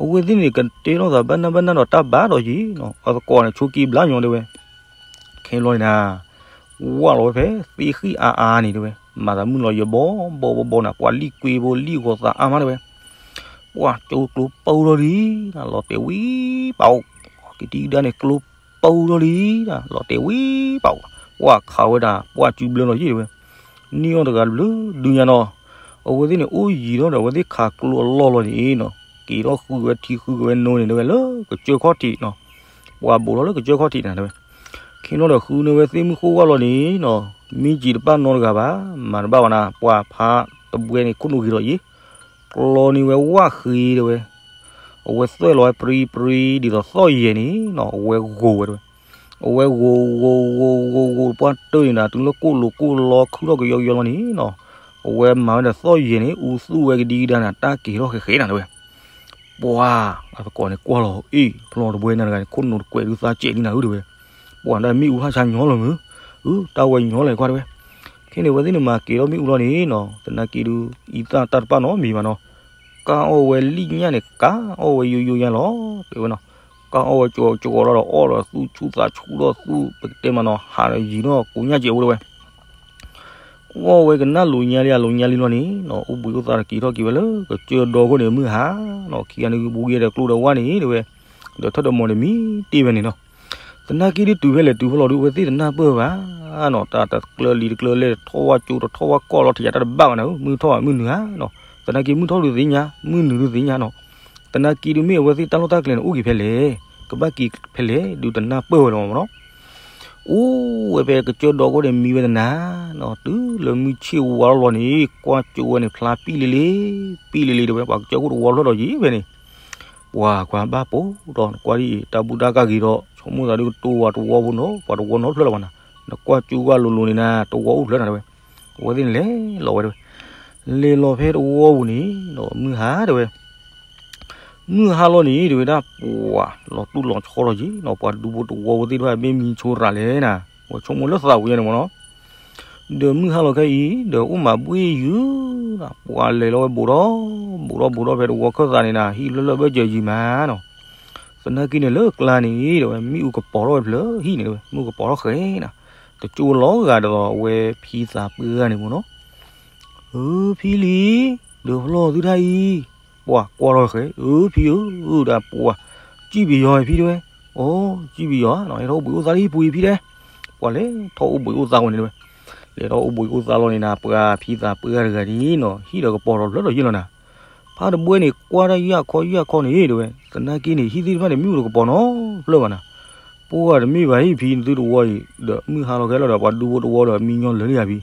အဝဲသ့ၣ်န့ၣ် ကတဲထီၣ်သးဘၣ်နၢ်ဘၣ်နၢ်ဒီးတၢ်ဘၣ်ဒီးယံၤနီၤ, အသကိးန့ၣ် ဆိက့ဘျါညီတဲဝဲ, ခဲဘျီန့ၣ်နၤ, ဝၢ်လီၤဝဲဖဲသ့ၣ်ဃံၣ်အါအါန့ၣ်တဲဝဲ, မၤသးမုၢ်လီၤယဘီဘီဘီဘီနၤ, ပှၤလံၣ်ကွ့ဖိလံၣ်ဂီၤသးအါမးတဲဝဲ, ပှၤကၠိကျိပူၤထီၣ်လံ, လီၤတဲာ်ဝံၤပာ်အိၣ်, ကဒံကဒါန့ၣ် ကျိပူၤထီၣ်လံ, လီၤတဲာ်ဝံၤပာ်အိၣ်, ပှၤခးဝဲဒၣ် ပှၤစုဘျၢလီၤယံၤတဲဝဲ, န့ၢ်အီၣ်တဂၤတဘျုးဒုညါနီၤ, အဝဲသ့ၣ်န့ၣ် အိၣ်ယံၤထီၣ်ဒီးအဝဲသ့ၣ်ခးကျိအလီၢ်လီၤန့ၣ်နီၤ, က့ၤထီၣ်ဃုဝဲထံဃုကဝဲနိန့ၣ်တဲဝဲလၢကစၢၢ်ခီၣ်ထံးနီၤ, ပှၤဘူးထီၣ်လၢကစၢၢ်ခီၣ်ထံးန့ၣ်တဲဝဲ, ခ့နီၤဒီးဃုန့ၢ်ဝဲသ့ၣ်မုၢ်ဃိၣ်ဝၣ်လီၤန့ၣ်နီၤ, မ့ၢ်ကံၤတပၣ်နီတဂၤဘၣ်, မၤတဘၣ်ဘၣ်နၤ, ပှၤဖါတဘှဲန့ၣ် ခိၣ်နူာ်ဂ့ၤဒီးယံၤ, ကျီန့ၢ်ဝဲဝၣ်ဃ့တဲဝဲ, အဝဲသွဲၣ်လီၤဝဲပြံပြံ ဒ်သိးသီၣ်ယဲၢ်န့ၣ်နီၤ, အဝဲဂိၤဝဲတဲဝဲ, အဝဲဂိၤဂိၤဂိၤဂိၤဂိၤပှၢ်တၢၢ်န့ၣ်နၤ, တုၤလၢကိၣ်လိာ်ကိၣ်လီခုၣ်ထီၣ်ကယီကယီလီၤန့ၣ်နီၤ, အဝဲမၤဝဲဒီးသီၣ်ယဲၢ်န့ၣ် အူသူၣ်ဝဲကဒံကဒါနၤ, တၢ်က့ၤထီၣ်ဃဲဃဲနၤတဲဝဲ ပှၤအသကိးန့ၣ်ကွၢ်လီၤ, အ့ၣ် ဖျီတဘှဲနၤတဂၤန့ၣ် ခိၣ်နူာ်တကွဲးဒုးသးစဲးလံနၤဧၢတဲဝဲ, ပှၤဒၣ်မ့ၣ်အူဟးဆါညီလီၤမုၢ်, အၢ တၢ်ဝဲညီလီၤကွၢ်တဲဝဲ, ခဲန့ၣ် အဝဲသ့ၣ်န့ၣ်မၤက့ၤထီၣ်မ့ၣ်အူလီၤန့ၣ်နီၤ, သနာ်က့ဒုး အံသၣ်တၢ်တပၣ်နီတမံၤဘၣ်နီၤ, ကၢ်အီၣ်ဝဲလံၣ်ညၣ်န့ၣ် ကၢ်အီၣ်ဝဲယိယိညါလီၤ, တဲဝဲနီၤ, ကၢ်အီၣ်ဝဲကၠီကၠီလီၤဒီး အီၣ်ဒီးသူၣ်ဆူၣ်သးဆူၣ်ထီၣ်သူၣ် ပကတဲမးနီၤ, ဟးဒီးယံၤဒီးကိညၣ်စဲးအိၣ်တဲဝဲ အီၣ်ဝဲကနၣ်လိၤညါလံ အလိၤညါလံလီၤန့ၣ်နီၤ, အိၣ်ဘှံးအိၣ်သါဒီးက့ၤထီၣ်က့ၤဝဲလၢကစၢၢ်ဒီခိၣ်န့ၣ် မုၢ်ဟါနီၤ, ခံဂၤန့ၣ် ဘူးက့ၤဒီးကျိဒီးဝၣ်န့ၣ်တဲဝဲ, ဒီးထၢၣ်ဒီးမီၤန့ၣ်မံတ့ၢ်ဝဲန့ၣ်နီၤ, သနာ်က့ဒုးတုၤဖဲလဲၣ်တုၤဖဲလဲၣ်ဒုး အဝဲသ့ၣ်တနၢ်ပၢၢ်ဘၣ်နီၤ, တၢ်တကျၢၤလံတကျၢၤလဲၣ် ထီၣ်ဝၣ်ကၠိတထီၣ်ဝၣ်ကီၢ်လီၤ ထံၣ်ယၤတၢ်တဘၣ်ဘၣ်နၤဧၢ, မုၢ်ထီၣ်မုၢ်နုာ်ဧါနီၤ, သနာ်က့မုၢ်ထီၣ်ဒုးသ့ၣ်ညါ မုၢ်နုာ်ဒုးသ့ၣ်ညါနီၤ, သနာ်က့ဒုးမ့ၢ်အဝဲသ့ၣ်တၢ်လီၢ်တၢ်ကျဲန့ၣ် အိၣ်က့ၤဖဲလဲၣ်, ကဘၣ်က့ၤဖဲလဲၣ်ဒုးတနၢ်ပၢၢ်ဝဲလီၤမ့ၢ်နီၤ. အိၣ်ဝဲဖဲကစၢၢ်ဒီခိၣ်န့ၣ် မံဝဲတနၤနီၤ, တုၤလၢမုၢ်ဆ့ၣ်ဝါလီၤလီၤန့ၣ် ကွၢ်ကၠိဝဲန့ၣ် ဖျါပံၣ်လံလံ, ပံၣ်လံလံတဲဝဲ, ပှၤကစၢၢ်ခိၣ်တဝီဖျၢၣ်ဒီးယံၤဖဲန့ၣ်, ပှၤကွၢ်ဘၣ်ပိာ်ဒီး နကွၢ်ဒ်အံၤ တၢ်ဘူၣ်တၢ်ကၢ်ဂ့ၤဒီး ဆိကမိၣ်သးဒ်ကတိၤဝဲတဝီဖိနီၤ, ပှၤတဝီနီတဖျၢၣ်လၢၤဘၣ်နၤ, နကွၢ်ကၠိကွၢ်လိၤလိၤန့ၣ်နၤ တဝီအိၣ်ဖျၢၣ်နၤတဲဝဲ, အဝဲသ့ၣ်န့ၣ်လဲၤလီၤဝဲတဲဝဲ, လဲၤလီၤဖဲတဝီပူၤန့ၣ်ဒီး မုၢ်ဟါတဲဝဲ မုၢ်ဟါလီၤန့ၣ် တဲဝဲဒၣ် ပှၤလီၤတူၢ်လီၤဆီလီၤယံၤနီၤ, ပှၤဒူဖိတဝီဖိသ့ၣ်တဖၣ် မ့ၢ်မံဆိရးလဲၣ်နၤ, ဝဲဆိကမိၣ်လၢသးဝံၤယါန့ၣ်မ့ၢ်နီၤ, ဒီးမုၢ်ဟါလီၤခဲအံၤ ဒီးအိၣ်မးဘှ့ၣ်ယုၤ, ပှၤလဲၤလီၤဝဲဘူးဒီး ဘူးဒီးဘူးဒီး ဖဲတဝီခၢၣ်သးန့ၣ်နၤ ဟံၣ်လၢလၢၢ်ဘၢၣ်စၢၤယံၤမးနီၤ, သနာ်က့န့ၣ်လၢကျါန့ၣ် တဲဝဲ မ့ၣ်အူကပီၤထီၣ်ဝဲဖျၢၣ်ဟံၣ်န့ၣ်တဲဝဲ, မ့ၣ်အူကပီၤထီၣ်ဃဲနၤ, တကၠိလီၤဂာ်ဒ်သိးအဝဲဖံသးပှၢ်န့ၣ်မ့ၢ်နီၤ, အၢ ဖံလံၤ, ဒီးဖျီၣ်သုတၢ်အံၤ, ပှၤကွၢ်ထီၣ်ဃဲ, အၢ ဖံဧၢ, ဒၣ်ပှၤ, စံၣ်ပယီၤဖံတဲဝဲ, အိ စံၣ်ပယီၤနီၤ, ဟဲထီၣ်အိၣ်ဘှံးအိၣ်သါလၢဟံၣ်ပူၤအံၤဖံတဲ, ပှၤလဲၤထီၣ်အိၣ်ဘှံးအိၣ်သါဝဲန့ၣ်တဲဝဲ, လဲၤထီၣ်အိၣ်ဘှံးအိၣ်သါလီၤန့ၣ်နၤ ပှၤဖံသးပှၢ်တဂၤန့ၣ်နီၤ ဟံၣ်ဒီးကပီၤထီၣ်ဖျၢၣ်ဒီးယံၤလီၤနၤ, ဖါတဘှဲန့ၣ်ကွၢ်တၢ်ယၢ်ခီယၢ်ခီန့ၣ်တဲဝဲ, သနာ်က့န့ၣ် ဟံၣ်သ့ၣ်တဖၣ်န့ၣ် မ့ၣ်အူတကပီၤနီတဖျၢၣ်ဘၣ်နၤ, ပှၤတမ့ၢ်ဘၣ်ဟံၣ်ဖံနသုတဝီအံၤ, ဒီးမုၢ်ဟါလီၤခဲလီၤဒီး ပှၤဒူဖိတဝီဒီးမံညီလၢာ်လံဧါဖံ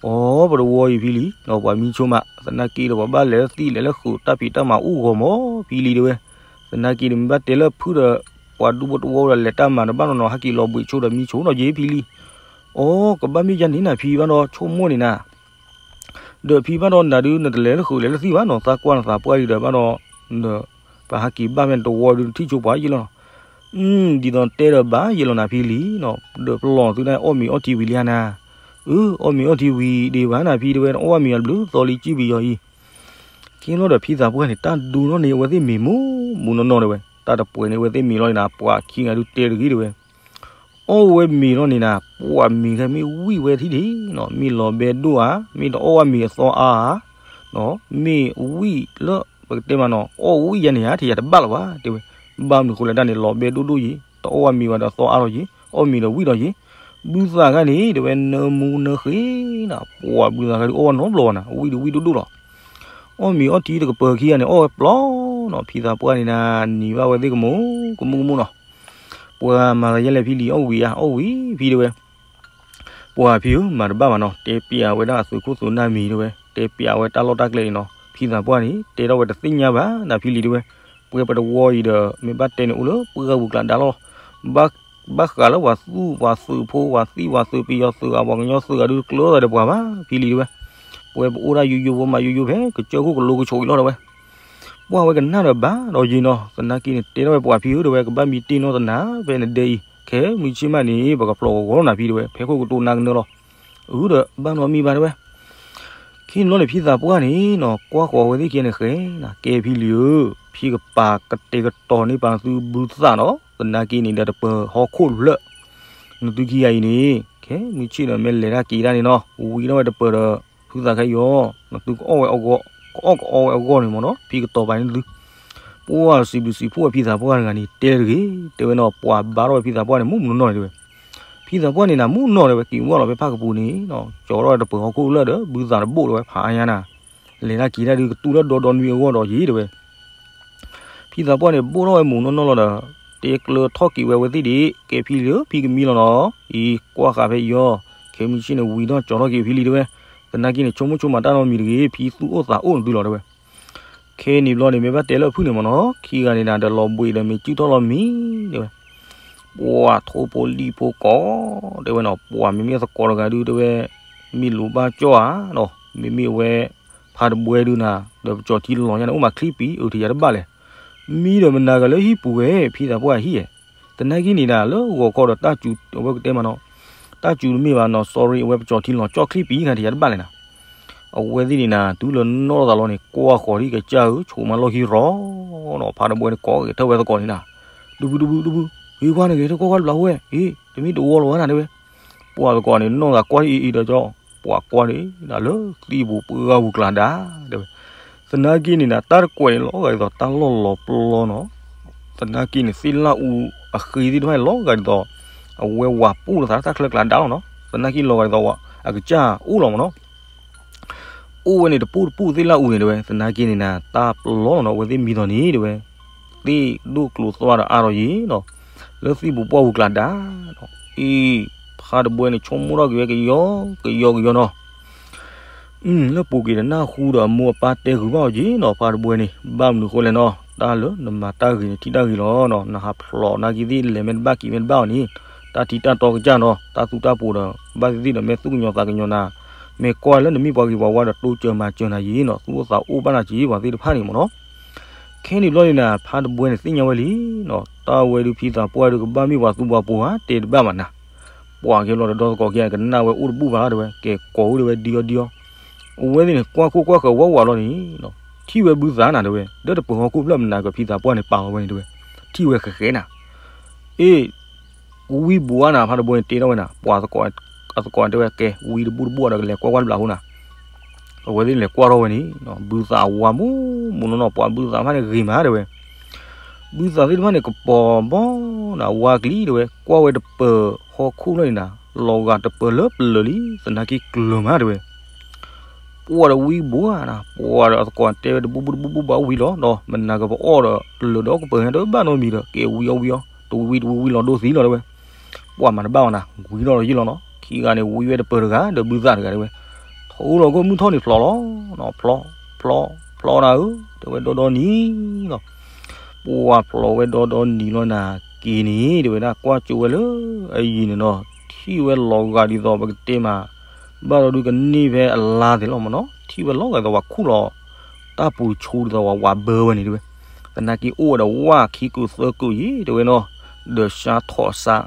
အိ ပတဝီအံၤဖံလံၤ, ဒီးပှၤမံဆိမး, သနာ်က့ဒီးပှၤဘၣ်လဲၤလၢသံလဲၤလၢဃုာ် တၢ်ဖံးတၢ်မၤအိၣ်ဂီၤမးဖံလံၤတဲဝဲ, သနာ်က့ဒီးမ့ၢ်ဘၣ်တဲလၢဖုဒီး ပှၤဒူဖိတဝီဒီးလဲၤတၢ်မၤဒီးဘၣ်နီၢ်နီၢ် ဟဲက့ၤလီၤဘှံးဆိဒီးမံဆိနီၤယံၤဖံလံၤ, အိ ကဘၣ်မ့ၢ်ယါန့ၣ်နၤဖံဘၣ်ဒီးဆိကမိၣ်န့ၣ်နၤ ဒီးဖံဘၣ်ဒီးနၤဒုး နတလဲၤလၢဃုာ်လဲၤလၢသံဘၣ်နီၤ သးကွၢ်နသးပှၢ်လံဒီးဘၣ်ဒီး, ဒီးပဟးက့ၤဘၣ်ဖဲနတဝီဒုး နထံၣ်ဆိပှၤယံၤလီၤနီၤ, ဒ်သိးတဲဒီးဘၣ်ယံၤလီၤနၤဖံလံၤနီၤ, ဒီးပလီၢ်သုတၢ်အီၣ်မ့ၤအီထံဝံၤလံဧါနၤ, အၢ အီၣ်မ့ၤအီထံဝံၤဒံးဘၣ်နၤဖံတဲဝဲ အီၣ်ဘၣ်မ့ၤအီၤတဘျုးသီလံ စံၣ်ပယီၤအံၤ, ခ့လီၤဒီးဖံသးပှၢ်န့ၣ် တၢ်ဒူနီၢ်န့ၣ် အဝဲသ့ၣ်မ့ၤမူးမူးနီၢ်နီၢ်တဲဝဲ, တၢ်တပှဲၤန့ၣ် အဝဲသ့ၣ်မ့ၤလီၤန့ၣ်နၤ ပှၤခံဂၤဒုးတဲတဂ့ၤတဲဝဲ အီၣ်ဝဲမ့ၤလီၤန့ၣ်နၤ ပှၤမ့ၤခဲမ့ၢ်ဝံၣ်ဝဲထံၣ်ထံၣ်နီၤ မ့ၢ်လီၤဘဲဒိၣ်ဧါ, မ့ၢ်တအီၣ်ဝဲမ့ၤအသီအါဧါ, မ့ၢ်ဝံၣ်လၢ ပကတဲမးနီၤ အီၣ်ဝံၣ်ယါန့ၣ်ဧါ ထံၣ်ယါတဘၣ်လၢၤဘၣ် တဲဝဲ, ဘၣ်မနုၤဃိလဲၣ်တၢ်န့ၣ် လီၤဘဲဒိၣ်ဒိၣ်ယံၤ တအီၣ်ဝဲမ့ၤဝဲဒီးသီအါလီၤယံၤ အီၣ်မ့ၤဒီးဝံၣ်လီၤယံၤ, ဘုသးခါန့ၣ် တဲဝဲနၢမူနၢဃ့နၤ ပှၤဘုသးခါဒုးအီၣ်ဝဲနီတဘျီဘၣ်နၤ ဝံၣ်ဒုးဝံၣ်ဒိၣ်ဒိၣ်လီၤ အီၣ်မ့ၤအီထံတကပၤခံဂၤန့ၣ် အီၣ်ဝဲပျီနီၤ ဖံသးပှၢ်န့ၣ်နၤ နံၤဘၣ်ဝဲသ့ၣ်ကမူၤကမူၤကမူၤနီၤ ပှၤမၤသးယဲလဲၣ်ဖံလံၤ အီၣ်ဝံၤဧါ အီၣ်ဝံၤဖံတဲဝဲ, ပှၤဖံဧၢ မၤတဘၣ်ဘၣ်နီၤ တဲပျးဝဲဒၣ်အသုးခိၣ်သုးနၢ်မံၤတဲဝဲ တဲပျးဝဲတၢ်လီၢ်တၢ်ကျဲန့ၣ်နီၤ ဖံသးပှၢ်န့ၣ် တဲထီၣ်ဝဲတသ့ၣ်ညါဘၣ်နၤဖံလံၤတဲဝဲ, ပှဲၤပတဝီအံၤဒီး မ့ၢ်ဘၣ်တဲန့ၣ်အိၣ်လၢပှၢ်ဂၤပူၤကျါဒါလီၤ ဘၣ်ဃးလၢပှၤသူၣ်ပှၤသုးဖိ ပှၤသံပှၤသုး ပယီၤသုး အပှၤကညီသုးဂၤဒုးတကျၢၤသးဒီးပှၤဘၣ် ဖံလံၤတဲဝဲ, ပဝဲပအိၣ်ဒၣ်ယိယိဖိမးယိယိဖဲ ကစၢၢ်ခိၣ်ကလိကဆိးအံၤလီၤတဲဝဲ, ပှၢ်ဝဲကနၣ်ဒီးဘၣ်ဒီးယံၤနီၤ သနာ်က့န့ၣ် တဲထီၣ်ဝဲပှၤဖံဧၢတဲဝဲ ကဘၣ်မံတ့ၢ်နီၢ်သနၤ ဖဲနဒဲအံၤ ခဲမုၢ်ဆ့ၣ်မးန့ၣ် ပကဖျိးဂီၤဂီၤလီၤနၤဖံတဲဝဲ ဖဲခိၣ်ကတိၤနၤကနၢလီၤ အၢဒီးဘၣ်နီတမံၤဘၣ်တဲဝဲ ခံန့ၣ်လီၤန့ၣ် ဖံသးပှၢ်န့ၣ်နီၤ ကွၢ်ဃီၤဝဲသ့ၣ်ခံဂၤန့ၣ်ဃဲနၤ ကဲဖံလံၤဧၢ, ဖံကပာ်ကတဲာ်ကတီၤန့ၢ်ပာ်နသုဘုသၣ်နီၤ, သနာ်က့န့ၣ်ဒီးတပၢၤဟီၣ်ခိၣ်လၢာ်, နသုခံဂၤအံၤန့ၣ် ခဲမုၢ်ဆ့ၣ်ဒီးမ့ၢ်လဲၤတၢ်က့ၤတၢ်န့ၣ်နီၤ, ဝံၤထီၣ်ဝဲတပၢၤဒီး ဖုသးခါအံၤအီၤ, နသုကအီၣ်ဝဲအဂီၢ်, ကအီၣ်ကအီဝဲအဂီၢ်န့ၣ်မ့ၢ်နီၤ, ဖံကတီၤပာ်န့ၢ်သု ပှၢ်စံးဘျုးစံးဖှိၣ်ဝဲဖံသးပှၢ်တဂၤန့ၣ် တဲတဂ့ၤ, တဲဝဲနီၤ ပှၤဘါထီၣ်ဝဲဖံသးပှၢ်န့ၣ် မုၢ်မုၢ်နီၢ်နီၢ်န့ၣ်တဲဝဲ ဖံသးပှၢ်န့ၣ်နၤ မုၢ်နီၢ်တဲဝဲ က့ၤဝဲလီၤဖဲဖၣ်ကပူၤန့ၣ်, ကၠီထီၣ်ဝဲတပၢၤဟီၣ်ခိၣ်လၢာ်ဒီး ဘုသးတဘိၣ်တဲဝဲ ဖးအါညါနၤ, လဲၤတၢ်က့ၤတၢ်ဒုးကတူၢ်လၢဒီဒီနွံအဂီၢ်ဒီးယံၤတဲဝဲ. ဖံသးပှၢ်န့ၣ် ဘိၣ်ထီၣ်ဝဲမုၢ်နီၢ်နီၢ်လီၤဒီး တဲကျၢၤထီၣ်က့ၤဝဲအဝဲသ့ၣ်ဒံး, ကဲဖံလံၤဧၢ ဖံကမံလီၤနီၤ, အံၤကွၢ်ဃာ်ဖဲအံၤအီၤ, ခဲမုၢ်ဆ့ၣ်န့ၣ်ဝံၤထီၣ်ကၠီထီၣ်က့ၤဖံလံၤတဲဝဲ, သနာ်က့န့ၣ် ဆိကမိၣ်ဆိကမးတၢ်နီတမံၤတဂ့ၤ, ဖံသူၣ်အိၣ်သးအိၣ်နသုလီၤတဲဝဲ. ခဲန့ၣ်ဘျီန့ၣ် မ့ၢ်ဘၣ်တဲလၢဖုၣ်န့ၣ်မ့ၢ်နီၤ, ခံဂၤန့ၣ်နၤဒီးလီၤဘှံးဒီးမ့ၢ်စုၣ်ထီၣ်လီၤမံၤတဲဝဲ. ပှၤထိၣ်ဖိလံၣ်ဖိကိးတဲဝဲနီၤ, ပှၤမ့မ့ၢ်သကိးတဂၤဒုးတဲဝဲ, မ့ၢ်လူၤဘၣ်ကၠီၣ်ဧါနီၤ, မ့မ့ၢ်ဝဲ ဖးတဘှဲဒုးနၤ, ဒီးပကၠီၤထံလီၤညါန့ၣ် အိၣ်မးချံပံၤ အုးထံယၤတဘၣ်လဲၣ်. မံဒီးမနၤဂၤလၢဟံၣ်ပူၤဝဲ ဖံသးပှၢ်ဟံၣ်ဧဲ, သနာ်က့န့ၣ်နၤ လၢဂီၤခီဒီးတၢ်စူၤ အဝဲကတဲမးနီၤ, တၢ်စူၤတမ့ၢ်ဘၣ်နီၤ sorry အဝဲပကၠီၤထံလီၤကၠီၣ်ချံပံၤခါထံယၤတဘၣ်လဲၣ်နၤ. အဝဲသ့ၣ်န့ၣ်နၤ တုၤလၢနီၢ်သးလီၤန့ၣ် ကွၢ်ဃီၤဒ်ကစၢ်ဧၢ ဆိးမးလီၢ်ခံရီၤနီၤ, ဖးတဘှဲန့ၣ်ကိးဂဲၤထၢၣ်ဝဲသကိးန့ၣ်နၤ, ဒူပူၤဒူပူၤဒူပူၤ, ဂ့ၤကွၢ်န့ၣ်ဂဲၤထၢၣ်ကွၢ်ကွၢ်တဘျီဝဲ, အ့ တမ့ၢ်တဝီလီၤဘၣ်နၤတဲဝဲ. ပှၤသကိးန့ၣ် နီၢ်သးကွၢ်အံၤအံၤဒီးကၠီ, ပှၤကွၢ်န့ၣ် နၤလၢသံၣ်ပူၤပှၢ်ဂၤပူၤကျါဒါတဲဝဲ. သနာ်က့န့ၣ်နၤ တၢ်တကွဲးန့ၣ် လီၤဂာ်ဒ်သိးတၢ်လီၢ်လီၤပျီနီၤ, သနာ်က့န့ၣ် သ့ၣ်လၣ်အူအဃ့သ့ၣ်တဖၣ်န့ၣ် လီၤဂာ်ဒ်သိး အဝဲဝၤပူၣ်လိာ်သးလၢတၢ်ချၢကျါဒါလီၤနီၤ, သနာ်က့လီၤဂာ်ဒ်သိး အကစၢ်အိၣ်လီၤမ့ၢ်နီၤ. အိၣ်ဝဲန့ၣ်တပူၤတပူၤသ့ၣ်လၣ်အူန့ၣ်တဲဝဲ, သနာ်က့န့ၣ်နၤ တၢ်ပျီလီၤနီၤ အဝဲသ့ၣ်မံဒီးန့ၣ်တဲဝဲ, သ့ၣ်ဒိၣ်ကျိၤသွါဒီးအါထီၣ်ယံၤနီၤ, လၢသံၣ်ပူၤပှၢ်ပူၤကျါဒါနီၤ အံၤ ဖါတဘှဲန့ၣ် ဆိကမိၣ်ထီၣ်က့ၤဝဲကယီကယီကယီနီၤ. လၢပူၤကွံာ်တနၢ်ဟူဒီးအမိၢ်အပၢ်တဲဂုာ်ဘၣ်အီၤက့ၤနီၤ ဖါတဘှဲန့ၣ် ဘၣ်မနုၤဃိလဲၣ်နီၤ တၢ်လၢနမၤတၢ်ဂ့ၤန့ၣ် ထံၣ်တၢ်ဂ့ၤလီၤနီၤ. နဟးဖျိးနာ်က့သ့ၣ် လဲၤမ့ၢ်တဘၣ်က့ၤမ့ၢ်တဘၣ်အီၤန့ၣ် တၢ်ထံတၢ်တီကစၢ်နီၤ တၢ်သူတၢ်ပူၤဒီး ဘၣ်သ့ၣ်သ့ၣ်ဒီးမ့ၢ်သူၣ်ကညီၤသးကညီၤနၤ မ့ၢ်ကွၢ်လၢနမ့ၢ်ပှၤဂ့ၤပှၤဝါဒီးတိစၢၤမၤစၢၤနၤယံၤနီၤ သူၣ်အိၣ်သးအိၣ်ဘၣ်နၤက့ၤ ပှၤသ့ၣ်တဖၣ်န့ၣ်မ့ၢ်နီၤ. ခဲန့ၣ်ဘျီန့ၣ်နၤ ဖါတဘှဲန့ၣ်သ့ၣ်ညါဝဲလံနီၤ တၢ်ဝဲဒုးဖံသးပှၢ်ဒုးကဘၣ်မ့ၢ်ပှၤသူပှၤပူၤဧါ တဲတဘၣ်ဘၣ်နၤ. ပှၤကဲဘျီဒီးဒီသကိးခံဂၤကနၣ်ဝဲအိၣ်တဘူၣ်ဘၣ်တဲဝဲ ကဲကိးအိၣ်တဲဝဲဒံအီၤဒံအီၤ အဝဲသ့ၣ်န့ၣ် ကွၢ်ခိၣ်ကွၢ်ဃၢၤဝးဝးလီၤန့ၣ် ထံၣ်ဝဲဘုသးနၤတဲဝဲ လၢတပၢၤဟီၣ်ခိၣ်ဖျၢၣ်မနၤကဖံသးပှၢ်န့ၣ်ပာ်လီၤဝဲန့ၣ်တဲဝဲ ထံၣ်ဝဲဃဲဃဲနၤ အ့ ဝံဘိးအါနၤ ဖါတဘှဲန့ၣ်တဲထီၣ်ဝဲနၤ ပှၤအသကိးန့ၣ်တဲဝဲ ကဲ ဝံတဘူၣ်တဘူၣ်ဒီးကလဲၤကွၢ်ကွၢ်တဘျးဖိနၤ. အဝဲသ့ၣ်လဲၤကွၢ်ထီၣ်ဝဲန့ၣ် ဘုသးဝးမူးမူးနီၢ်နီၢ် ပှၤဘုသးဖၣ်န့ၣ်ဂ့ၤမးတဲဝဲ ဘုသးသ့ၣ်တဖၣ်န့ၣ် ကပီၤဘီနၤဝါကလံၤတဲဝဲ ကွၢ်ဝဲတပၢၤဟီၣ်ခိၣ်လီၤန့ၣ်နၤ လီၤဂာ်တပၢၤလၢပျၢၤလံ သနာ်က့ကျၢၤမးတဲဝဲ ပှၤဒီးဝံဘိးနၤ ပှၤဒီးအသကိးတဲဝဲတဘူၣ်ဘူၣ်တဘူၣ်ဘူၣ်ဘၣ်ဝံလီၤဒီး မနၤကပအီၣ်ဒီးလၢာ်ဒီးကပၢၤညါတဘၣ်နီတမံၤဒီး ကဲဝံအီၣ်ဝံအီၣ် တဝံတဝံဝံလီၤဒိသံလီၤတဲဝဲ ပှၤမၤတဘၣ်ဘၣ်နၤ ဝံထီၣ်လီၤယံာ်လီၤနီၤ ခံဂၤန့ၣ် ဝံဝဲတပၢၤတဂၤဒီးဘုသးတဂၤတဲဝဲ ထီၣ်လီၤကအိၣ်မုၢ်ထီၣ်န့ၣ်ဖျိးလီၤနီၤ ဖျီ ဖျီ ဖျီနၤဧၢ တဲဝဲဒီဒီနံၤလီၤ ပှၤဖျိးဝဲဒီဒီနံၤလီၤနၤက့ၤန့ၣ် တဲဝဲဒၣ်ကွၢ်ကၠိဝဲလၢအယံၤန့ၣ်နီၤ ထံၣ်ဝဲလီၤဂာ်ဒ်သိးပကတဲမး ဘၣ်ဒီးဒုးကန့ၢ်ဖဲအလါသ့ၣ်လီၤမ့ၢ်နီၤ ထံၣ်ဝဲလီၤဂာ်ဒ်သိးပှၤခူၣ်လီၤ တၢ်ပူၤဆူဒ်သိးပှၤဝးဘၢဝဲန့ၣ်တဲဝဲ သနာ်က့အိၣ်ဝဲဒီးဝၣ်ခံကုာ်သၢကုာ်ယံၤတဲဝဲနီၤ ဒီးစါထီၣ်စါ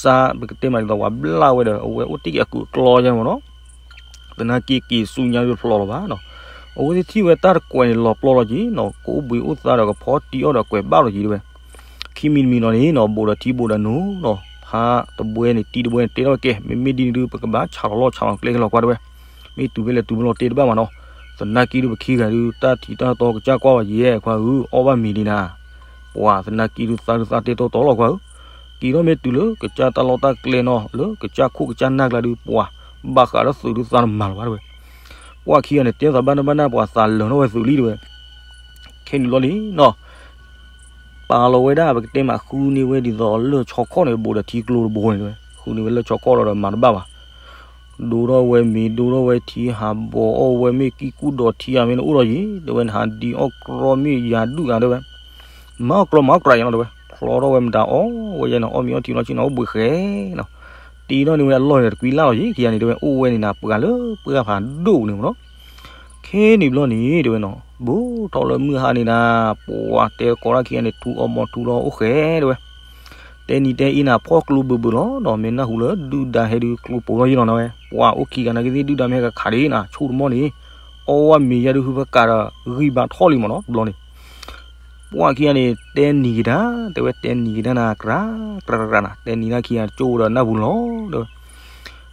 စါပကတဲမးဒ်သိးပှၤဘျၣ်ဝဲဒီး အဝဲအိၣ်တ့ၢ်က့ၤအကုာ်အကျီယဲမ့ၢ်နီၤ သနာ်က့က့ၤဆူညါတဖျိးလီၤဘၣ်နီၤ အဝဲသ့ၣ်ထံၣ်ဝဲတၢ်တကွဲးန့ၣ်လီၤပျီလီၤက့ၤနီၤ ကအိၣ်ဘှံးအိၣ်သါဒီးကဖီတံၢ်အီၣ်ဒီးကွဲးဘၣ်လီၤက့ၤတဲဝဲ ခံမံၤတမံၤလီၤန့ၣ်နီၤ ဘူးဒီးထံဘူးဒီးနိနီၤ ဖါတဘှဲန့ၣ် တံၤတဘှဲန့ၣ် တဲထီၣ်ဝဲကဲ မ့မ့ၢ်ဒ်န့ၣ်ဒုး ပကဘၣ်ဆးလီၤလီၢ်ဆးလီၤကျဲက့ၤလီၤကွၢ်တဲဝဲ မ့ၢ်တုၤဖဲလဲၣ်တုၤဖဲလဲၣ်တဲတဘၣ်မးနီၤ သနာ်က့ဒုးပခံဂၤဒုး တၢ်ထံတၢ်တီကစၢ်ကွၢ်လီၤယဲခွါဧၢ အီၣ်ဘၣ်မ့ၤဒံးနၤ ပှၤသနာ်က့ဒုးသးဒုးသးတဲတီတီလီၤကွၢ်ဧၢ က့ၤထီၣ်မ့ၢ်တုၤလၢကစၢ်တၢ်လီၢ်တၢ်ကျဲနီၤ လၢကစၢ်ခိၣ်ကစၢ်နၢ်ကျါဒုး ပှၤဘၣ်ဃးလၢသုးဒုးသးတမၤလီၤဘၣ်တဲဝဲ ပှၤခံဂၤန့ၣ် တဲသးဘၣ်နၢ်ဘၣ်နၢ် ပှၤသးလၢာ်ထီၣ်ဝဲသုးလံတဲဝဲ ခဲန့ၣ်ဘျီန့ၣ်နီၤ ပာ်လီၤဝဲဒၣ် ပကတဲမးဃုန့ၢ်ဝဲဒ်သိးလၢၢ်ဆီခီၣ်န့ၣ် ဘူးဒီးထံကျိတဘိန့ၣ်တဲဝဲ ဃုန့ၢ်ဝဲလၢၢ်ဆီခီၣ်လီၤဒီးမၤတဘၣ်ဘၣ် ဒိထီၣ်ဝဲမ့ၤ ဒိထီၣ်ဝဲထံ ဟးဘီးအီၣ်ဝဲမ့ၢ်ကံၢ်ကူၣ်ဒီးထံဧါမ့ၢ်နအိၣ်ဒီးယံၤ တဲဝဲ နဟးဒံးအီၣ်ကြီမ့ၢ်ယၤဒုၣ်ဂၤတဲဝဲ မၤအီၣ်ကြီမၤအီၣ်ကြီယၤနီၤတဲဝဲ ဖျီထီၣ်ဝဲမတၤအီၣ်ဝဲယဲန့ၣ် အီၣ်မ့ၤအီထံလီၤဆ့နီၤ အိၣ်ဘှံးဃဲနီၤ တ့ထီၣ်န့ၢ်ဝဲအလီၢ်န့ၣ် တကွံလၢ်လီၤယံၤ ခံဂၤန့ၣ်တဲဝဲ အိၣ်ဝဲန့ၣ်နၤ ပှၤလၢပှၢ်ဖးဒိၣ်န့ၣ်မ့ၢ်နီၤ ခဲန့ၣ်ဘျီန့ၣ်တဲဝဲနီၤ ဘူးထီၣ်လၢမုၢ်ဟါန့ၣ်နၤ ပှၤတဲသကိးတၢ်ခံဂၤန့ၣ် ထူအီၣ်မီၤထူလီၤအိၣ်ဃဲတဲဝဲ တဲနံၤတဲအံၤနၤဖီၣ်ကျိဘုးဘုးလီၤ ဒီးမ့ၢ်နၢ်ဟူလၢဒုၣ်ဒါဟဲဒုးကျိပိာ်ထီၣ်ယံၤလီၤနၤဝဲ ပှၤအိၣ်ခံဂၤနာ်က့သ့ၣ်ဒုၣ်ဒါမ့ၢ်ဟဲကခးဒံးနၤ ဆူၣ်တမီၢ်န့ၣ် အီၣ်ဝဲမ့ၤယါဒုးဟုဖၢကးဒီး ဂံၢ်ဘါထီၣ်လံမ့ၢ်နီၤ တဘျီန့ၣ် ပှၤခံဂၤန့ၣ် တဲနံၤက့ၤတၢ် တဲဝဲတဲနံၤက့ၤတၢ်နၤ ကြၢးကြၢးကြၢးနၤ တဲနံၤတၢ်ခံဂၤတကၠိဒီးနၢ်ပူၤလီၤ တဲဝဲ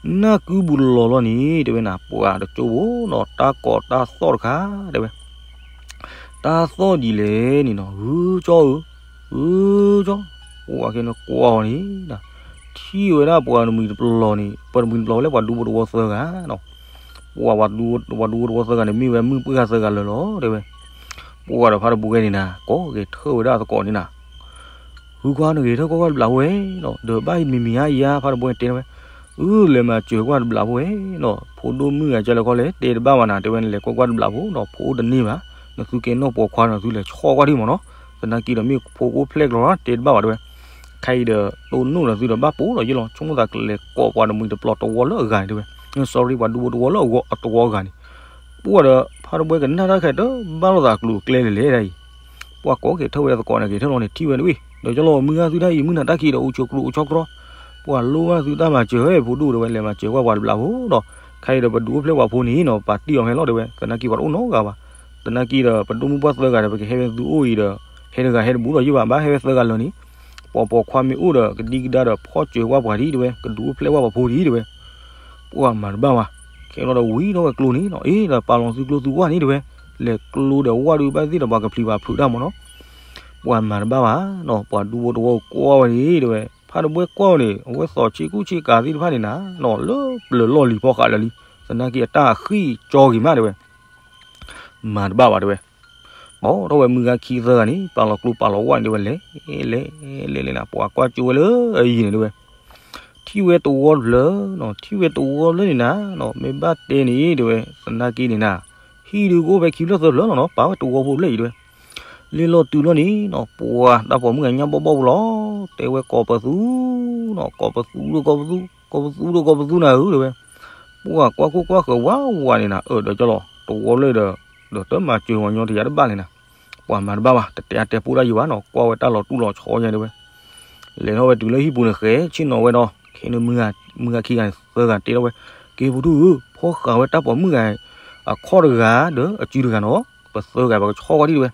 နၢ်ကုပူၤလီၤလီၤန့ၣ် တဲဝဲနၤ ပှၤတကၠိဖိနီၤ တၢ်ကိးတၢ်သီၣ်တခါ တဲဝဲ တၢ်သီၣ်ဒ်လဲၣ်န့ၣ်နီၤ ဂုကၠီဧၢ ဂုကၠီ ပှၤကဲန့ၣ်ကွၢ်အီၤန့ၣ် ထံၣ်ဝဲဒၣ်ပှၤတမှံၤတပျီၤန့ၣ် ပှၤတမှံၤတပျီၤဝဲလၢပှၤဒူဖိတဝီသၢဂၤနီၤ ပှၤ ပှၤဒူဖိတဝီသၢဂၤန့ၣ် မ့ၢ်ဝဲမုၣ်ပှၢ်ဂၤသၢဂၤလၢာ်လီၤ တဲဝဲ ပှၤဒီးဖါတဘှဲန့ၣ်နၤ ကိးက့ၤထၢၣ်ဝဲဒၣ်သကိးန့ၣ်နၤ ဂုၤခွါနဂ့ၤထၢၣ်ကွၢ်ကွၢ်တဘျးဖိဝဲနီၤ ဒီးဘၣ်မံၤမံၤဧါယါ ဖါတဘှဲတဲဝဲ အၢ လဲၤမၤစၢၤကွၢ်တဘျးဖိဝဲနီၤ ဖိဒိၣ်မုၣ်ဂၤကလဲၤခီလဲၣ် တဲတဘၣ်ဘၣ်နၤ တဲဝဲ နလဲၤကွၢ်ကွၢ်တဘျးဖိဒီး ဖိအိၣ်တန့ၢ်ဘၣ် နသုကဲနီၢ်ပိာ်ခွါဒီး နသုလဲၤဆီၣ်ကွၢ်ထံၣ်မ့ၢ်နီၤ သနာ်က့ဒီးမ့ၢ်ဖိကအိၣ်ဖျဲၣ်ကျိၤ တဲတဘၣ်ဘၣ်တဲဝဲ ခဲအံၤဒီး တိၢ်နီၣ်ဒီးသုဒီးဘၣ်ပိာ်ဒီးယ့ၢ်လီၤ ဆိကမိၣ်သးကလဲၤကိးပှၤတမှံၤတပျီၤတဝီလၢအဂၤန့ၣ်တဲဝဲ sorry ပှၤဒူဖိတဝီလၢအတဝီအဂၤန့ၣ် ပှၤဒီး ဖါတဘှဲကနၣ်တၢ်ခဲတဘၣ်လိာ်သးကျိၤကျဲလဲၣ်လဲၣ်ဒ်အံၤ ပှၤကိးက့ၤထၢၣ်ဝဲဒၣ်သကိးန့ၣ် က့ၤထၢၣ်လီၤန့ၣ် ထံၣ်ဝဲတဝံၤ ဒီးကၠီလီၤမုၢ်ဂၤသုတၢ်အံၤ မုၢ်နၤတၢ်ခံဒီး အိၣ်ဆိးကျိအိၣ်ဆီကျိ ပှၤလိၣ်ဘၣ်သုတၢ်မၤစၢၤဝဲ ဖိဒိၣ်တဲဝဲ လဲၤမၤစၢၤကွၢ်ပှၤတဘျးဖိဒီး ခဲအံၤဒီးပဒူအိၣ်ဖျဲၣ်ပှၤဖိန့ၣ်နီၤ ပာ်တံၢ်အီၤဖဲလီၤတဲဝဲ သနာ်က့ပှၤတအိၣ်နီတဂၤဘၣ် သနာ်က့ဒီး ပဒိၣ်မုၣ်ပှၢ်သၢဂၤဒီး ပကဟဲဝဲသုအိၣ်အံၤဒီး ဟဲတဂၤဟဲတဘူးဒီးယ့ၢ်ဘၣ် ဘၣ်ဟဲဝဲသၢဂၤလၢာ်န့ၣ် ပှၤပိာ်ခွါမ့ၢ်အိၣ်ဒီး ကဒံကဒါဒီး ဖီၣ်စၢၤကွၢ်ပှၤဒံးတဲဝဲ ကဒူအိၣ်ဖျဲၣ်ကွၢ်ပှၤဖိဒံးတဲဝဲ ပှၤမၤတဘၣ်ဘၣ် ခဲလီၤဒီးဝံၤထီၣ်ဝဲကျိန့ၣ်နီၤ အ့ ဒီးပာ်လီၤသုကျိသုဝၣ်န့ၣ်တဲဝဲ လဲၤကျိဒီးဝၣ်ဒုးဘၣ်သ့ၣ်ဒီးပှၤကဖျံးပှၤဖုးတၢ်မ့ၢ်နီၤ ပှၤမၤတဘၣ်ဘၣ်နီၤ ပှၤဒူဖိတဝီကွၢ်ဝဲန့ၣ်တဲဝဲ ဖါတဘှဲကွၢ်ဝဲန့ၣ် အဝဲသိးဆ့ကူဆ့ကၤသ့ၣ်တဖၣ်န့ၣ်နၤနီၤ လၢပျၢၤလီၢ်လံၤဖီဃာ်လၢာ်လံ သနာ်က့အတၢ်အဃံၣ်ကၠီဂ့ၤမးတဲဝဲ မၤတဘၣ်ဘၣ်တဲဝဲ ပိာ်ထီၣ်ဝဲမုၢ်ဂၤခံသၢဂၤန့ၣ် ပာ်လီၤကျိပာ်လီၤဝၣ်န့ၣ်တဲဝဲ လဲၤ လဲၤ လဲၤ လဲၤနၤ ပှၤကွၢ်ကၠိဝဲလၢအယံၤန့ၣ်တဲဝဲ ထံၣ်ဝဲတဝီတဖျၢၣ်နီၤ, ထံၣ်ဝဲတဝီတဖျၢၣ်န့ၣ်နၤနီၤ, မ့ၢ်ဘၣ်တဲန့ၣ် တဲဝဲ သနာ်က့န့ၣ်နၤ, ဟံၣ်ဒုးကအိၣ်ဖဲခံဖျၢၣ်သၢဖျၢၣ်လီၤနီၤ, ပာ်ဝဲတဝီဖိတဖျၢၣ်အံၤ တဲဝဲ. လဲၤလီၤတုၤလီၤန့ၣ်နီၤ, ပှၤတၢ်ပိာ်မုၣ်ဂၤညါဘီဘီပူၤလီၤ, တဲဝဲ ကိးပသူနီၤ, ကိးပသူဒီးကိးပသူ, ကိးပသူဒီးကိးပသူနၤဧၢ တဲဝဲ. ပှၤကွၢ်ခိၣ်ကွၢ်ဃၢၤဝးဝးန့ၣ်နၤ, အၢၣ်ဒီးကၠီလီၤ တဝီဖျၢၣ်ဒီး, ဒီးတမၤစၢၤဝဲညီတယၤတဘၣ်န့ၣ်နၤ, ပှၤမၤတဘၣ်ဘၣ်, တတဲအါတဲပိၢ်တၢ်ယံၤဘၣ်နီၤ, ကွၢ်ဝဲတၢ်လီၤတူၢ်လီၤဆီညါ တဲဝဲ. လဲၤထီၣ်ဝဲတုၤလၢဟံၣ်ပူၤန့ၣ် ဃဲဆ့ၣ်နီၤဝဲဒီး ခဲန့ၣ် မုၢ်ဂၤခံဂၤန့ၣ် သၢဂၤတဲထီၣ်ဝဲ, က့ၤပူၤထူၣ်ဧၢ, ဖီဃာ်ဝဲတၢ်ပိာ်မုၣ်ဂၤ အခီၣ်တဂၤဒီးအစုတဂၤနီၤ, ပသၢဂၤပကဆီၣ်ကွၢ်ဒံး တဲဝဲ.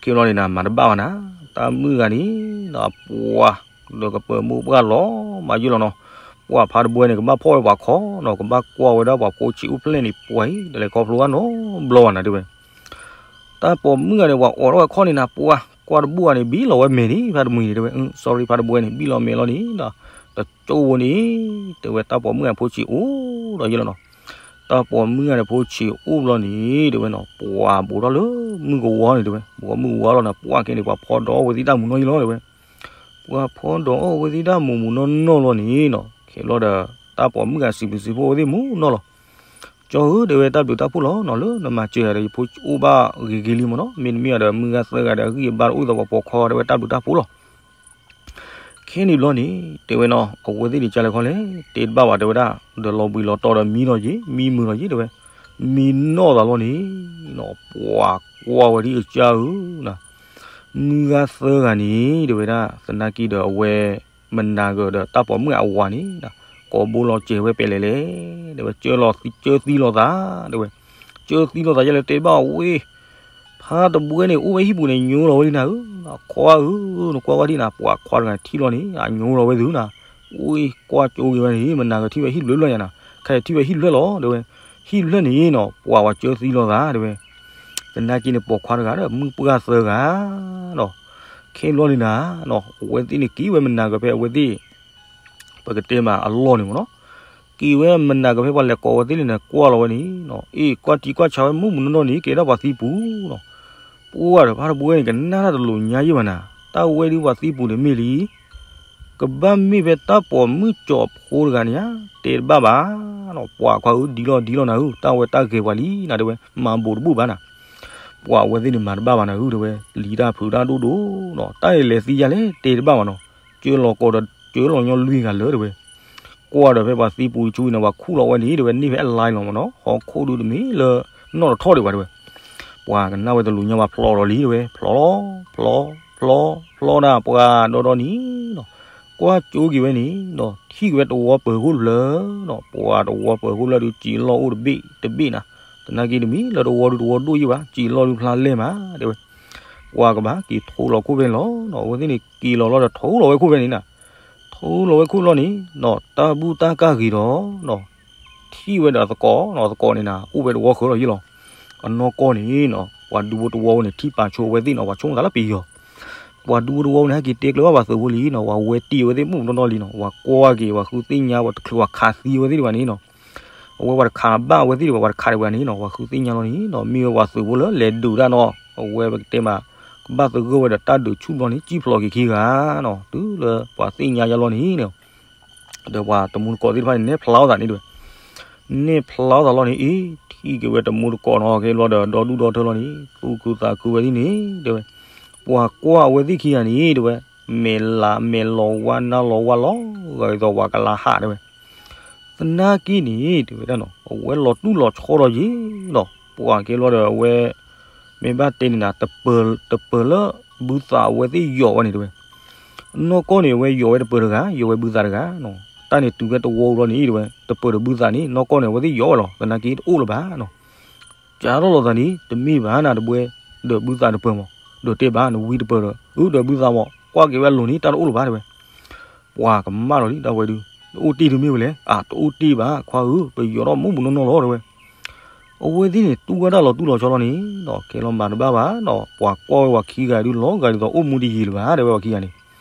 ခဲဘျီန့ၣ်နၤ မၤတဘၣ်ဘၣ်နၤ, တၢ်မုၣ်ဂၤန့ၣ်ဒီး ပှၤဒီးကပၢၤမိၢ်ပှၢ်လီၤမးယ့ၢ်လီၤနီၤ, ပှၤဖါတဘှဲန့ၣ် ကဘၣ်ဖီၣ်ဝဲပှၤခီနီၤ, ကဘၣ်ကွၢ်ဝဲဒၣ်ပှၤဖိဆံးအိၣ်ဖျဲၣ်န့ၣ် ပှၤအံၤ တလဲၤခီဖျိဘၣ်နီတဘျီဘၣ်နၤ တဲဝဲ. တၢ်ပိာ်မုၣ်ဂၤန့ၣ် ပှၤအိးထီၣ်ဝဲခီၣ်န့ၣ်နၤ, ပှၤကွၢ်တဘူၣ်ဂၤန့ၣ် ဘံၣ်လီၤဝဲမဲာ်န့ၣ် ဖါတမှံၤန့ၣ် တဲဝဲ, sorry ဖါတဘှဲန့ၣ် ဘံၣ်လီၤမဲာ်လီၤန့ၣ်ဒီး တကၠိဖိန့ၣ် တဲဝဲ တၢ်ပိာ်မုၣ်ဂၤဖိဆံးအိၣ်ဒီးယ့ၢ်လီၤနီၤ. တၢ်ပိာ်မုၣ်ဂၤန့ၣ်ဖိဆံးအိၣ်ဘျီန့ၣ် တဲဝဲနီၤ, ပှၤဘူးထီၣ်လၢမုၢ်ကဝီၤန့ၣ် တဲဝဲ, ဘူးမုၢ်ကဝီၤလီၤန့ၣ် ပှၤက့န့ၣ် ပှၤဖီဒိးအီၣ်ဝဲသ့ၣ်တၢ်မူၤနီၢ်ယ့ၢ်လီၤ တဲဝဲ. ပှၤဖီဒိးအီၣ်ဝဲသ့ၣ်တၢ်မူၤမူၤနီၢ်နီၢ်လီၤန့ၣ်နီၤ, ခဲဘျီဒီး တၢ်ပိာ်မုၣ်ဂၤစံးဘျုးစံးဖှိၣ်ဝဲသ့ၣ်မူၤနီၢ်လီၤ. ကၠီဧၢ တဲဝဲ တၢ်ဘျုးတၢ်ဖှိၣ်လီၤနီၤ, လၢနမၤစၢၤယၤဒီး ယဖိအိၣ်ဘၣ်ဂ့ၤဂ့ၤလံမ့ၢ်နီၤ, မ့တမ့ၢ်ဒီး မုၢ်ဂၤသၢဂၤဒီး အဂံၢ်အဘါတအိၣ်သး ပှၤပိာ်ခွါ တဲဝဲ တၢ်ဘျုးတၢ်ဖှိၣ်လီၤ. ခဲန့ၣ်ဘျီန့ၣ် တဲဝဲနီၤ, အဝဲသ့ၣ်န့ၣ် ကလဲၤခီလဲၣ် တဲတဘၣ်ဘၣ် တဲဝဲဒၣ်, ဒီးလီၤဘှံးလီၤတီၤဒီးမံလီၤယ့ၢ် မံမုာ်လီၤယ့ၢ် တဲဝဲ. မံနီၢ်သးလီၤန့ၣ်နီၤ, ပှၤကွၢ်ဝဲဒ်အကစၢ်ဧၢ, မုၢ်ဂၤသၢဂၤန့ၣ် တဲဝဲဒၣ် သနာ်က့ဒီးအဝဲ မနၤဂၤဒီးတၢ်ပိာ်မုၣ်အဝၤန့ၣ် ကိးဘိလီၤစဲၤဝဲပဲလဲၣ်လဲၣ်, တဲဝဲ ကၢလီၤသံ ကၢသံလီၤသး တဲဝဲ, ကၢသံလီၤသးယဲလၢတဲဘၣ်အဝဲ ဖါတဘှဲန့ၣ် အိၣ်ဝဲဟံၣ်ပူၤန့ၣ် ညိလီၤဝဲလံနၤဧၢ, ခွါဧၢ, နကွၢ်ကွၢ်ဒံးနၤ, ပှၤခွါတဂၤထံၣ်လီၤန့ၣ် အညိလီၤဝဲသုနၤ, ဝ့ၢ်ကွၢ်ကၠိက့ၤဝဲန့ၣ် မနၤဂၤထံၣ်ဝဲဟံၣ်တဖျၢၣ်လၢညါနၤ, ခဲထံၣ်ဝဲဟံၣ်တဖျၢၣ်လီၤ တဲဝဲ, ဟံၣ်တဖျၢၣ်န့ၣ်နီၤ ပှၤဝဲကၢသံလီၤသး တဲဝဲ, သနာ်က့န့ၣ် ပိာ်ခွါတဂၤဒီး မုၣ်ပှၢ်သၢဂၤနီၤ, ခဲဘျီန့ၣ်နၤ, အဝဲသ့ၣ်န့ၣ်က့ၤဝဲမနၤဂၤဖဲအဝဲသ့ၣ် ပကတဲမးအလီၢ်န့ၣ်မ့ၢ်နီၤ, က့ၤဝဲမနၤဂၤဖဲပှၤလဲၤကိးဝဲသ့ၣ်န့ၣ် ကွၢ်လီၤဝဲန့ၣ်နီၤ, အ့ၣ် ကွၢ်တံၢ်ကွၢ်ဆါဝဲမုၢ်မုၢ်နီၢ်နီၢ်န့ၣ် ကဲဒၣ်ပှၤသံပူၤနီၤ, ပှၤဒီးဖါတဘှဲန့ၣ် ကနၣ်တၢ်တလိၤညါယ့ၢ်ဘၣ်နၤ, တၢ်ဝဲဒုးပှၤသံပူၤန့ၣ်မ့ၢ်လံ ကဘၣ်မ့ၢ်ဖဲတၢ်ပိာ်မုၣ်ကၠီၤဖိတဂၤန့ၣ်ဧါ, တဲတဘၣ်ဘၣ်နီၤ, ပှၤခွါဧၢ ဒ်လီၤဒ်လီၤနၤဧၢ, တၢ်ဝဲတၢ်ဂဲၤပှၤလံနၤ တဲဝဲ, မၤဘူးတဘူးဘၣ်နၤ, ပှၤအဝဲသ့ၣ်န့ၣ်မၤတဘၣ်ဘၣ်နၤဧၢ တဲဝဲ, လံတၢ်ဖုးတၢ်ဒိၣ်ဒိၣ်နီၤ, တၢ်အံၤလဲၤသံယါလဲၣ် တဲတဘၣ်ဘၣ်နီၤ, ကၢလီၤကိးဒီးကၢလီၤညီလွံၢ်ဂၤလၢ တဲဝဲ, ကွၢ်ဒီးဖဲပှၤသံပူၤတဆူအံၤန့ၣ် ပှၤခူၣ်လီၤဝဲန့ၣ် တဲဝဲ, န့ၢ်ဖဲအလါလီၤမ့ၢ်နီၤ, ဟီၣ်ခိၣ်ဒုတမ့ၢ်လၢ နီၢ်တထီၣ်ဒံးဘၣ် တဲဝဲ ပှၤကနၣ်ဝဲတလိၤညါဘၣ် ဖျီဒီးလံ တဲဝဲ, ဖျီလီၤ, ဖျီ, ဖျီ, ဖျီဒၣ်ပှၤဒီဒီနံၤနီၤ, ကွၢ်ကၠိက့ၤဝဲန့ၣ်နီၤ, ထံၣ်က့ၤဝဲတဝီပၢၤခိၣ်တဖျၢၣ်နီၤ, ပှၤတဝီပၢၤခိၣ်လၢဒုးစံးလီၢ်အိၣ်တဘ့ၣ်တဘ့ၣ်နၤ, သနာ်က့တမ့ၢ်လၢတဝီဒုတဝီဒိၣ်ယံၢ်ဘၣ်, စံးလီၢ်ဒုဖျါလဲၢ်မး တဲဝဲ, ပှၤကဘၣ်က့ၤထိလီၤခိၣ်ဖဲန့ၣ်လီၤနီၤ, အဝဲသ့ၣ်န့ၣ်က့ၤလီၤလီၤဒီးထိလီၤဝဲခိၣ်ဖဲန့ၣ်နၤ, ထိလီၤဝဲခိၣ်လီၤန့ၣ်နီၤ, တၢ်ဘူၣ်တၢ်ကၢ်ဂ့ၤဒီးနီၤ ထံၣ်ဝဲဒီးသကိးနီၤ, သကိးန့ၣ်နၤ အိၣ်ဝဲတဝီဃၢၤလီၤယံၢ်လီၤ. အနီၢ်ကီၢ်န့ၣ်နီၤ ပှၤဒူဖိတဝီန့ၣ် ထံၣ်ပာ်ဆိအဝဲသ့ၣ်နီၤ, ပှၤဆိကမိၣ်သးလၢပယီၤ, ပှၤဒူဖိတဝီန့ၣ် ဟဲက့ၤတဲကျၢၤဘၣ်ပှၤသုးဖိလံနီၤ, ပှၤဝဲတံၢ်အဝဲသ့ၣ်မုၢ်မနီၢ်လံနီၤ, ပှၤကွၢ်က့ၤ ပှၤဃုသ့ၣ်ညါ ပှၤတချုးပှၤခးသံအဝဲသ့ၣ်တဖၣ်န့ၣ်နီၤ, အဝဲပှၤတခးဘၣ်အဝဲသ့ၣ်တဖၣ် ပှၤတခးတဖၣ်န့ၣ်နီၤ, ပှၤဃုသ့ၣ်ညါလီၤန့ၣ်နီၤ, မ့ၢ်ဝဲပှၤသုးဖိလၢလဲၤဒုးတၢ်နီၤ, အဝဲပကတဲမး ကဘၣ်သဂၢၢ်ဝဲဒီးတၢ်ဒုးဆူၣ်ဘျီန့ၣ် စံၣ်ဖျိးက့ၤခံဂၤနီၤ, တုၤလၢပှၤသ့ၣ်ညါယါလီၤန့ၣ်နီၤ ဒီးပှၤတမူတကိးသ့ၣ်တဖၣ်န့ၣ် နဲၣ်ဖျါအီၣ်သးန့ၣ်တဲဝဲ, နဲၣ်ဖျါအီၣ်သးလီၤန့ၣ် အ့ ထံၣ်က့ၤဝဲတမူတကိးနီၤ, ကဲဘျီဒီး ဒီဒူၣ်ဒီထၢလီၤန့ၣ် သူၣ်ခုသးခုဝဲသ့ၣ်န့ၣ်တဲဝဲ, ပှၤကွၢ်အဝဲသ့ၣ်ခံဂၤန့ၣ်တဲဝဲ, မဲာ်လၤမဲာ်လီၤဝါနါလီၤဝါလီၤ, ဂၤဒ်သိးပှၤကလါဟးတဲဝဲ သနာ်က့န့ၣ် တဲဝဲဒၣ်နီၤ အဝဲလီၤတူၢ်လီၤဆီဒီးယ့ၢ်နီၤ, ပှၤကဲဘျီဒီးအဝဲ မ့ၢ်ဘၣ်တဲန့ၣ်နၤ တပၢၤလၢဘုသးအဝဲသ့ၣ်ယီၤဝဲန့ၣ်တဲဝဲ, နီၢ်ကီၢ်န့ၣ် အဝဲယီၤဝဲတပၢၤတဂၤ ယီၤဝဲဘုသးတဂၤနီၤ, တၢ်န့ၣ်တုၤဖဲတဝီဘျီန့ၣ်တဲဝဲ တပၢၤဒီးဘုသးန့ၣ် နီၢ်ကီၢ်န့ၣ် အဝဲသ့ၣ်ယီၤဝဲလီၤ, သနာ်က့တအိၣ်လၢၤဘၣ်နီၤ ကးထီၣ်လိာ်သးန့ၣ် တမ့ၢ်ဘၣ်နၤတဘှဲ ဒီးဘုသးတပၢၤမး, ဒီးတဲဘၣ်နဝံတပၢၤဒီး အၢ ဒီးဘုသးမး ကွၢ်က့ၤဝဲအလိၤန့ၣ် တၢ်တအိၣ်လၢၤဘၣ်တဲဝဲ, ပှၤကမၣ်လီၤလံ တၢ်ဝဲဒုး တအိၣ်တ့ၢ်တမ့ၢ်ဝဲလဲၣ်, အၢ တအိၣ်တ့ၢ်ဘၣ် ခွါဧၢ ပယီၤထီၣ်မူးမူးနီၢ်နီၢ်လီၤတဲဝဲ, အဝဲသ့ၣ်န့ၣ် တူၢ်ဝဲဒၣ်လီၤတူၢ်လီၤဆီလီၤန့ၣ်နီၤ, ကဲလီၤမၤတဘၣ်ဘၣ်နီၤ, ပှၤကွၢ်ဝဲပှၤခံဂၤဒုးလီၤဂာ်ဒ်သိးအိၣ်မူတယံၤလၢၤဘၣ်တဲဝဲ ပှၤခံဂၤန့ၣ်,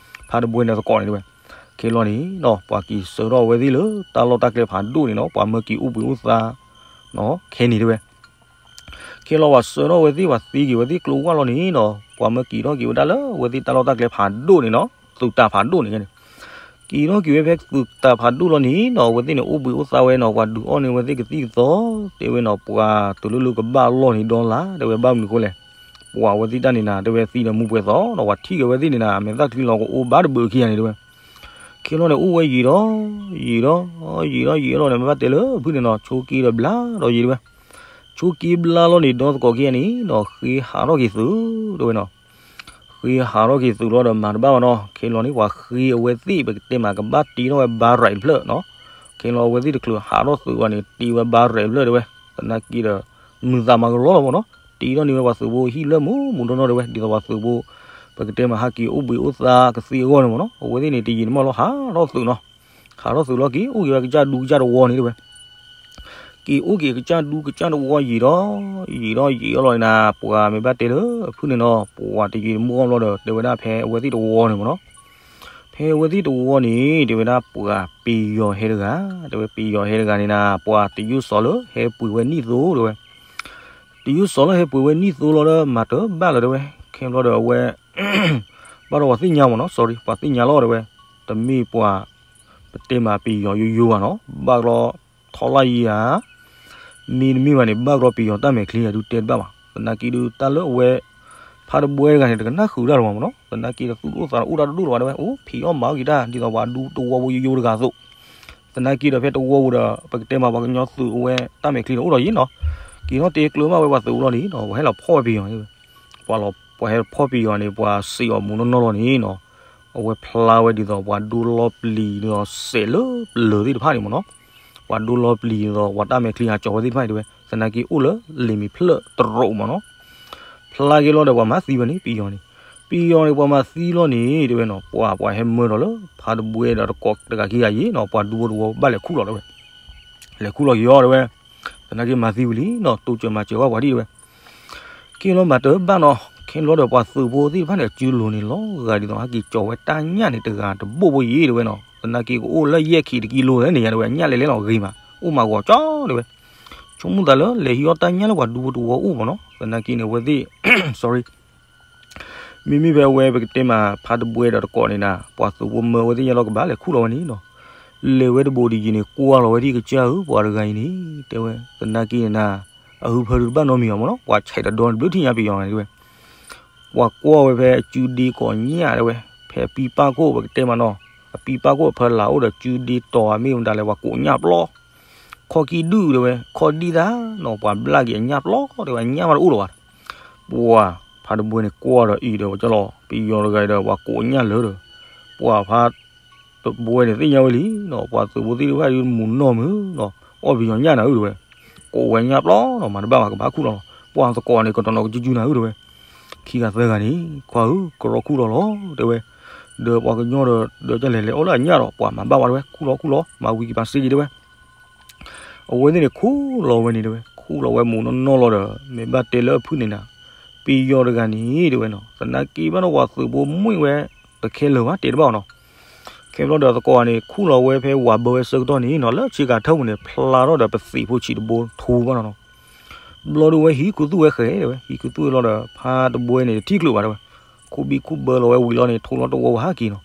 ဖါတဘှဲန့ၣ်သကိးန့ၣ်တဲဝဲ, ကဲလီၤန့ၣ်နီၤ ပှၤက့ၤဆှၢထီၣ်အဝဲသ့ၣ်လၢ တၢ်လီၢ်တၢ်ကျဲဖးဒိၣ်န့ၣ်နီၤ, ပှၤမၢက့ၤအိၣ်ဘှံးအိၣ်သါ ခဲန့ၣ်တဲဝဲ ခဲလီၤပှၤဆှၢထီၣ်ဝဲသ့ၣ် ပှၤသ့က့ၤဝဲသ့ၣ်ကျိဝၢ်လီၤန့ၣ်နီၤ, ပှၤမၢက့ၤထီၣ်က့ၤဝဲဒၣ်လၢအဝဲသ့ၣ်တၢ်လီၢ်တၢ်ကျဲဖးဒိၣ်န့ၣ်နီၤ, သုးတၢ်ဖးဒိၣ်န့ၣ်န့ၣ်, က့ၤထီၣ်က့ၤဝဲဖဲသုးတၢ်ဖးဒိၣ်လီၤန့ၣ်နီၤ အဝဲသ့ၣ်န့ၣ် အိၣ်ဘှံးအိၣ်သါဝဲနီၤ ပှၤဒုးအီၣ်န့ၢ်ဝဲသ့ၣ်ကသံၣ်ကသီ တဲဝဲနီၤ ပှၤတုၤလၢလၢကဘၣ်လီၢ်န့ၣ်ဒီလါ တဲဝဲဘၣ်မနုၤဃိလဲၣ် ပှၤအဝဲသ့ၣ်တၢ်န့ၣ်နၤ တဲဝဲသံဒီးမူပှဲၤသီနီၤ ပှၤထံၣ်က့ၤဝဲသ့ၣ်န့ၣ်နၤ အမဲာ်သၣ်ချံလီၤကအိၣ်ဘၣ်တဘၢၣ်ခံဂၤန့ၣ်တဲဝဲ ခဲလီၤန့ၣ်အိၣ်ဝဲယံာ်ဒီး ယံာ်ဒီး ယံာ်ဒီးယံာ်ဒီးန့ၣ် မ့ၢ်ဘၣ်တဲလၢဖုၣ်န့ၣ်နီၤ ဆိက့ဒီးဘျါဒီးယံာ်တဲဝဲ ဆိက့ဘျါလီၤန့ၣ် ဒီသကိးခံဂၤန့ၣ်နီၤ ဃ့ဟးထီၣ်က့ၤသုး တဲဝဲနီၤ ဃ့ဟးထီၣ်က့ၤသုးလီၤဒီးမၤတဘၣ်ဘၣ်နီၤ ခဲလီၤန့ၣ် ပှၤဃ့အဝဲသ့ၣ် ပကတဲမးကဘၣ်တ့ထီၣ်ဝဲဘါရဲးတဖျၢၣ်နီၤ ခဲလီၤအဝဲသ့ၣ်တချုးဟးထီၣ်သုးဘၣ်န့ၣ် တ့ဝဲဘါရဲးတဖျၢၣ်တဲဝဲ သနာ်က့ဒီး မုာ်သးမၤကလီလီၤမ့ၢ်နီၤ တ့ထီၣ်န့ၢ်ဝဲပှၤသုးဖိဟံၣ်လၢမူးမူးနီၢ်နီၢ်တဲဝဲ ဒ်သိးပှၤသုးဖိ ပကတဲမးဟးက့ၤအိၣ်ဘှံးအိၣ်သါကသ့အဂီၢ်န့ၣ်မ့ၢ်နီၤ အဝဲသ့ၣ်န့ၣ် တယံာ်တမီၢ်လီၤ ဟးထီၣ်သုးနီၤ ဟးထီၣ်သုးလီၤက့ၤ အိၣ်က့ၤဝဲကစၢ်ဒူကစၢ်တဝီန့ၣ်တဲဝဲ က့ၤအိၣ်က့ၤကစၢ်ဒူကစၢ်တဝီယံာ်ဒီး ယံာ်ဒီးယံာ်အလီၤန့ၣ်နၤ ပှၤမ့ၢ်ဘၣ်တဲလၢဖုၣ်န့ၣ်နီၤ ပှၤတယံာ်တမီၢ်ဘျီဒီး တဲဝဲဒၣ်ဖဲအဝဲသ့ၣ်တဝီန့ၣ်မ့ၢ်နီၤ ဖဲအဝဲသ့ၣ်တဝီန့ၣ် တဲဝဲဒၣ်ပှၤပယီၤဟဲတဂၤ တဲဝဲပယီၤဟဲတဂၤန့ၣ်နၤ ပှၤတယုၢ်စီၤလၢဟဲပှ့ၤဝဲနံၣ်သိတဲဝဲ တယုၢ်စီၤလၢဟဲပှ့ၤဝဲနံၣ်သိလီၤဒီး မၤတဘၣ်လၢၤတဲဝဲ ခဲဘျီဒီးအဝဲ ဘၣ်ဒီးပှၤသ့ၣ်ညါမ့ၢ်နီၤ sorry ပှၤသ့ၣ်ညါလီၤတဲဝဲ တမ့ၢ်ပှၤ ပတဲမးပယီၤယိယိဘၣ်နီၤ ဘၣ်လီၤထီလၢယံၤဧါ မ့တမ့ၢ်ဘၣ်န့ၣ် ဘၣ်လီၤပယီၤတၢ်မဲာ်ချံအဒုးတဲတဘၣ်ဘၣ် သနာ်က့ဒုးတၢ်လၢအဝဲ ဖါတဘှဲတဂၤန့ၣ် တကနၣ်ဃုာ်တၢ်လၢၤဘၣ်မ့ၢ်နီၤ သနာ်က့ဒီးသူၣ်တအိၣ်သးတအိၣ်တၢ်တဒိၣ်လၢၤဘၣ်တဲဝဲ အိၣ်ဖံးအီၣ်မၤအီၣ်က့ၤတၢ် ဒ်သိးပှၤဒူတဝီဖိယိယိတဂၤအသိး သနာ်က့ဒီးဖဲတဝီပူၤဒီး ပကတဲမးပှၤကညီသုးအဝဲတၢ်မဲာ်ချံန့ၣ်အိၣ်ဒီးယံၤနီၤ က့ၤထီၣ်တဲကျၢၤမးဝဲပှၤသုးဖိလီၤန့ၣ်နီၤ ပှၤဟဲလီၤဖီၣ်ဝဲပယီၤန့ၣ်ဝဲ ပှၤလီၤပှၤဟဲဖီၣ်ပယီၤန့ၣ် ပှၤစံးအီၤမူးနီၢ်နီၢ်လီၤန့ၣ်နီၤ အဝဲဖျါဝဲဒ်သိးပှၤဒိလီပျံၤဒ်သိးစဲးလၢပျၢၤသ့ၣ်တဖၣ်န့ၣ်မ့ၢ်နီၤ ပှၤဒိလီပျံၤဒ်သိးပှၤတၢ်မဲာ်ချံဟးကၠီၤဝဲသ့ၣ်တဖၣ်န့ၣ်တဲဝဲ သနာ်က့အိၣ်လၢလံာ်မ့ၤဖျၢၣ်တရိးမ့ၢ်နီၤ ဖျါက့ၤလီၤဒီးပှၤမၤသံဝဲန့ၣ် ပယီၤန့ၣ် ပယီၤန့ၣ် ပှၤမၤသံလီၤန့ၣ် တဲဝဲနီၤ ပှၤပှၤဟဲမၢဒီးလၢ ဖါတဘှဲဒီးတကိးတဂၤခံဂၤယံၤနီၤ ပှၤဒူဖိတဝီဘၣ်လဲၤခူၣ်လီၤတဲဝဲ လဲၤခူၣ်လီၤက့ၤအီၤတဲဝဲ သနာ်က့မၤသံဝံၤလံနီၤ တိစၢၤမၤစၢၤဝဲပှၤဒံၣ်တဲဝဲ က့ၤလီၤမၤတဘၣ်နီၤ ခဲလီၤဒီးပှၤသုးဖိသ့ၣ်တဖၣ်န့ၣ် အစုလိၤန့ၣ်လီၤဂာ်ဒ်သိးဟဲက့ၤကၠီၤဝဲတၢ်ညၣ်န့ၣ်တဂၤတဘိၣ်ဖိယံၤတဲဝဲနီၤ သနာ်က့ကအိၣ်လၢယဲၢ်ခံတကံလိၤလၢန့ၣ်ယါတဲဝဲ ညၣ်လဲၤလဲၤလီၤဂ့ၤမး အိၣ်မးဂီၤကၠီတဲဝဲ ဆိကမိၣ်သးလၢလဲၤဟံးအီၣ်တၢ်ညၣ်လၢပှၤဒူဖိတဝီအိၣ်မ့ၢ်နီၤ သနာ်က့န့ၣ်အဝဲသ့ၣ် sorry မ့မ့ၢ်ဖဲအဝဲပကတဲမးဖါတဘှဲဒီးတကိးန့ၣ်နၤ ပှၤသုးဖိမၢဝဲသ့ၣ်ညါလီၤကဘၣ်လဲၤခူၣ်လီၤဝဲန့ၣ်နီၤ လဲၤဝဲတဘိးဒ်ယံၤန့ၣ် ကွၢ်လီၤဝဲဒ်ကစၢ်ဧၢ ပှၤတဂၤအံၤန့ၣ် တဲဝဲ သနာ်က့န့ၣ်နၤ အဟုဖၢဒုးတဘၣ်နီတမံၤအီၤမ့ၢ်နီၤ ပှၤဆဲးတဒီတဘျုးထံၣ်ညါပယီၤန့ၣ်တဲဝဲ ပှၤကွၢ်ဝဲဖဲအစုဒ့ကိးညၣ်တဲဝဲ ဖဲအပံပၢ်ခိၣ်ပကတဲမးနီၤ အပံပၢ်ခိၣ်အဖၢလာ်အိၣ်ဒီးစုဒ့တီၤအမ့ၢ်မတၤလဲၣ် ပှၤကိးညၣ်ပျီ ခီၣ်ကံၣ်ဒုၣ်တဲဝဲ ခီၣ်ဒံၣ်သၣ်နီၤ ပှၤဘျၣ်က့ၤအညၣ်ပျီတဲဝဲ အညၣ်မးတအိၣ်လၢၤဘၣ် ပှၤဖါတဘှဲန့ၣ်ကွၢ်ဒီးအံၤဒီး ဝဲကလီၤ ပယီၤတဂၤအံၤဒီး ပှၤကိးညၣ်လၢဒီး ပှၤဖါ တဘှဲန့ၣ်သ့ၣ်ညါဝဲလံနီၤ ပှၤသုးဖိသ့ၣ်တဖၣ်ဒ်မူးနီၢ်မုၢ်နီၤ အီၣ်ပယီၤညၣ်နၤဧၢတဲဝဲ ကိးဝဲညၣ်ပျီနီၤ မၤတဘၣ်ဘၣ် ကဘၣ်ခူၣ်လီၤလီၤ ပှၤသကိးန့ၣ် ကတနီၤကစုစုနၤဧၢတဲဝဲ ခံဂၤသၢဂၤန့ၣ် ခွါဧၢ ကရီခူၣ်လီၤလီၤတဲဝဲ ဒီးပှၤကညီဒီး ဒီးကလဲၤလဲၤအီၣ်လၢအညၣ်ဒီး ပှၤမၤဘၣ်ဝဲတဲဝဲ ခူၣ်လီၤခူၣ်လီၤ မၤဝံၤက့ၤပာ်စ့က့ၤတဲဝဲ အဝဲသ့ၣ်န့ၣ်ခူၣ်လီၤဝဲန့ၣ်တဲဝဲ ခူၣ်လီၤဝဲမူးနီၢ်နီၢ်လီၤဒီး မ့ၢ်ဘၣ်တဲလၢအဖုၣ်န့ၣ်နၤ ပယီၤတဂၤန့ၣ်တဲဝဲနီၤ သနာ်က့ဘၣ်နီၤ ပှၤသုးဖိမွ့ၢ်ဝဲ တခဲလၢာ်ဘၣ် တဲတဘၣ်အီၤနီၤ ခဲဘျီဒီးသကိးန့ၣ် ခူၣ်လီၤဝဲဖဲဝၤဘၢဝဲဆၢကတီၢ်န့ၣ်နီၤ လၢဆ့ကၤထၢၣ်ပူၤန့ၣ် ဖျါထီၣ်ဒီးပသံးဖိဆံးတဘိထူဘၣ်နီၤနီၤ ဘျီဒုးဝဲဟံးခူသူၣ်ဝဲဃဲတဲဝဲ ဟံးခူသူၣ်ဝဲလီၤဒီး ဖါတဘှဲန့ၣ် တထံၣ်ကျၢၤဘၣ်တဲဝဲ ခူဘံၣ်ခူဘၢလီၤဝဲဝံၤလီၤန့ၣ် ထိလီၤတဝီဝဲဟးက့ၤနီၤ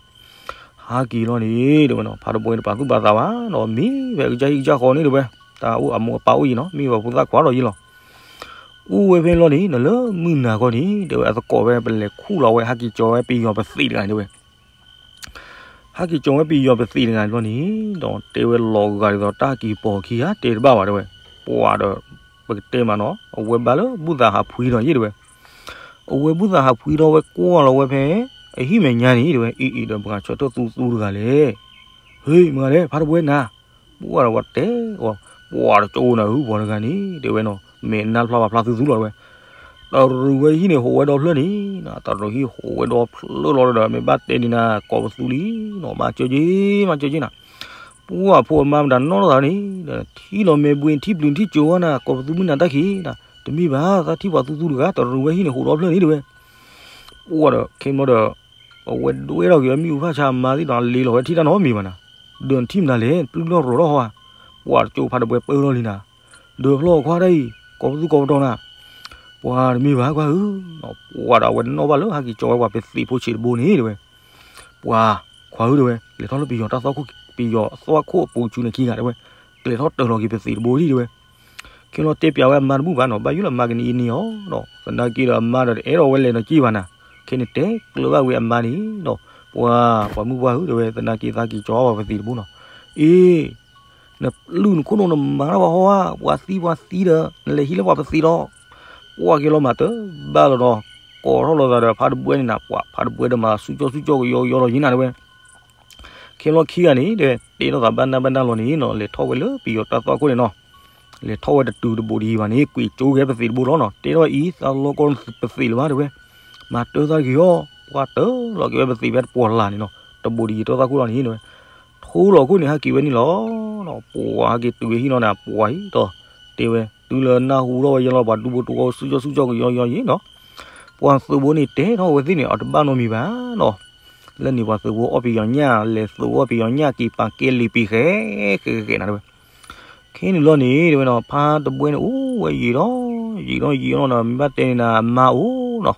ဟးက့ၤလီၤန့ၣ်တဲဝဲနီၤ ဖါတဘှဲန့ၣ် တပာ်သူၣ်ပာ်သးဘၣ်နီၤ မံဖဲအကစၢ်ဟံၣ်ကစၢ်ဃီန့ၣ်တဲဝဲ တၢ်အိၣ်အမိၢ်အပၢ်အိၣ်ယံၤနီၤ မ့ၢ်ပှၤဖိသၣ်ခွါဒီးယံၤလီၤ အိၣ်ဝဲဖဲလီၤန့ၣ် နလၢမုၢ်နၤခီန့ၣ် တဲဝဲအသကိးဝဲ ပလဲၤခူၣ်လီၤဝဲ ဟးက့ၤကၠီၤဝဲပယီၤပသံးတဂၤန့ၣ်တဲဝဲ ဟးက့ၤကၠီၤဝဲပယီၤပသံးတဂၤန့ၣ်လီၤန့ၣ် ဒီးတဲဝဲလီၤဂာ်ဒ်သိးတၢ်က့ၤပိာ်ခံဂၤတဲတဘၣ်ဘၣ်တဲဝဲ ပှၤဒီး ပကတဲမးနီၤ အဝဲဘၣ်လၢဘူၣ်သးဟးဖှံဒီးယံၤတဲဝဲ အဝဲဘူၣ်သးဟးဖှံဒီးဝဲကွၢ်လီၤဝဲဖဲ အဟံၣ်မဲာ်ညါန့ၣ်တဲဝဲ အံၤအံၤဒီးပှၤဆၢထၢၣ်သူသူတဂၤလဲၣ် ဟ့ၣ်မၤလဲၣ် ဖါတဘှဲနၤ ပှၤဒီးပှၤတဲအီၤ ပှၤတကၠိနၤဧၢ ပှၤတဂၤန့ၣ် တဲဝဲနီၤ မဲာ်နါဖျါပှၤဖျါသူသူလီၤတဲဝဲ တရူးဝဲဟံၣ်န့ၣ် ဟိးဝဲဒီဖျၢၣ်န့ၣ် တရူးဟံၣ်ဟိးဝဲဒီဖျၢၣ်လီၤဒီး မ့ၢ်ဘၣ်တဲဒ်နၤ ကိးပသူလံနီၤ မၤစၢၤက့ၤ မၤစၢၤက့ၤနၤ ပှၤဖိအမါမတၤနီၢ်လိာ်သးန့ၣ် ထံၣ်လီၤမဲာ်ဘှံးထံၣ်ပျုၤထံၣ်ကၠိဝဲနၤ ကိးပသူမုၢ်နၤတၢ်ခံးနၤ တမ့ၢ်ဘၣ် သးထံၣ်ပှၤသူသူတဂၤ တရူးဝဲဟံၣ်န့ၣ် ဟိးဒီဖျၢၣ်န့ၣ်တဲဝဲ ပှၤဒီးခဲမီဒီး အဝဲဒွဲထီၣ်က့ၤဝဲမ့ၣ်အူဖးဆါအမါသ့ၣ်ဒီး လ့လီၤဝဲထံၣ်တၢ်နီတမံၤဘၣ်နၤ ဒီးနထံၣ်မနုၤလဲၣ် ပျုၢ်လီၢ်ရိၤထီၣ်ဟီဧါ ပှၤတကၠိဖါတဘှဲပၢလီၤလံနၤ ဒၢးဖျီၣ်ခွါတၢ်အံၤ ကိးပသူကိးပတီၤနၤ ပှၤတမ့ၢ်ဘၣ်ကွၢ်ဧၢ ပှၤဒီးအဝဲနီၣ်ဘၣ်လၢဟးက့ၤကၠီၤဝဲပှၤပသံးဖိဆံးတဘိန့ၣ်တဲဝဲ ပှၤ ခွါဧၢ တဲဝဲ, လဲၤထီၣ်လၢပယီၤတၢ်သွၣ်ခိၣ် ပယီၤသွၣ်ခိၣ်အပူၤဆူန့ၣ်ခံဂၤ တဲဝဲ, ကလဲၤထီၣ်တၢၤလီၤက့ၤပသံးတဘိဒံး တဲဝဲ. ခဲလီၤတဲပျးဝဲအမါတဘူၣ်ဘၣ်နီၤ, ဘၣ်ယိၣ်လၢအမါကနံၤအံၤန့ၣ်အီၤနီၤ, သနာ်က့ဒီးအမါဒီးတအဲၣ်ဒိးဝဲလဲၤနီၤက့ၢ်ဘၣ်နၤ, ခဲန့ၣ်တဲကျၢၤဘၣ်ဝဲအမါန့ၣ်နီၤ, ပှၤ ပှၤမုၣ်ပှၢ်ဧၢ တဲဝဲ, သနာ်က့သးက့ၤကၠီဘၣ်ပသံးတဘိနီၤ, အ့ နလုၢ်နခိၣ်နူာ်နမၤတၢ်ပှၤဟီဧါ, ပှၤသံပှၤသံဒီး နလဲၤဟံးလၢပှၤပသံးလီၤ. ပှၤက့ၤလီၤမၤတၢ်ဘၣ်လီၤဒီး ကိးထီၣ်လိာ်သးဒီးဖါတဘှဲန့ၣ်နၤ, ပှၤဖါတဘှဲဒီးမၤဆူၣ်ကၠီဆူၣ်ကၠီကယီကယီလီၤယံၤနၤ တဲဝဲ. ခဲလီၤခံဂၤန့ၣ် တဲ တဲထီၣ်သးဘၣ်နၢ်ဘၣ်နၢ်လီၤန့ၣ်နီၤ, လဲၤထီၣ်ဝဲလၢပယီၤတၢ်သွၣ်ခိၣ်န့ၣ်နီၤ, လဲၤထီၣ်ဝဲတတုၤတဘူးဒံးဘၣ်န့ၣ် ကွံာ်ကၠိက့ၤပသံးတဘိလီၤနီၤ, တဲထီၣ်အံၤ သးလီၤကီၢ်ပသံးလၢၤဘၣ် တဲဝဲ, မၤတၢ်သးက့ၤအီၤ, ပှၤတၢၤလီၤက့ၤဝဲပသံးဖဲတပှီၤလၢ်န့ၣ်နီၤ, တဘူးဒံးတၢ်သွၣ်ခိၣ်လီၤန့ၣ် တဲဝဲ. ထိလီၤခိၣ်န့ၣ် ဟဲက့ၤဝဲန့ၣ်လီၤနီၤ, ပှၤဟဲက့ၤတုၤဝဲဟံၣ်နီၤန့ၣ် ပှၤအံၤဒီး တဲဝဲ, တုၤလၢနၢ်ဟူထီၣ်ဝဲယလီၤ ပှၤဒူဘိတူၢ်ဃီဆူၣ်ကၠီဆူၣ်ကၠီကယီကယီယံၤနီၤ, ပှၤသုးဖိန့ၣ်တဲထီၣ်ဝဲသ့ၣ်န့ၣ် အတဘၣ်နီတမံၤဘၣ်နီၤ, လၢန့ၣ်ပှၤသုးဖိအီၣ်ပယီၤညၣ် လဲၤသုးအီၣ်ပယီၤညၣ်က့ၤပာ်ကဲလံာ်ပံၤဃဲ ဃဲဃဲဃဲနၤ တဲဝဲ. ခဲန့ၣ်လီၤန့ၣ် တဲဝဲနီၤ, ဖါတဘှဲန့ၣ် အိၣ်ဝဲယံာ်ဒီး ယံာ်ဒီးယံာ်ဒီးနီၤ, မ့ၢ်ဘၣ်တဲန့ၣ်နၤ အမါအိၣ်နီၤ,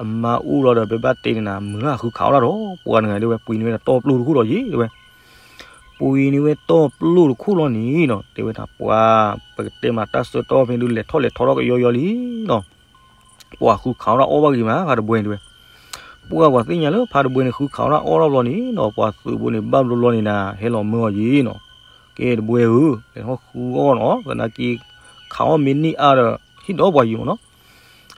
အမါအိၣ်လီၤဒီး မ့ၢ်ဘၣ်တဲန့ၣ်နၤ မုၢ်လၢ်ဃုခးအီၣ်ဒၣ်ဒီး ပှၤတဂၤ တဲဝဲ, ပှ့ၤန့ၢ်ဝဲဒၣ်တီပျိၢ်တခိၣ်လီၤယံၤ တဲဝဲ. ပှ့ၤန့ၢ်ဝဲတီပျိၢ်တခိၣ်လီၤန့ၣ်နီၤ, တဲဝဲဒၣ် ပှၤ ပကတဲမးတၢ်ဆၢကတီၢ်ဖဲဒုး လဲၤထီၣ်လဲၤထီထီၣ်ကယီယီလံနီၤ, ပှၤဃုခးအီၣ်ဒၣ်အီၣ်ဘၣ်ဂ့ၤမး ဖါတဘှဲန့ၣ် တဲဝဲ. ပှၤ ပှၤသ့ၣ်ညါလၢဖါတဘှဲန့ၣ် ဃုခးအီၣ်ဒၣ်အီၣ်ဒၣ်ဘျီန့ၣ်နီၤ, ပှၤသုးဖိန့ၣ် ဘၣ်ဘျီဘျီန့ၣ်နၤ ဟဲလီၤမၢအီၤယံၤနီၤ, ကဲတဘှဲဧၢ, လဲၤထီၣ်ဃုအီၣ်နီၤ, သနာ်က့ ခးအီၣ်မ့ၢ်န့ၢ်အါဒီး ဟ့ၣ်ဒီးပှၤယံၤမးနီၤ,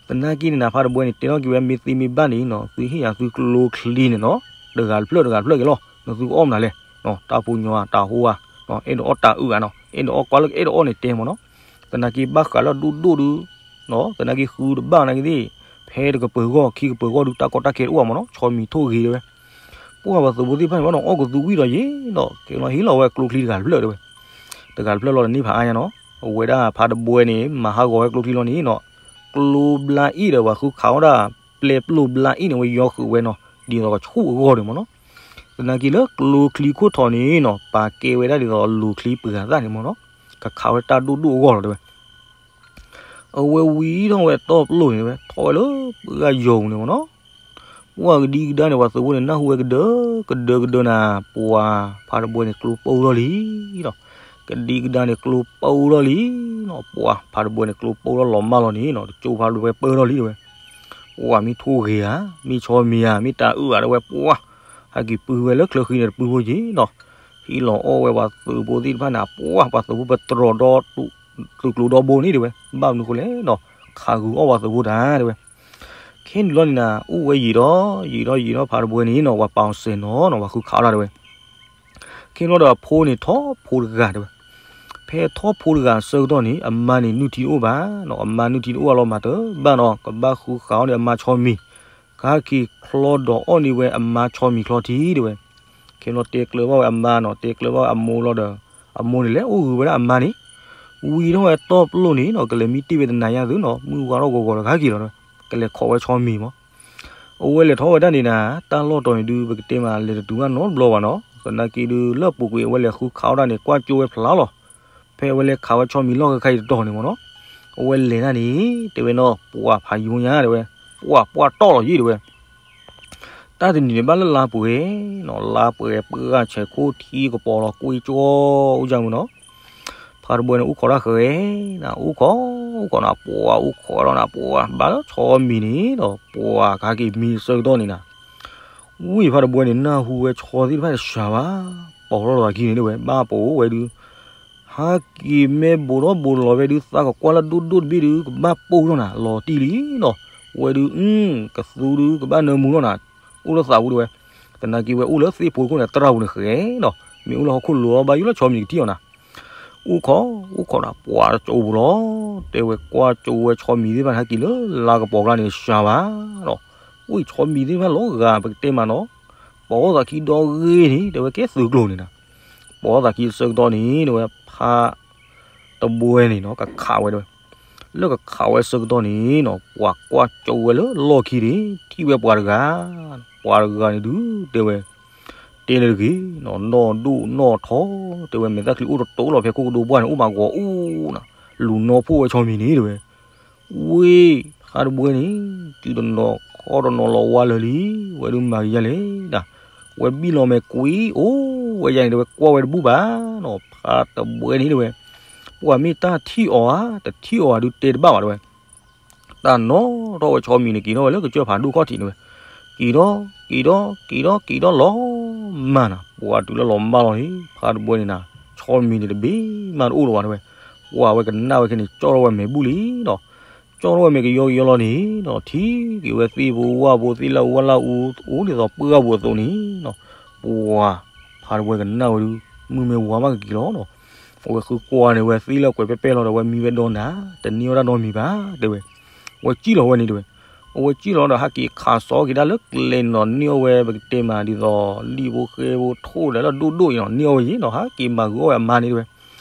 သနာ်က့န့ၣ်နၤ ဖါတဘှဲန့ၣ် တဲထီၣ်က့ၤဝဲ မ့ၢ်သ့မ့ၢ်ဘၣ်န့ၣ်နီၤ, သုဟ့ၣ်ယၤသုကျိချံန့ၣ်နီၤ, တဂၤတဖျၢၣ်တဂၤတဖျၢၣ်က့ၤလီၤ, နသုကအီၣ်မနုၤလဲၣ်, တၢ်ဖိညါတၢ်ဟိဧါ, အဲၣ်ဒိးအီၣ်တၢ်အုၣ်ဧါနီၤ, အဲၣ်ဒိးအီၣ်ကွၢ်လၢကအဲၣ်ဒိးအီၣ်န့ၣ်တဲမးနီၤ, သနာ်က့ဘၣ်ဃးလၢအဒိၣ်ဒိၣ်ဒုး သနာ်က့ဃုတဘၣ်သနာ်က့သ့ၣ်, ဖဲတကပၤဂီၢ် ခံကပၤဂီၢ်ဒုး တၢ်ကီတၢ်ခဲတအိၣ်ဘၣ်မးနီၤ, ဆီမံၤထိၣ်ဂ့ၤတဲဝဲ. ပှၤပှၤသုးဖိသ့ၣ်တဖၣ်န့ၣ်ဘၣ်နီၤ အီၣ်ကသူဝံၣ်ဒီးယံၤနီၤ, ကဲလီၤဟ့ၣ်လီၤဝဲကျိချံတဂၤတဖျၢၣ်တဲဝဲ, တဂၤတဖျၢၣ်လီၤဒီးန့ၢ်ဖးအါညါနီၤ, အဝဲဒၣ်ဖါတဘှဲန့ၣ် မၤဟးဂီၤဝဲကျိချံလီၤန့ၣ်နီၤ, ကျိဘျါအံၣ်ဒီးပှၤဃုခးအီၣ်ဒၣ် ပျဲပျိၢ်ဘျါအံၣ်န့ၣ် ဝဲယီၤဃုာ်ဝဲနီၤ, ဒ်သိးကဆူၣ်အဂီၢ်န့ၣ်မးနီၤ, သနာ်က့လၢကျိချံခိၣ်ထီၣ်န့ၣ်နီၤ ပာ်ကဲဝဲဒၣ်ဒ်သိးလိၤချံပှဲၤဂၤသၣ်န့ၣ်မးနီၤ, ကခးဝဲတၢ်ဒိၣ်ဒိၣ်အဂီၢ်လီၤတဲဝဲ. အဝဲဝံၤထီၣ်ဝဲတီပျိၢ်န့ၣ်ဝဲ ထီၣ်ဝဲလၢပှၢ်ယိၤန့ၣ်မးနီၤ, ပှၢ်ကဒံကဒါန့ၣ် ပှၤသုးဖိန့ၣ် နၢ်ဟူဝဲကဒၢ ကဒၢကဒၢနၤ, ပှၤဖါတဘှဲန့ၣ် ကျိပူထီၣ်လံနီၤ, ကဒံကဒါန့ၣ် ကျိပူထီၣ်လံနီၤ, ပှၤဖါတဘှဲန့ၣ် ကျိပူထီၣ်လီၤမၢ်လီၤန့ၣ်နီၤ, တကၠိဖါတဘှဲပၢထီၣ်လံတဲဝဲ, ပှၤမ့ၢ်ထိၣ်ဂ့ၤဧါ, မ့ၢ်ဆီမံၤဧါ, မ့ၢ်တၤအုၣ်ဧါတဲဝဲ, ပှၤ ဟဲက့ၤပုၢ်ဝဲလၢချၢဃံန့ၣ် တပုၢ်ဖိယ့ၤနီၤ, ဟံးလီၤအီၣ်ဝဲပှၤသုးဖိသ့ၣ်တဖၣ်န့ၣ် ပှၤ ပှၤသုးဖိပတြီၤဒီ သုးကျိၤဒီဘိန့ၣ်တဲဝဲ, ဘၣ်မနုၤဃိလဲၣ်နီၤ, ခးဂုာ်အီၣ်ပှၤသုးဖိတၢ်တဲဝဲ. ခဲန့ၣ်လီၤန့ၣ်နၤ အိၣ်ဝဲယံာ်ဒီး ယံာ်ဒီးယံာ်ဒီးဖါတဘှဲန့ၣ်နီၤ ပှၤပာ်အီၤစဲၤနီၤနီၤ ပှၤဃုခးအီၣ်ဒၣ်တဲဝဲ. ခဲန့ၣ်လီၤဒီးအဖိန့ၣ်ထီၣ်ဖိတဂၤတဲဝဲ, ဖဲထီၣ်ဖိတဂၤအဆၢကတီၢ်န့ၣ် အမါန့ၣ်နုၢ်ထံတအိၣ်ဘၣ်နီၤ, အမါနုၢ်ထံတအိၣ်ဘၣ်လီၤမၤတဘၣ်နီၤ, ကဘၣ်ဃုခးအီၣ်န့ၣ်အမါဆီမံၤ, ကဟဲက့ၤချီဒီးအီၣ်န့ၢ်ဝဲအမါဆီမံၤချီထံတဲဝဲ. ခဲန့ၣ်လီၤတဲကျၢၤဘၣ်ဝဲအမါနီၤ, တဲကျၢၤဘၣ်ဝဲအမိၢ်လီၤဒီး အမိၢ်န့ၣ်လဲၤအိၣ်ဂုာ်ဝဲဒၣ်အမါန့ၣ်, ဝံၤထီၣ်ဝဲတီပျိၢ်န့ၣ်နီၤ ကလဲၤမံတ့ၢ်ဝဲတနၤညါသုနီၤ, မုၢ်ဝါထီၣ်ဂီၤဂီၤဒီးကဟဲက့ၤလီၤတဲဝဲ, ကလဲၤခိးဝဲဆီမံၤမး အဝဲလဲၤထီၣ်ဝဲဒၣ်န့ၣ်နၤ တၢ်လီၢ်တီၤန့ၣ်ဒုး ပကတဲမးလဲၤတတုၤဘၣ်နီတဘျီဘၣ်နီၤ, သနာ်က့ဒုး လၢအပူၤကွံာ်အဝဲလဲၤဃုခးအီၣ်ဒၣ်န့ၣ် ကွၢ်ကၠိဝဲဖျါလီၤ. ဖဲအဝဲလဲၤခးဝဲဆီမံၤလီၢ်ခါခါအံၤတတီၤန့ၣ်မးနီၤ, အဝဲလဲၤဒၣ်န့ၣ် တဲဝဲနီၤ ပှၤဖးယိညါတဲဝဲ, ပှၤပှၢ်တီၢ်လီၤယံၤတဲဝဲ တၢ်တနံၤန့ၣ်ဘၣ်လၢလါပှဲၤနီၤ, လါပှဲၤပှၢ်ဆဲးခိၣ်ထံကပီၤလီၤကွ့ကၠီ အိၣ်ယါမုၢ်နီၤ, ဖါတဘှဲန့ၣ် အိၣ်ခိးတၢ်ဃဲၤနၤ, အိၣ်ခိး အိၣ်ခိးနၤ ပှၤအိၣ်ခိးဒီးနၤ ပှၤဘၣ်လၢဆီမံၤန့ၣ်ဒီး ပှၤကဟဲက့ၤမံအဆၢကတီၢ်န့ၣ်နၤ, ဝံၤဖါတဘှဲန့ၣ် နၢ်ဟူဝဲဆီသ့ၣ်တဖၣ်တစှၤဘၣ်, ပိာ်ထီၣ်လီၤသးခံန့ၣ်တဲဝဲ ဘၣ်ပိာ်ဝဲဒုး ဟဲက့ၤမ့ၢ်ဘိးထီၣ်ဘိးလီၤဝဲဒုး သးကကွၢ်လၢဒိၣ်ဒိၣ်တဘ့ၣ်ဒုး ကဘၣ်ပိာ်ထီၣ်နၤ လီၤတံၢ်လံနီၤ, ဝဲဒုး ကသူဒုး ကဘၣ်နၢမူထီၣ်နၤ, အိၣ်လၢသးပူၤတဲဝဲ, သနာ်က့ဝဲအိၣ်လၢသ့ၣ်ဖိခိၣ်န့ၣ် သရၣ်ပူၤန့ၣ်ဃဲနီၤ, မ့ၢ်အိၣ်လၢဟီၣ်ခိၣ်လိၤအီၤ ဘၣ်ယိၣ်လၢဆီမံၤကထံၣ်အီၤနၤ, အိၣ်ခိး အိၣ်ခိးနၤ ပှၤတကၠိပူၤလီၤ, တဲဝဲကွၢ်ကၠိဝဲဆီမံၤသ့ၣ်တဖၣ်န့ၣ် ဟဲက့ၤလၢလါကပီၤကျါန့ၣ် စှၤဘၣ်နီၤ, အိၣ်ဆီမံၤသ့ၣ်တဖၣ်လီၤဂာ် ပကတဲမးနီၤ, ပိာ်အီၣ်သးခံဒီဂ့ၤန့ၣ် တဲဝဲကဲသုးကျိၤန့ၣ်နၤ, ပိာ်အီၣ်သးခံအဆၢကတီၢ်န့ၣ် တဲဝဲဖါ တဘှဲန့ၣ်နီၤ ကခးဝဲတဲဝဲ, လၢကခးဝဲအဆၢကတီၢ်န့ၣ်နီၤ ပှၤကွၢ်ကၠိဝဲလၢလီၢ်ခံန့ၣ် ထံၣ်ဝဲပှၤတဂၤ, ပှၤတဂၤန့ၣ်ဒုး တဲဝဲ, တဲန့ၣ်တဂ့ၤနီၤ နီၢ်ဒိၣ်နီၢ်ထီ တဲဝဲ မဲာ်သၣ်ချံအိၣ်တတိၤလီၤ ဖဲခိၣ်ကဒိဘှၢ်န့ၣ် အိၣ်မးဂီၤအူနၤ, လူၤနီၢ်ဖှိၣ်ဝဲဆီမံၤန့ၣ်တဲဝဲ, ဝ့ၢ် ဖါတဘှဲန့ၣ် စုတနီၤခီၣ်တနီၤလီၤဝါလၢာ်လံ, ဝဲဒုးမၤကယၤလဲၣ်ဒၣ်, ဝဲဘံၣ်လီၤမဲာ်ကွံာ် အိၣ်ဝဲယၤန့ၣ် တဲဝဲ ကွၢ်ဝဲတဘူၣ်ဘၣ်နီၤ. ဖါတဘှဲန့ၣ်တဲဝဲ, ပှၤမ့ၢ်တၢ်ထံၣ်အီၤဧါ တထံၣ်အီၤဧါဒုးတဲတဘၣ်ဘၣ်တဲဝဲ. တၢ်နီၣ်ထီၣ်ဝဲဆီမံၤန့ၣ် က့ၤထီၣ်ဝဲလၢကစၢၢ်ဖးဒိၣ်ခီၣ်ထံးန့ၣ်ဝဲ, က့ၤထီၣ် က့ၤထီၣ် က့ၤထီၣ် က့ၤထီၣ်လီၤမၢ်နီၤ. ပှၤတုၤလၢလီၤမၢ်လီၤန့ၣ် ဖါတဘှဲန့ၣ်နၤ ဆီမံၤန့ၣ်တဘ့ၣ်မးတအိၣ်လၢၤဘၣ်တဲဝဲ. ပှၤဝဲကနၣ်ဝဲခဲန့ၣ် ကၠီၣ်ထီၣ်ဝဲမဲာ်ဘူၣ်လံနီၤ. ကၠီၣ်ထီၣ်ဝဲမဲာ်ကယီကယီလီၤန့ၣ်နီၤ ထံၣ်က့ၤဝဲသ့ၣ်ဖိဝၣ်ဖိသ့ၣ်လၢအူဝၣ်လၢအူ အိၣ်ဒ်သိးပှၢ်ပူၤအသိးန့ၣ်နီၤ. ပှၤ ဖါတဘှဲကနၣ်ဝဲဒုး မုၢ်မ့ၢ်ဝါမးကက့ၤလီၤနီၤ. အဝဲဃုကွၢ်န့ၢ်ဝဲသ့ၣ်လၢကွဲးပဲၢ်ပဲၢ်လီၤဒီး ဝဲမံဝဲဒီနၤ တန့ၢ်ဝဲဒၣ်နီတမံၤဘၣ်တဲဝဲ. ဝဲစံၣ်လီၤဝဲန့ၣ်တဲဝဲ. အဝဲစံၣ်လီၤဒီး ဟးက့ၤခးစီၤက့ၤဒၣ်လၢကျဲန့ၣ်နီၤ န့ၢ်အီၣ်ဝဲ ပကတဲမးဒ်သိး လံာ်ဖိဃဲဖိထိၣ်ဒီးလၢဒိၣ်ဒိၣ်အံၤနီၤ န့ၢ်အီၣ်ဝဲယံၤနီၤ ဟးက့ၤမၤဂုာ်အီၣ်ဝဲအမါန့ၣ်တဲဝဲ.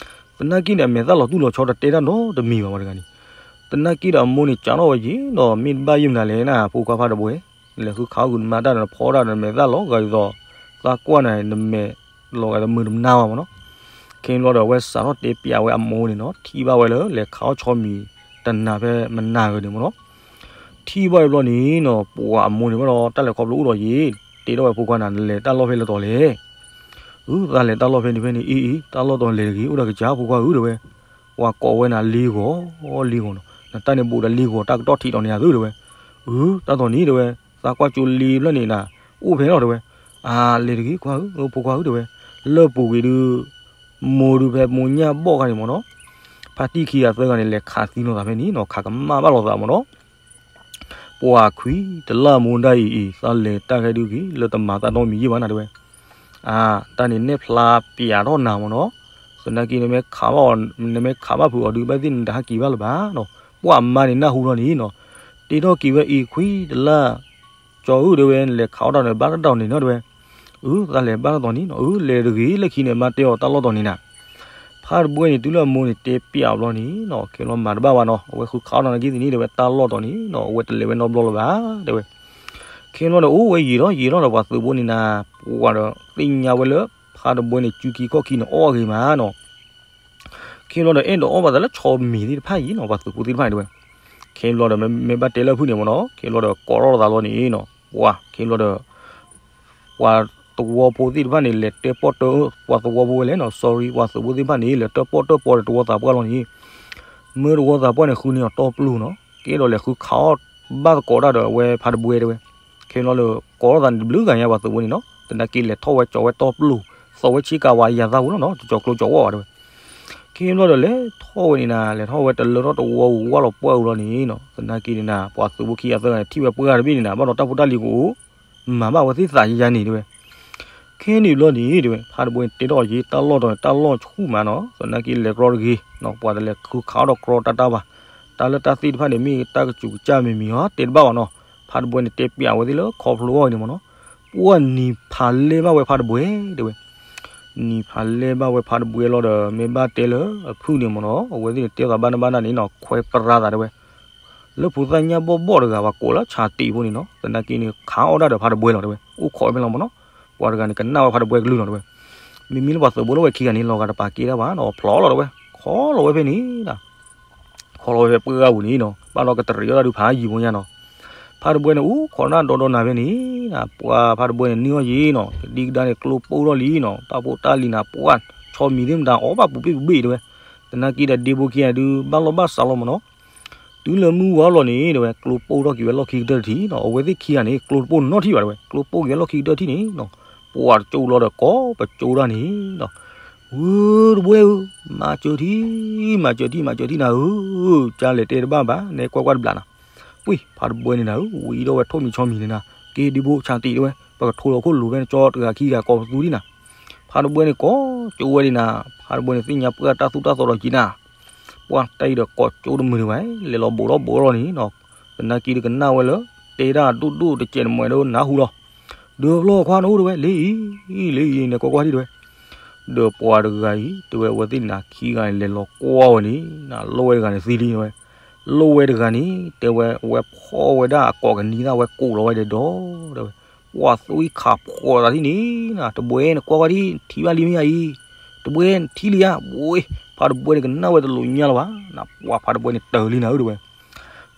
သနာ်က့န့ၣ် အမဲာ်သၣ်လီၤတူၢ်လီၤဆီတတဲတၢ်နီတမံၤဘၣ်ဝဲတဂၤန့ၣ်. သနာ်က့ဒီးအမိၢ်န့ၣ် ကးထီၣ်ဝဲယံၤနီၤ မ့ၢ်တဘၣ်ယဲၢ်မနုၤလဲၣ်နၤ ဖိခွါဖါတဘှဲ လဲၤဃုခးအီၣ်ဂုာ်နမါတၢ်ဒီးနဖီတၢ်ဒီး နမဲာ်သၣ်လီၤဂာ်ဒ်သိး သးကွၢ်နၤ နမဲာ်လီၤဂာ်တမုာ်တမနါဘၣ်မ့ၢ်နီၤ. ခဲန့ၣ်ဘျီဒီး အဝဲစးထီၣ်တဲပျးဝဲအမိၢ်န့ၣ်နီၤ ထံၣ်ဘၣ်ဝဲလၢ လဲၤခးအီၣ်ဆီမံၤတနၤဖဲမနၤဂ့ၤန့ၣ်မ့ၢ်နီၤ. ထံၣ်ဘၣ်ဝဲဘျီန့ၣ်နီၤ ပှၤအမိၢ်န့ၣ်ဘၣ်ဒီး တၢ်လဲၤခီဖျိအိၣ်ဒီးယံၤ တဲထီၣ်ဝဲဖိခွါနၤ နလဲၤတၢ်လီၢ်ဖဲလဲၣ်တီၤလဲၣ်. အၢ သးလဲၤတၢ်လီၢ်ဖဲန့ၣ်ဖဲန့ၣ် အ့ၣ်အ့ၣ် တၢ်လီၢ်တီၤလဲၤတဂ့ၤ အိၣ်ဒီးကစၢ်ဖိခွါဧၢတဲဝဲ. ပှၤကိးဝဲနၤလ့ဂီၤ လ့ဂီၤနီၤ နတၢ်န့ၣ်ဘူးဒီးလ့ဂီၤ တၢ်ကတီၢ်ထံးတီၤန့ၣ်ဧါသုတဲဝဲ. အၢ တၢ်တီၤန့ၣ်တဲဝဲ သးကွၢ်ကၠိလ့ဖျၢၣ်န့ၣ်နၤ အိၣ်ဖဲလီၤတဲဝဲ. အၢ လဲၤတဂ့ၤခွါဧၢ ဖိခွါဧၢတဲဝဲ. လၢပူၤကွံာ်ဒုး မိၢ်ဒုးဖဲမိၢ်ညၣ်ဘီၣ်ခါန့ၣ်မ့ၢ်နီၤ ဖါတံၢ်ခံဂၤသၢဂၤန့ၣ် လဲၤခးသံလိာ်သးဖဲန့ၣ်နီၤ ခးကမၣ်ဘၣ်လိာ်သးမ့ၢ်နီၤ. ပှၤခွံတလၢ်မိၢ်ဒၣ်အံၤအံၤ သးလဲၤတၢ်ခဲဒုးက့ၤ လၢတမၤသးနီတမံၤယံၤဘၣ်နၤတဲဝဲ. အၢ တၢ်န့ၣ်နဲၣ်ဖျါပျးထီၣ်နၤမ့ၢ်နီၤ. သနာ်က့ နမ့ၢ်ခးဘၣ်အီၤ နမ့ၢ်ခးဘၣ်ဖုးအီၤဒုး ဘၣ်သ့ၣ်နတဟးက့ၤဘၣ်လၢၤဘၣ်နီၤ. ပှၤအမါန့ၣ်နၢ်ဟူလီၤန့ၣ်နီၤ တဲထီၣ်က့ၤဝဲအံၤ ခွံတလၢ် ကၠီဧၢတဲဝဲ နလဲၤခးအီၣ်တၢ်န့ၣ် ဘၣ်တၢ်တီၤန့ၣ်နီၤတဲဝဲ. အၢ သးလဲၤဘၣ်တၢ်တီၤန့ၣ်နီၤ အၢ လဲၤတဂ့ၤ လၢခံန့ၣ် မါတဲအီၤတၢ်လီၢ်တီၤန့ၣ်နၤ. ဖါတဘှဲန့ၣ် တုၤလၢအမိၢ်န့ၣ်တဲပျးအီၤဘျီန့ၣ်နီၤ ခဲလီၤမၤတဘၣ်ဘၣ်နီၤ အဝဲဃုခးအီၣ်တၢ်နာ်က့သ့ၣ်န့ၣ်တဲဝဲ တၢ်လီၢ်တီၤန့ၣ်နီၤ အဝဲတလဲၤဝဲနီတဘျီလၢၤဘၣ်တဲဝဲ. ခဲလီၤဒီး အိၣ်ဝဲယံာ်ထီၣ်ယံာ်ထီၣ်ဒီး ပှၤသုးဖိန့ၣ်နၤ ပှၤဒီးသ့ၣ်ညါဝဲလၢ ဖါတဘှဲန့ၣ် စုခံခီၣ်ခံန့ၣ် အီၣ်အဂ့ၤမးနီၤ. ခဲလီၤဒီး အဲၣ်ဒိးအီၣ်ဘၣ်သးလၢဆီမံၤသ့ၣ်တဖၣ်အံၤနီၤ ပှၤသုးဖိသ့ၣ်တဖၣ်န့ၣ်တဲဝဲ. ခဲလီၤဒီး မ့ၢ်ဘၣ်တဲလၢအဖုၣ်န့ၣ်မ့ၢ်နီၤ ခဲလီၤဒီး ကိးထီၣ်သးလီၤန့ၣ်နီၤ ပှၤ ခဲလီၤဒီး ပှၤသဝီဖိသ့ၣ်တဖၣ်န့ၣ် လဲၤတၢၣ်ပီၣ်တၢၣ် ပှၤသဝီဖိဝဲလဲၣ်နီၤ sorry ပှၤသုးဖိသ့ၣ်တဖၣ်န့ၣ် လဲၤတၢၣ်ပီၣ်တၢၣ်ပီၤဒီးသဝီသးပှၢ်လီၤန့ၣ် မၢသဝီသးပှၢ်န့ၣ် ဃုန့ၢ်အီၤတီပျိၢ်နီၤ ကဲဒီးလဲၤဃုခးအီၣ်ဘၣ်သကိးတၢ်ဒီးအဝဲဖါတဘှဲတဲဝဲ. ခဲလီၤလၢ ကိးထီၣ်သးန့ၣ်တဘျုးဂၤညါပှၤသုးဖိန့ၣ်နီၤ သနာ်က့လဲၤထီၣ်ဝဲကၠီၤဝဲတီပျိၢ် သီးဝဲဆ့ကၤဝါယၤသၣ်ဝဲလီၤနီၤ တကၠီၤကျိကၠီၤဝီၣ်ဘၣ်တဲဝဲ. ခဲလီၤဒီးလဲၤထီၣ်ဝဲန့ၣ်နၤ လဲၤထီၣ်ဝဲတလၢထီၣ်တဝီဝံၤဝၣ်လီၤပှၢ်ဝံၤလီၤန့ၣ်နီၤ သနာ်က့န့ၣ်နၤ ပှၤသုးဖိခံဂၤသၢဂၤန့ၣ် ထံၣ်ဝဲပှၢ်တဘ့ၣ်န့ၣ်နၤ ဘၣ်ဒီးတၢ်ဖိတၢ်လံၤကအိၣ် မၤဘၣ်ဝဲသ့ၣ်သးယၤန့ၣ်တဲဝဲ. ခဲန့ၣ်ဘျီန့ၣ်တဲဝဲ ဖါတဘှဲန့ၣ် တဲထီၣ်အီၤယ့ တၢ်လီၢ်တီၤန့ၣ် တၢ်လီၢ်ဆူၣ်မးနီၤ သနာ်က့လဲၤကြီတဂ့ၤနီၤ ပှၤတလဲၤဃုခးအီၣ်ဒီးကြီတၢ်တၢ်ဘၣ် တၢ်လၢတၢ်သ့ၣ်တဖၣ်န့ၣ် မ့ၢ်တၢ်ကစူးကစၢ်မ့ၢ်မံၤဟီ တဲတဘၣ်ဘၣ်နီၤ. ဖါတဘှဲန့ၣ် တဲပျးဝဲသ့ၣ်လၢခီဖျိအီၤန့ၣ်မ့ၢ်နီၤ ပှၢ်နံၤဖးလဲဘၣ်ဝဲဖါတဘှဲတဲဝဲ. နံၤဖးလဲဘၣ်ဝဲဖါတဘှဲလီၤဒီး မ့ၢ်ဘၣ်တဲလၢအဖုၣ်န့ၣ်မ့ၢ်နီၤ အဝဲသ့ၣ်န့ၣ် တဲသးဘၣ်နဘၣ်နန့ၣ်နီၤ ခွဲးပရၤသးတဲဝဲ လၢဖိသၣ်ညၣ်ဘီၣ်ဘီၣ်တဂၤ ပှၤကိးလၢဆးတံးဖိန့ၣ်နီၤ သနာ်က့န့ၣ် ခးအီၣ်ဒၣ်ဒီးဖါတဘှဲလီၤတဲဝဲ အိၣ်ခိးဖဲလီၤမ့ၢ်နီၤ ပှၤတဂၤန့ၣ် ကနၣ်ဝဲဖါတဘှဲကလုၢ်လီၤတဲဝဲ. မ့မ့ၢ်လၢပှၤသုးဖိလၢဝဲခံဂၤန့ၣ် လီၤဂာ်တပာ်ကဲတၢ်ဘၣ်နီၤ ဖျိးလီၤတဲဝဲ ခီလီၤဝဲဖဲန့ၣ် ခီလီၤဝဲဖဲပှၢ်ဂၤပူၤန့ၣ်နီၤ ဘၣ်ဒီးကတရံးအီၣ်တၢ်ဒုးဖးယံာ်ဖိညါနီၤ ဖါတဘှဲန့ၣ် အိၣ်ခိးနၢ်ဒီဒီနၤဖဲန့ၣ် ပှၤဖါတဘှဲန့ၣ် န့ၢ်အီၣ်ယ့ၤနီၤ ကဒံကဒါန့ၣ် ကျိပိၢ်ထီၣ်လံနီၤ တၢ်ဖိတၢ်လံၤနၤ ပှၢ် ဆီမံၤသ့ၣ်မတၤ အီၣ်ဘၣ်ပူၤပ့ၣ်ပူၤဘ့ၣ်တဲဝဲ. သနာ်က့ဒီး ဒ့ဖိခံဂၤဒုး ဘၣ်လီၢ်ဘၣ်စးလီၤမ့ၢ်နီၤ တုၤလၢမုၢ်ဝါလီၤန့ၣ်တဲဝဲ ကျိပိၢ်ထီၣ်က့ၤဝဲလီၢ်ခံကတၢၢ်တထံၣ်နီၤ အဝဲသ့ၣ်ခံဂၤန့ၣ် ကျိတပိၢ်နီထံၣ်ဘၣ်တဲဝဲ ကျိပိၢ်က့ၤဝဲလီၢ်ခံကတၢၢ်ထံၣ်န့ၣ်နီၤ ပှၤတကၠိလီၤဒီးကိးပကၠိတၢ်န့ၣ်နီၤ ဝုတဘှဲဧၢ မၤစၢၤထံၣ် မၤစၢၤထံၣ် မၤစၢၤထံၣ်နၤဧၢ ကၢ်လဲၤတဲတဘၣ်ဘၣ် နဲကွၢ်ကွၢ်တဘျးနၤ ပှ့ၤ ဖါတဘှဲန့ၣ်နၤဧၢ ဝံၤဒီးဝဲထိၣ်မံၤဆီမံၤန့ၣ်နၤ က့ၤဒ့ဖိဆးတံးတဲဝဲ ပကထိးလီၤခိၣ်လိၤဖဲနကၠီတဂၤခံဂၤကိးပသူဒံးနၤ ဖါတဘှဲန့ၣ်ကိးကၠိဝဲဒံးနၤ ဖါတဘှဲန့ၣ်သ့ၣ်ညါပှၢ်တၢ်သူၣ်တၢ်သီဒီးက့ၤနၤ ပှၢ်တၢ်အံၤဒီးကိးကၠိတမုာ်ဒံးဘၣ် လဲၤလီၤဘိးထီၣ်ဘိးထီၣ်န့ၣ်နီၤ သနာ်က့ဒုးကနၣ်ဝဲလၢ တဲဒၣ်ဒိၣ်ဒိၣ်တစဲးတမှဲးဒီးနၢ်ဟူလီၤ ဒုးဖျီခွါနအိၣ်တဲဝဲ လ့အံၤ လ့အံၤ နဲကွၢ်ကွၢ်ထံၣ်တဲဝဲ ဒီးပှၤတဂၤအံၤ တဲဝဲအဝဲသ့ၣ်န့ၣ်နၤ ခံဂၤန့ၣ် လဲၤလီၤကွၢ်ဝဲန့ၣ်နၤ လိၣ်ဝဲတဂၤန့ၣ်သံလံတဲဝဲ လိၣ်ဝဲတဂၤန့ၣ် တဲဝဲ အဝဲဖီၣ်ဝဲဒၣ်အကိးကနံၤသၣ်ဝဲကိးလီၤဝဲဒီးဒီး တဲဝဲ ပှၤသွံၣ်ခးဖှီၣ်သးထံၣ်န့ၣ်နၤ တဘှဲနကွၢ်ကွၢ်ထံၣ် ထံၣ်ဘၣ်လံမ့ၢ်ဧါအံၤ တဘှဲနထံၣ်လံဧါ ဘှ့ ဖါတဘှဲန့ၣ်ကနၣ်ဝဲတလိာ်ညါလၢၤဘၣ် နပှၤဖါတဘှဲန့ၣ်တၢၤလံနၤဧၢတဲဝဲ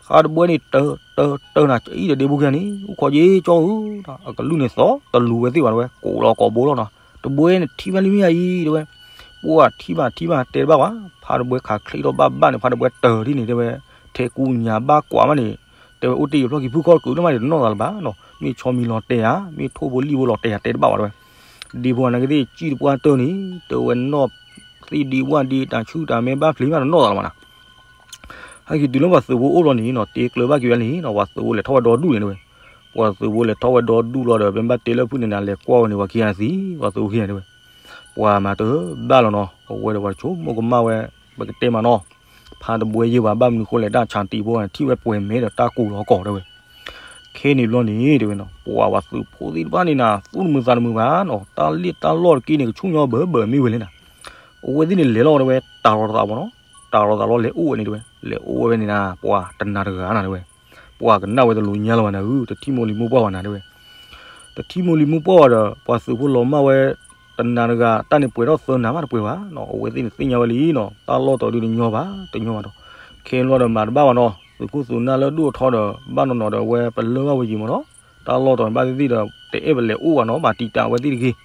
ဖါတဘှဲန့ၣ်တၢၤ တၢ်တၢ်နၤအံၤဒီးဒ့ဖိခံဂၤန့ၣ် အိၣ်ခိးယ့ကၠီဧၢ, အကလုၢ်န့ၣ်သီတလူၤဝဲသ့ၣ်ဘၣ်တဲဝဲ, ကိးလီၤကိးဘိလီၤနီၤ, တဘှဲန့ၣ်ထံၣ်ဘၣ်လံမ့ၢ်ဧါအံၤတဲဝဲ, ပှၤထံၣ်ဘၣ်ထံၣ်ဘၣ် တဲတဘၣ်ဘၣ်, ဖါတဘှဲခးချ့ထီၣ်ဘၣ်ဘၣ်န့ၣ် ဖါတဘှဲတၢၤဒ်န့ၣ်တဲဝဲ, ထဲကူညါဘၣ်ကွၢ်မးန့ၣ်, တဲဝဲအိၣ်တ့ၢ်ယဖျီၣ်ခံဖုခီၣ်ကုးတမးန့ၣ် တနီၣ်သးလၢၤဘၣ်နီၤ, မ့ၢ်ဆီမံၤလီၤတဲာ်ဧါ, မ့ၢ်ထိၣ်ဖိလံၣ်ဖိလီၤတဲာ်ဧါ တဲတဘၣ်ဘၣ်တဲဝဲ, ဒ့ဖိအနၢ်ကသ့ၣ် စံၣ်တပှၢ်တၢၢ်န့ၣ် တဲဝဲနီၣ်သ့ၣ်ဒံဝၣ်ဒံ တၢ်ဆူၣ်တၢ်မဲဘၣ်ဖျ့မးတနီၣ်သးလၢၤဘၣ်နီၤ ဟဲက့ၤတုၤလၢပှၤသုးဖိအိၣ်ဘျီန့ၣ်နီၤ တ့ကျၢၤဘၣ်က့ၤဝဲန့ၣ်နီၤ ပှၤသုးဖိလဲၤထီၣ်ဝဲဒီဒူၣ်န့ၣ်တဲဝဲ, ပှၤသုးဖိလဲၤထီၣ်ဝဲဒီဒူၣ်လီၤဒီး မ့ၢ်ဘၣ်တဲလၢဖုၣ်န့ၣ်နၤ လဲၤကွၢ်ဝဲန့ၣ် ပှၤခံဂၤသံ ပှၤသုးဖိခံဂၤတဲဝဲ, ပှၤမၤတဘၣ်လီၤနီၤ အဝဲဒီးပှၤတဆိကမိၣ်ကမၣ်ဝဲ, ပကတဲမးနီၤ, ဖါတဘှဲယဲၢ်ဘၣ် ဘၣ်မနုၤဃိလဲၣ် တၢ်ဆါတံာ်ဖိန့ၣ် ထံၣ်ဝဲပှဲၤမဲဒီးတၢ်ကူးလီၤကီးတဲဝဲ ခဲန့ၣ်ဘျီန့ၣ်တဲဝဲနီၤ ပှၤပှၤသုးဖိသ့ၣ်တဖၣ်န့ၣ်နၤ သူၣ်တမုာ်သးတမုာ်ဘၣ်နီၤ တၢ်လ့ၣ်တၢ်လီၢ်တက့ၢ်န့ၣ် ကဆူၣ်ညီဘၢဘၢမ့ၢ်ဝဲလဲၣ်နၤ, အဝဲသ့ၣ်န့ၣ်လဲၤလီၤတဲဝဲ တၢ်လီၤသးဘၣ်နီၤ, တၢ်လီၤသးလီၤလဲၤအိၣ်ဝဲန့ၣ်တဲဝဲ လဲၤအိၣ်ဝဲဖဲန့ၣ်နၤ ပှၤတနၤတဂၤနၤတဲဝဲ, ပှၤကနၣ်ဝဲတလူၤညါလၢၤဘၣ်နၤဧၢ တထံၣ်မိၢ်လံၤမိၢ်ပှၢ်ဘၣ်နၤတဲဝဲ တထံၣ်မိၢ်လံၤမိၢ်ပှၢ်ဘၣ်ဒီး ပှၤသုးဖိလီၤမၢ်ဝဲ တနၤတဂၤ တၢ်န့ၣ်ပှဲၤထီၣ်သၢနၤမးတပှဲၤဘၣ်နီၤ အဝဲသ့ၣ်န့ၣ်သ့ၣ်ညါဝဲလံနီၤ တၢ်လီၢ်တီၤဒုတညီဘၣ် တညီဘၣ်ဒီး ခဲလီၤဒီးမၤတဘၣ်ဘၣ်နီၤ သုးခိၣ်သုးနၢ်လၢဒိၣ်ထီဒီး ဘၣ်နီၤနီၤဒီးအဝဲပလၢၢ်ဘၣ်ဝဲယံၤမးနီၤ, တၢ်လီၢ်တီၤန့ၣ်ဘၣ်သ့ၣ်သ့ၣ်ဒီး တအဲၣ်ပလဲၤအိၣ်ဘၣ်နီၤ ဘၣ်တံာ်တာ်အဝဲသ့ၣ်တဂ့ၤ,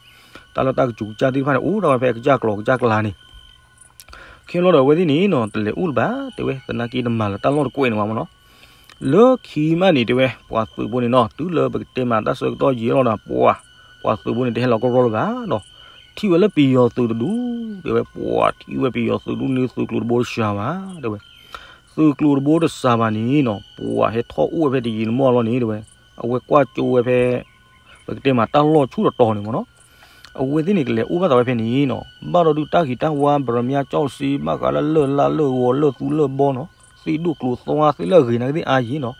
တၢ်လၢတၢ်ကစူးကစၢ်သ့ၣ်တဖၣ်န့ၣ် အိၣ်ဒၣ်ဝဲဖဲကစၢ်ကျိၤကစၢ်ကျါန့ၣ် ခဲလီၤဒီးအဝဲသ့ၣ်န့ၣ်နီၤ တလဲၤအိၣ်လၢၤဘၣ် တဲဝဲ သနာ်က့တမၤလၢၤတၢ်လီၢ်တကွဲးန့ၣ်ဘၣ်မးနီၤ, လၢခံမးန့ၣ်တဲဝဲ ပှၤသုးဖိန့ၣ်နီၤ တုၤလၢပကတဲမးတၢ်ဆၢကတီၢ်ယံာ်လီၤဒီး ပှၤ ပှၤသုးဖိန့ၣ် တဟဲလီၤကရီလၢၤဘၣ်နီၤ, ထံၣ်ဝဲလၢပယီၤသုးတဒူၣ် တဲဝဲ ပှၤထံၣ်ဝဲပယီၤသုးဒူၣ်န့ၣ် သုးကျိၤတဘိတစှၤဘၣ် တဲဝဲ သုးကျိၤတဘိတစှၤဘၣ်န့ၣ်နီၤ ပှၤဟဲထီၣ်အိၣ်ဝဲဖဲတယံာ်တမီၢ်လီၤန့ၣ်တဲဝဲ, အဝဲကွၢ်ကၠိဝဲဖဲ ပကတဲမးတၢ်လီၢ်ဆူၣ်တတီၤန့ၣ်မးနီၤ, အဝဲသ့ၣ်န့ၣ်ကလဲၤအိၣ်ဘၣ်သးဝဲဖဲန့ၣ်နီၤ, ဘၣ်ဒီးဒုးတၢ်ဂ့ၤတၢ်ဝါ ပရမၠါကၠီစ့ ဘၣ်ဃးလၢလၢၢ်လါလၢၢ်ဂီၤလၢၢ်သူလၢၢ်ဘီနီၤ, သ့ၣ်ဒိၣ်ကျိၤသွါသ့ၣ်လၢအဂ့ၤနာ်က့သ့ၣ်အါယံၤနီၤ,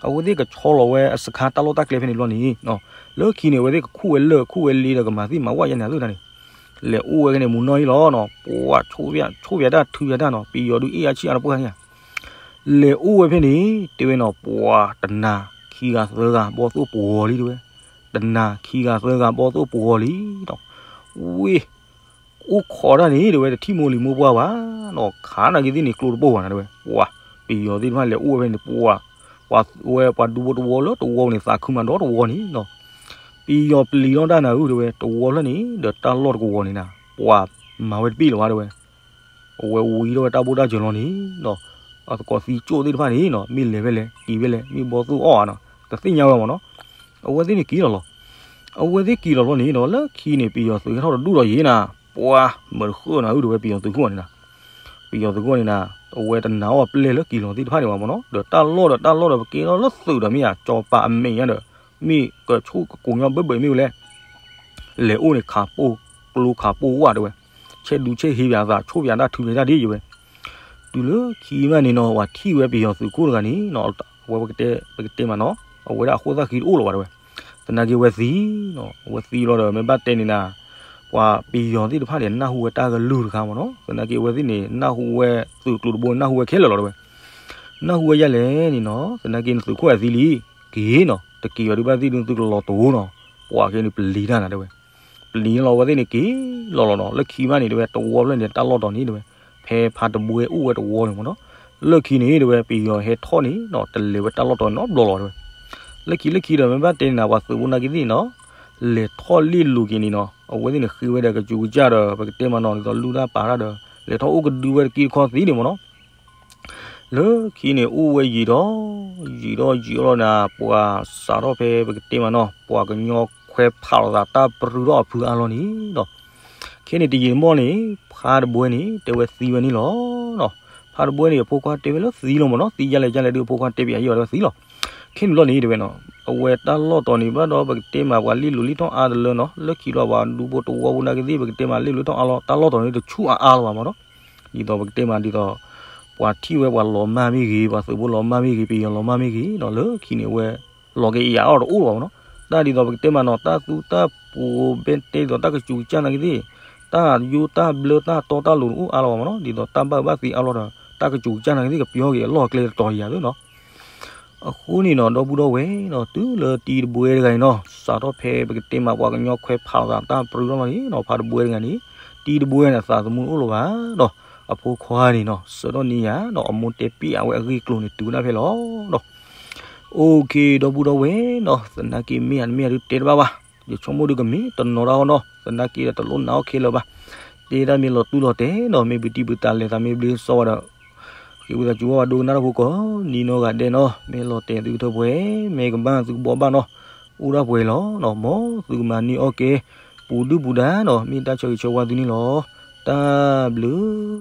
အဝဲသ့ၣ်ကဆီလီၤဝဲအစခါတၢ်လီၢ်တၢ်ကျဲဖဲန့ၣ်ဘျီန့ၣ်, လၢခံန့ၣ် အဝဲသ့ၣ်ကခူၣ်ဝဲလၢၢ်ခူၣ်ဝဲလ့ဒီးကမၤသ့ၣ်မၤဝၣ်ယါန့ၣ်အသ့ၣ်တၢ်န့ၣ်, လဲၤအိၣ်ဝဲကန့ၣ်မူနီၢ်အံၤလီၤနီၤ, ပှၤဆိၣ်ဖၠးတၢ်ထုးဖၠးတၢ်နီၤ, ပယီၤဒုးအ့ၣ်အါဆံၣ်အါတပှၢ်န့ၣ်ဧါ လဲၤအိၣ်ဝဲဖဲန့ၣ် တဲဝဲနီၤ ပှၤတနၤခံဂၤသၢဂၤဘီသိၣ်ပှီၤလံတဲဝဲ, တနၤခံဂၤသၢဂၤဘီသိၣ်ပှီၤလံနီၤ, ဝ့ၢ် အိၣ်ခိးတၢ်န့ၣ်တဲဝဲ တထံၣ်မိၢ်လံၤမိၢ်ပှၢ်ဘၣ်နီၤ, ခးနာ်က့သ့ၣ်န့ၣ်ကျိတဘိဘၣ်နၤတဲဝဲ, ပှၤ ပယီၤသ့ၣ်တဖၣ်လဲၤအိၣ်ဝဲဖဲန့ၣ် ပှၤ ပှၤဝဲပှၤဒူဖိတဝီလၢတဝီန့ၣ် သးခုမးဒီတဝီန့ၣ်နီၤ, ပယီၤပျံၤထီၣ်တၢ်နၤဧၢတဲဝဲ တဝီဖျၢၣ်န့ၣ် ဒီးတၢ်လီၢ်တကဝီၤန့ၣ်နၤ ပှၤမၤဝဲတပ့ၢ်လၢၤဘၣ်တဲဝဲ အဝဲဝံၤထီၣ်ဝဲတၢ်ဘိၣ်တၢ်စၢၤလီၤန့ၣ်နီၤ, အသကိးသံကၠိၣ်သ့ၣ်တဖၣ်န့ၣ်နီၤ မ့ၢ်လဲၤဖဲလဲၣ်က့ၤဖဲလဲၣ် မ့ၢ်ဘီသိၣ်အီၣ်ဧါနီၤ တသ့ၣ်ညါဝဲမးနီၤ, အဝဲသ့ၣ်န့ၣ်က့ၤလီၤလီၤ, အဝဲသ့ၣ်က့ၤလီၤလီၤန့ၣ်ဒီး လၢခံန့ၣ် ပယီၤသုးဟဲထီၣ်တဒူၣ်ဒီးယံၤနၤ, ပှၤမၢတဃၢၣ်နၤဧၢတဲဝဲ ပယီၤသုးခိၣ်န့ၣ်နၤ, ပယီၤသုးခိၣ်န့ၣ်နၤ, အဝဲတနာ်အီၣ်ပျဲၢ်လၢက့ၤလီၤသ့ၣ်တဖၣ်န့ၣ်ဘၣ်မးနီၤ, ဒီးတၢ်လီၢ်ဒီးတၢ်လီၢ်ဒီးပကဲထီၣ်လၢသုးဒီးမ့ၢ်ဧါ ကၠီၤပၤအမဲာ်ညါဒီး မ့ၢ်ကဆိၣ်ကကိးညီဘၢဘၢမ့ၢ်ဝဲလဲၣ် လဲၤအိၣ်န့ၣ် ခးပိၢ်ကျိခးပိၢ်ဝၣ်တဲဝဲ, ဆဲးဒူဆဲးဟ့ဘၣ်အသး ဆိၣ်ဘၣ်တၢ်ထုးဘၣ်တၢ်ဒ်ယဝဲ, တုၤလၢခံမးန့ၣ်နီၤ ပှၤထံၣ်ဝဲပယီၤသုးခိၣ်တဂၤန့ၣ်နီၤ, အဝဲပကတဲမးနီၤ, အဝဲဒၣ်အဃိသတးဃံတအိၣ်လၢၤဘၣ်တဲဝဲ, သနာ်က့ဝဲသံနီၤ, အဝဲသံလီၤဒီး မ့ၢ်ဘၣ်တဲန့ၣ်နၤ, ပှၤပယီၤသ့ၣ်တဖၣ်န့ၣ် နၢ်ဟူဝဲတၢ်ကလုၢ်တခါမးနီၤ, သနာ်က့အဝဲသ့ၣ်န့ၣ် နၢ်ဟူဝဲသုးကျိၤတဘိ နၢ်ဟူဝဲခဲလၢာ်လီၤတဲဝဲ, နၢ်ဟူဝဲယဲလဲၣ်န့ၣ်နီၤ, သနာ်က့နသုးခိၣ်အသံလံ, က့ၤနီၤ, တက့ၤဘၣ်ဒုးဘၣ်သံၣ်ဒုးသုးကလီၤတိၤနီၤ, ပှၤက့ၤန့ၣ်ပျံၤတၢ်နၤတဲဝဲ ပျံၤလီၤဝဲသ့ၣ်န့ၣ်က့ၤလီၤလီၤနီၤ, လၢခံမးန့ၣ်တဲဝဲ တဝီဖျၢၣ်န့ၣ် တၢ်လီၢ်တီၤန့ၣ်တဲဝဲ, ဖဲဖါတဘှဲအိၣ်ဝဲတဝီန့ၣ်မးနီၤ, လၢခံန့ၣ်တဲဝဲ ပယီၤဟဲထီၣ်န့ၣ်နီၤ တလဲၤဝဲတၢ်လီၢ်တီၤနီတဘျီလီၤတဲဝဲ, လၢခံလၢခံဒီး မ့ၢ်ဘၣ်တဲန့ၣ်နၤ ပှၤသုးဖိနာ်က့သ့ၣ်နီၤ, လဲၤထီၣ်လ့ၣ်လိၤက့ၤန့ၣ်နီၤ, အဝဲသ့ၣ်န့ၣ်ဃ့ဝဲဒီးကစူးကစၢ်ဒီး ပကတဲမးနီၤ ဒ်သိးလူတၢ်ပာ်တၢ်ဒီး လဲၤထီၣ်အိၣ်ကဒုဝဲတက့ၢ်တခီသံန့ၣ်မးနီၤ လၢခံန့ၣ်အိၣ်ဝဲယံာ်ဒီး ယံာ်ဒီးယံာ်လီၤနၤ ပှၤစးထီၣ်ဖဲပကတဲမးနီၤ ပှၤကညီခွဲးဖးလိာ်သးတၢ်ပြူထီၣ်အဖုအါလီၤန့ၣ်ဒီး ခဲန့ၣ်တယံာ်တမီၢ်န့ၣ် ဖါတဘှဲန့ၣ် တဲဝဲသံဝဲန့ၣ်လီၤ. ဖါတဘှဲန့ၣ် အဖိခွါတဲဝဲလၢသံလီၤမးနီၤ သံယါလဲၣ်ယါလဲၣ်ဒုး အဖိခွါတဲပယၤယီၤတဲဝဲသံလီၤ. ခဲန့ၣ်ဘျီန့ၣ်တဲဝဲနီၤ အဝဲတၢ်လီၢ်တီၤန့ၣ်ဘၣ်ဒီး ပကတဲမးပှၤလ့ၣ်လိၤလ့ၣ်ထီၣ်အါတလၢနီၤ လၢခံလီၤပှၤဒူဖိတဝီဖိနာ်က့သ့ၣ် ပကတဲမးလ့ၣ်လိၤလ့ၣ်ထီၣ်အါလီၤ တၢ်လီၢ်တီၤန့ၣ်တဆူၣ်အါအါလီၤဘၣ်မးနီၤ ဒ်သိးပကတဲမးဒ်သိး ပှၤထံၣ်ဝဲပှၤလီၤမၢ်မ့ၢ်ဂ့ၤ ပှၤသုးဖိလီၤမၢ်မ့ၢ်ဂ့ၤ ပယီၤလီၤမၢ်မ့ၢ်ဂ့ၤနီၤ လၢခံန့ၣ်အဝဲ လီၤက့ၤအံၤအါအီၣ်တအိၣ်လၢၤဘၣ်မးနီၤ တၢ်ဒ်သိးပကတဲမးနီၤ တၢ်သူတၢ်ပှိၤဘဲတဲဒ်သိးတၢ်ကစူးကစၢ်နာ်က့သ့ၣ် တၢ်ယိတၢ်ဘျၢတၢ်တီတၢ်လိၤတအိၣ်အါလၢၤဘၣ်မးနီၤ ဒ်သိးတၢ်ဘၣ်ဘၣ်သ့အါလီၤဒီး တၢ်ကစူးကစၢ်နာ်က့သ့ၣ်ကပျီက့ၤအလီၢ်အကျဲတတီၤယၤသ့နီၤ အဃိန့ၣ်နီၤ ဒီပုၢ်ဒီဝဲၢ်နီၤ တုၤလၢတံၤတဘှဲတဂၤအံၤနီၤ စးထီၣ်ဖဲပကတဲမးပှၤကညီခွဲးဖးလိာ်သးတၢ်ပြူထီၣ်လီၤန့ၣ်နီၤ ဖါတဘှဲတဂၤန့ၣ် တံၤတဘှဲန့ၣ် အသးသမူတအိၣ်လၢၤဘၣ်ဒီး အဖိခွါန့ၣ်နီၤ စၢၤထီၣ်န့ၢ်ယၤဒီး အမိၢ်တဲပ့ၢ်အဝဲအဂ့ၢ်ကျိၤန့ၣ် တုၤဝဲဒၣ်ဖဲလီၤဒီး အိၣ်ခ့ ဒီပုၢ်ဒီဝဲၢ်နီၤ, သနာ်က့မ့ၢ်ဧါတမ့ၢ်ဧါဒုးတဲတဘၣ်ဘၣ်, ယဆိကမိၣ်ဒုးကမ့ၢ်တနီၤတၢ်အီၤနီၤ, သနာ်က့ဒီးတလိၣ်နာ်အီၤခဲလၢာ်ဘၣ်. တဲဒၣ်မ့ၢ်လီၤတူၢ်လီၤတဲာ်နီၤ, မ့ၢ်ပတံၢ်ပတၢ်လဲၤသးမ့ၢ်ဘျ့စီဝါဒီး ဃ့ဝံသးစူၤဝဲဒိကနၣ်တၢ်ဖိကိးနံၤနီၢ်ဂၤဒဲးနီၤ, မ့ၢ်လီၤတဲာ်သုကထၢပှဲၤ, မ့ၢ်ကဘၣ်သုကဘှီဘၣ်နီၤ, အိၣ်ဒၣ်ပှဲၤလီၤနီၤ, မ်သုကမၤန့ၢ်အီၣ်ကဲ ပူၤဒုၣ်ပူၤဒါနီၤ, မ့ၢ်တၢ်ဆၢဂ့ၤဆၢဝါသုန့ၣ်လီၤ. တၢ်ဘျုး